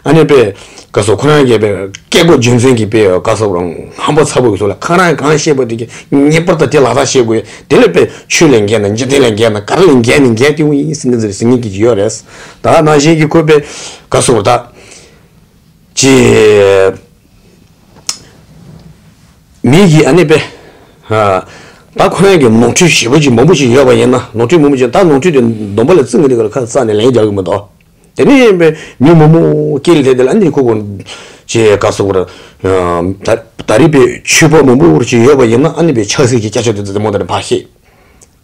ཨ་ནི་པའི་ག་ས་ཁོ་རང་གི་པའི་སྐད་གོ་རྒྱུ་མཚན་གྱི་པའི་ག་ས་རང་ཧམ་པ་ཚ་པོ་གི་ཚོ་ལ་ཁ་རང་གང་བཤད་པ་དེ་གི་ངེས་པར་དུ་དེ་ལག་བསྟར་བྱེད་དགོས། དེ་ལ་པའི་ཆོས་ལ་འགལ་ན་འཇིག་རྟེན་ལ་འགལ་ན་ག་རེ་ལ་འགལ་ནས་འགལ་དེ་འུ་ཡིན་ཟེར་ནས་ཟེར་ཟེར་མཁན་གྱི་ཡོད་རེད། ད་ནང་བཞིན་གྱི་ཁོ་པའི་ག་ས་ད་ཅི། མི་གིས་ཨ་ནི་པའི། ཨ། ད་ཁོ་རང་གི་ནོར་འཁྲུལ་ཞེ་པོ་ཅིག་མང་པོ་ཅིག་ཡོད་པ་ཡིན་ན། ནོར་འཁྲུལ་མང་པོ་ཅིག་ད་ནོར་འཁྲུལ་དེ་སྡོམ་པ་ལ་བརྩི་ངེས་དེ་ག་ལ་ཁ་རྩ་ནས་ལན་རྒྱག་གི་མི་འདུག་དེ་ནས་པའི་མི་མང་པོ་སྐྱེལ་ལས་དེ་ལ་ཨ་ནི་ཁོ་གོ་ཅེས་ག་ཟེར་དགོས་རེད། ད་ད་རེས་པའི་ཆོས་པ་མང་པོ་ཅིག་ཡོད་པ་ཡིན་ན་ཨ་ནི་པའི་ཆབ་སྲིད་ཀྱི་སྐད་ཆ་དེ་ཚོ་དེ་མོ་དེ་འདྲ་ཕར་བཤད།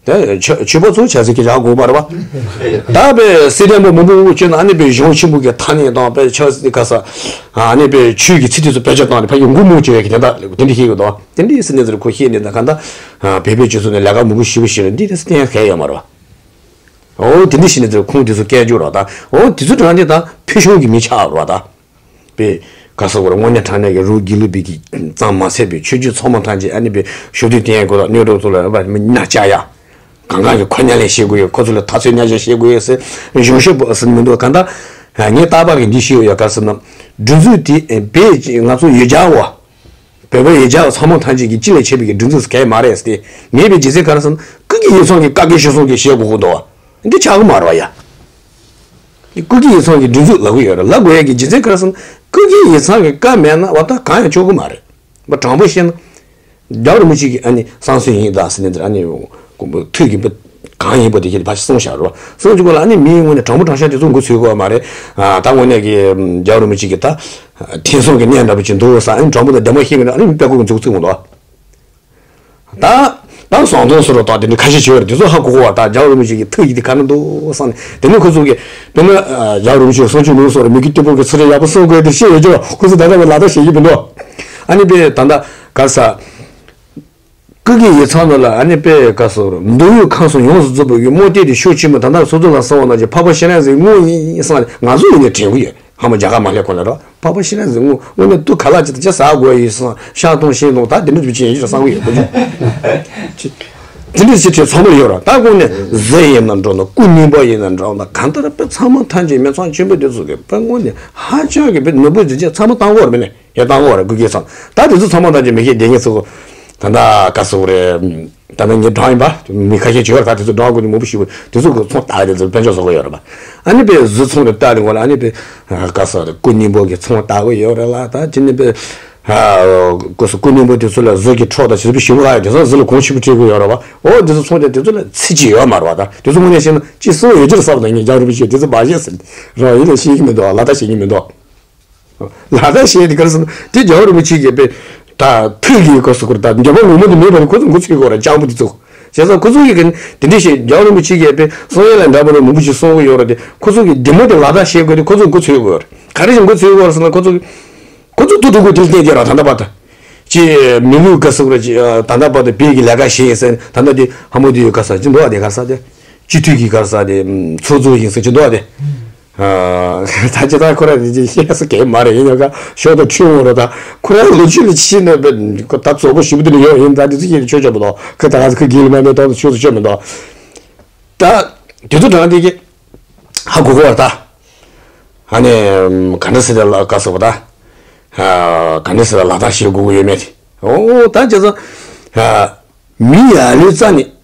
དེ་ཆོས་ཆོས་པ་ཚོ་ཆབ་སྲིད་ཀྱི་བཞག་དགོས་པ་རེད་པ། ད་པའི་སྲིད་དོན་པ་མང་པོ་བྱས་ན་ཨ་ནི་པའི་གཞུང་ཆེན་པོ་གི་ཐ་སྙད་དང་པའི་ཆབ་སྲིད་ག་ས། ཨ་ནི་པའི་ཆོས་ཀྱི་ཚིག་དེ་ཚོ་བེད་སྤྱོད་བཏང་ནས་ཕ་གི་མགོ་རྨོངས་བྱེད་ཡ་གི་དེ་འདྲ་དེ་འདྲ་ཤེས་དགོས་དོ། དེ་འདྲའི་སྲིད་གནས་ཚོར་ཁོ་ཤེས་ནས་ད་ག་འདྲ། བོད་པའི་སྤྱི་ཚོགས་ནས་ལས་ཀ་མང་པོ་ཞེ་པོ་ཞིག་ལ་འདི་རེད་ཟེར་གཏན་ག་ཡོད་མ་རེད་པ། འོ་དེ་འདྲ་བྱས་ནས་དེ་ཁུངས་དེ་ཚོ་བཀལ་རྒྱུ་རེད་ད། འོ་དེ་ཚོ་དྲངས་ཏེ་ད་ཕུལ་བྱུང་གི་མི་ཆགས་རེད་ད། པའི་ག་ས་གོ་ར་དངོས་གནས་དྲང་གནས་ཀྱི་རུ་དགེ་ལུགས་པའི་གི་གཙང་མ་ཟད་པའི་ཆོས་བརྒྱུད་ཚང་མ་ཐམས་ཅད་ཨ་ནི་པའི་ཞུ་དུས་དེ་ཡང་གོ་ད་སྣོད་རོགས་ཚོ་ལ་ཨ་མི་ཉག་ཅག་ཡ། གང་གང་གི་ཁོ་ཉ་ལས་བཤད་དགོས་ཡོད། ཁོ་ཚོ་ལ་ཐག་ཚོད་ཉ་ཞག་བཤད་དགོས་ཡོད་ཟེར་གཞུང་ཞབས་པོ་ཟེར་མི་འདུག་གང་ལྟར་ངས་རྟག་པར་གི་འདི་ཤེས་ཡོད་ཡ། ག་རེ་ཟེར་ན་སྒྲིག་འཛུགས་དེ་བས་ང་ཚོ་ཡོད་ཀྱང་བ། བོད་པ་ཡོད་ཀྱང་ཚང་མ་ཐམས་ཅད་ཀྱི་སྤྱི་ལས་བྱེད་པའི་གི་སྒྲིག་འཛུགས་སུ་གལ་མ་རེད་ཟེར་ཏེ། མེད་པའི་རྒྱུ་མཚན་ག་རེ་ཟེར་ན་ཀུན་གྱི་ཡིད་ཚང་གི་བཀའ་བཀའ་ཤོད་སོང་གི་བཤད་དགོས་ཀྱི་འདུག་འདི་ཆགས་ཀྱི་མ་རེད་བ་ཡ། ཀུན་གྱི་ཡིད་ཚང་གི་སྒྲིག་འཛུགས་ལབ་ཀྱི་ཡོད་རེད། ལབ་དགོས་ཡ་གི་རྒྱུ་མཚན་ག་རེ་ཟེར་ན་ཀུན་གྱི་ཡིད་ཚང་གི་བཀའ་མེད་ན་བ་ད་གང་ཡང་ཆོག་གི་མ་རེད། བ་དྲང་པོ་བཤད་ན། རྒྱལ་བ་རིན་པོ་ཆེ་གིས་ཨ་ནི་བསམ་ཚུལ་ཡིན་ད་ཟེར་ནས་འདིར་ཨ་ནི་ཐུགས་ཀྱི་གང་ཡིན་པ་དེ་ཁྱེད་ཕ་ཞིག་གསུངས་བཞག་རོགས་གསུངས་ཀྱི་གོ་ལ། ཨ་ནི་མིའི་ངོས་ནས་དྲང་པོ་དྲང་བཞག་དེ་ཚོ་མགོ་ཚོས་དགོས་པ་མ་རེད། ད་དངོས་གནས་ཀྱི་རྒྱལ་བ་རིན་པོ་ཆེ་གིས་ད་དེང་སང་གི་གནས་འདྲ་པོ་ཅིག་འདུག་ས། ཨ་ནི་དྲང་པོ་དང་བདེན་པ་ཤེས་ཀྱི་ན་ཨ་ནི་མི་དཔེ་ཁོ་གི་མཛུག་ཚིག་འོང་དོ། ད་ད་བཟང་སྟོང་སོ་རོ་དང་དེ་འདྲ་ཁ་ཤས་བྱེད་པར་དེ་ཚོ་ཧ་གོ་གོ་བ། ད་རྒྱལ་བ་རིན་པོ་ཆེ་གི་ཐུགས་ཡིད་དེ་ག་ན་འདུག་བསམ་ནས། དེ་ནས་ཁོ་ཚོ་གི་དཔེར་ན་རྒྱལ་བ་རིན་པོ་ཆེ་གསུང་ཆོས་ནུས་སོགས་རེ་མི་གི་སྐྱེ་བོ་གི་ཚུལ་ཁྲིམས་ཡག་པོ་སྲུང་དགོས་དེ་བཤད་ཡོད་ཀྱང་ཁོ་ཚོ་ད་ལྟ་བའི་ལག་བསྟར་བྱེད་ཀྱི་མི་འདུག་ཨ་ནི་པས་ད་ལྟ་ག་ས། ཀུན་གྱི་ཡིད་ཚང་ནང་ལ་ཨ་ནི་པས་ག་སོ་མདོ་དབུས་ཁམས་གསུམ་ཡོངས་སུ་རྫོགས་པའི་དམོད་སྟེགས་དེ་ཤུགས་ཆེན་པོ་ད་ལྟ་སོ་སོ་ལ་གསང་བ་ན་ཅིག་འཕགས་པ་སྤྱན་རས་གཟིགས་དངོས་ཡིན་བསམ་ནས་ང་ཚོ་ཡིན་ནས་དྲན་གི་ཡོད། ཧ་མ་རྒྱ་གར་མ་སླེབས་གོང་ལ་རོ་འཕགས་པ་སྤྱན་རས་གཟིགས་དངོས་དངོས་གནས་དུ་ག་ལ་ཅི་ད་ཅི་ཟ་དགོས་ཡིན་བསམ་ཤ་སྟོང་ཤིང་སྟོང་ད་དེ་འདྲ་དུ་ཅི་ཡིན་ཅི་བསམ་གི་ཡོད་ཁོ་ཚོ། དེ་འདྲ་ཅི་བྱེད་ཚང་མ་ཡོད་ར། ད་དངོས་གནས་གཟི་ཡིན་ན་འགྲོ་ན་སྐུ་རྙིང་པ་ཡིན་ན་འགྲོ་ན་གང་ལྟར་དཔེ་ཚང་མ་ཐམས་ཅད་མི་ཚང་ཆེན་པོ་དེ་ཚོ་གི་དཔེ་དངོས་གནས་ཧ་ཅང་གི་དཔེ་ནོར་བུ་འཛིན་ཆས་ཚང་མ་བཏང་གི་ཡོད་ར་མིན་ནས། ཡ་བཏང་གོ་ར་ཀུ་ཀི་ཚང་ད་དེ་ཚོ་ཚང་མ་ད་ཅི་མི་ཤེས་དེ་ངས་ཚོ་ད་ད་ག་སོ་རེ། ད་ནི་ངས་བགྲང་ཡིན་པ་མི་ཁ་ཤས་བྱོས་ར། ད་དེ་ཚོ་བགྲང་དགོས་ནི་མང་པོ་ཞིག་དེ་ཚོ་གི་ཚོང་ལྟ་དེ་ཚོ་དཔལ་འབྱོར་བཟོ་གི་ཡོད་ར་པ། ཨ་ནི་པའི་གཟི་ཚོང་དེ་ལྟ་ནི་གོ་ལ་ཨ་ནི་པའི་ག་སོ་རེ་སྐུ་རྙིང་པོ་གི་ཚོང་ལྟ་གི་ཡོད་ར་ལ། ད་དེ་ནི་པའི་ག་སོ་སྐུ་རྙིང་པོ་དེ་ཚོ་ལ་གཟི་གི་འཕྲོག་ད་ཞེས་པའི་ཞིབ་ག་ཡོད་དེ་ཚོ་གཟི་ལ་གོང་ཆེན་པོ་སྤྲད་གི་ཡོད་ར་པ། འོ་དེ་ཚོ་ཚོང་དེ་དེ་ཚོ་ལ་ཚིག་ཅིག་ཡོད་མ་ར་པ། ད་དེ་ཚོ་དངོས་གནས་བཤད་ན་ཅི་གསུང་ཡོད་ཅི་ར་བསམ་ན་ངས་རྒྱང་རིང་པོ་ཞིག་དེ་ཚོ་མ་བཤད་ཟེར་ར་ཡིན་ལ་ཤེས་ཀྱི་མི་འདུག་ལ་ད་ཤེས་ཀྱི་མི་འདུག་ལ་དྭགས་ཞེས་དེ་ག་རེ་ཟེར་ན་དེ་རྒྱལ་བ་རིན་པོ་ཆེ་གིས་པའི་ད་ཐུགས་ཀྱི་གོ་སུ་ཁུར་ད་འགྱོད་པ་ངོ་མ་དེ་མེད་པ་ནི་ཁོ་ཚོ་མགོ་ཚོས་གོ་ར་སྤྱང་པོ་དེ་ཚོ། བྱས་ཙང་ཁོ་ཚོ་གིས་ག་དེ་འདྲས་ཞེས་རྒྱལ་བ་རིན་པོ་ཆེ་གིས་པའི་གསུང་ཡས་ལ་འདྲ་པོ་ལ་མང་པོ་ཞིག་གསུང་གི་ཡོད་ར། དེ་ཁོ་ཚོ་གིས་བདེ་མོ་དེ་ལ་དྭགས་ཞེས་དགོས་དེ་ཁོ་ཚོ་མགོ་ཚོས་གོ་ར། ག་རེ་ཞིག་མགོ་ཚོས་གོ་ར་ཟེར་ན་ཁོ་ཚོ་གིས་ཁོ་ཚོ་ཐུགས་དྲུག་གོ་དེ་ལ་བརྟེན་ཏེ་ར་ད་ལྟ་བར་དུ་ཅི་མི་ལུས་ག་སུ་ར་ཅི་ད་ལྟ་བར་དུ་བོད་ཀྱི་ལས་ཀ་བྱེད་ཡིན་ཟེར་ད་ལྟ་དེ་ཧ་མོ་དེ་ཡོད་ག་ས་ཅི་འདུག་ཨ་དེ་ག་ས་དེ་སྤྱི་འཐུས་ཀྱི་ག་ས་དེ་ཚོགས་གཙོ་ཡིན་ཟེར་ཅི་འདུག་ཨ་དེ། ད་ཅི་ད་ཁོ་རང་རེ་ཅིག་ཤེས་སུ་གལ་མ་རེད། ཡིན་ཡང་ཀ་ཤོག་དང་ཁྲིད་འོང་རོགས་ད་ཁོ་རང་ལོ་རྒྱུས་ལ་ཕྱིན་ནས་ད་རྫོགས་པོ་ཞིབ་ཏུ་ནི་ཡོད་ཡིན། ད་དེ་ཚོ་ཡིན་ཆོས་ཆོས་མི་འདུག་ཁོ་ད་ག་ཚོད་ཁོ་དགེ་ལ་མ་མེད་ཏོག་ཏུ་ཆོས་སུ་ཆོས་མི་འདུག་ད་དེ་ཚོ་དྲང་དེ་གི་ཧ་གོ་གོ་བར་ད་ཨ་ནི་ག་འདྲ་ཟེར་དེ་ལ་དཀའ་སོ་བ་ད་ག་འདྲ་ཟེར་ལ་ལག་བསྟར་བྱེད་དགོས་ཀྱི་ཡོད་མེད་དེ། འོ་ད་ཅི་ཚོ་མི་ཡ་ལུས་རྩ་ནས།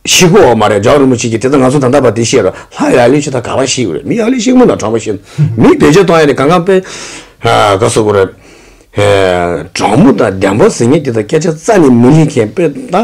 ཤི་གོ་བ་མ་རེད། རྒྱལ་བ་རིན་པོ་ཆེ་གིས་དེ་ལྟར་ང་ཚོ་ད་ལྟ་བར་དེ་བཤད་རོགས། ལྷ་ཡ་ལུས་ཤི་ད་ག་བ་ཤི་གི་རེད། མི་ཡ་ལུས་ཤི་མོ་ན་དྲང་པོ་བཤད་ན་མི་བེད་སྤྱོད་གཏོང་ཡ་རེད། གང་གང་པས་ག་སོ་གོ་རེད། དྲང་མོ་དང་བདེན་པ་ཟེར་མཁན་དེ་དང་སྐད་ཆ་རྩ་ནས་མི་ལེན་མཁན་པས་ད་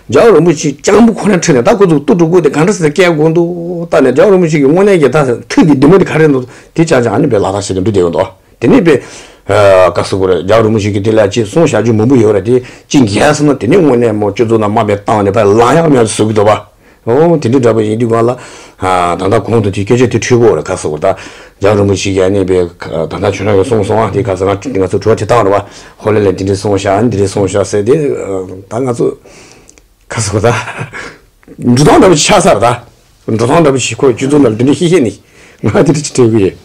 རྒྱལ་བ་རིན་པོ་ཆེ་སྤྱང་པོ་ཁོ་ན་ཁྲིད་ནས་ད་ཁོ་ཚོ་ཏུ་ཏུ་གོ་དེ་ག་འདྲ་ཟེར་སྐད་དགོས་འདུག་ད་ནས་རྒྱལ་བ་རིན་པོ་ཆེ་གི་དངོས་གནས་ཀྱི་ད་ཐུགས་ཀྱི་བདེ་མོ་དེ་ག་རེ་འདུག་དེ་ཅང་ཅང་ཨ་ནི་པས་ལག་ཐག་ཞིག་ཏུ་འབྲི་བསྡད་ཡོད་འདུག་དེ་ནས་པས། ཨ་ག་སུ་གོ་རེད། རྒྱལ་བ་རིན་པོ་ཆེ་གིས་དེ་ལ་ཅིག་གསུང་བྱ་རྒྱུ་མང་པོ་ཡོད་རེད། དེ་ཅིག་འགལ་སོང་ན་དེ་ནས་དངོས་གནས་མོ་སྤྱི་ཚོགས་ནང་དམའ་འབེབས་བཏང་ནས་ཕར་ལངས་ཡག་མེད་བཟོ་གི་འདུག་པ། ཨོ་དེ་འདྲའི་འདྲ་པོ་ཡིན་དུས་གང་ལ། ཨ་ད་ལྟ་གོང་དུ་དེ་སྐད་ཆ་དེ་འཁྲུལ་གོ་རེད། ག་སུ་གོ་ད་རྒྱལ་བ་རིན་པོ་ཆེ་གིས་ཨ་ནི་པའི་ད་ལྟ་ཁྱོད་རང་གིས་གསུངས་སོང་ཨ། དེ་ག་ས་ང་ང་ཚོ་དྲི་བ་དེ་བཏང་རེད་པ། ཧོ་ལེ་ལེ་དེ་འདྲའི་གསུངས་ཤག་ཨ་ནི་དེ་འདྲའི་གསུངས་ཤག་ཟེར་དེ་ད་ང་ཚོ་ག་སུ་གོ་ད་འགྲོ་སྟངས་འདྲ་པོ་ཆགས་ཚར་ད། འགྲོ་སྟངས་འདྲ་པོ་ཞིག་ཁོ་སྤྱི་ཚོགས་ནང་ལ་དེ་འདྲའི་ཤེས་ཤེས་ནི་ང་དེ་འདྲ་ཅིག་དྲན་གི་ཡོད།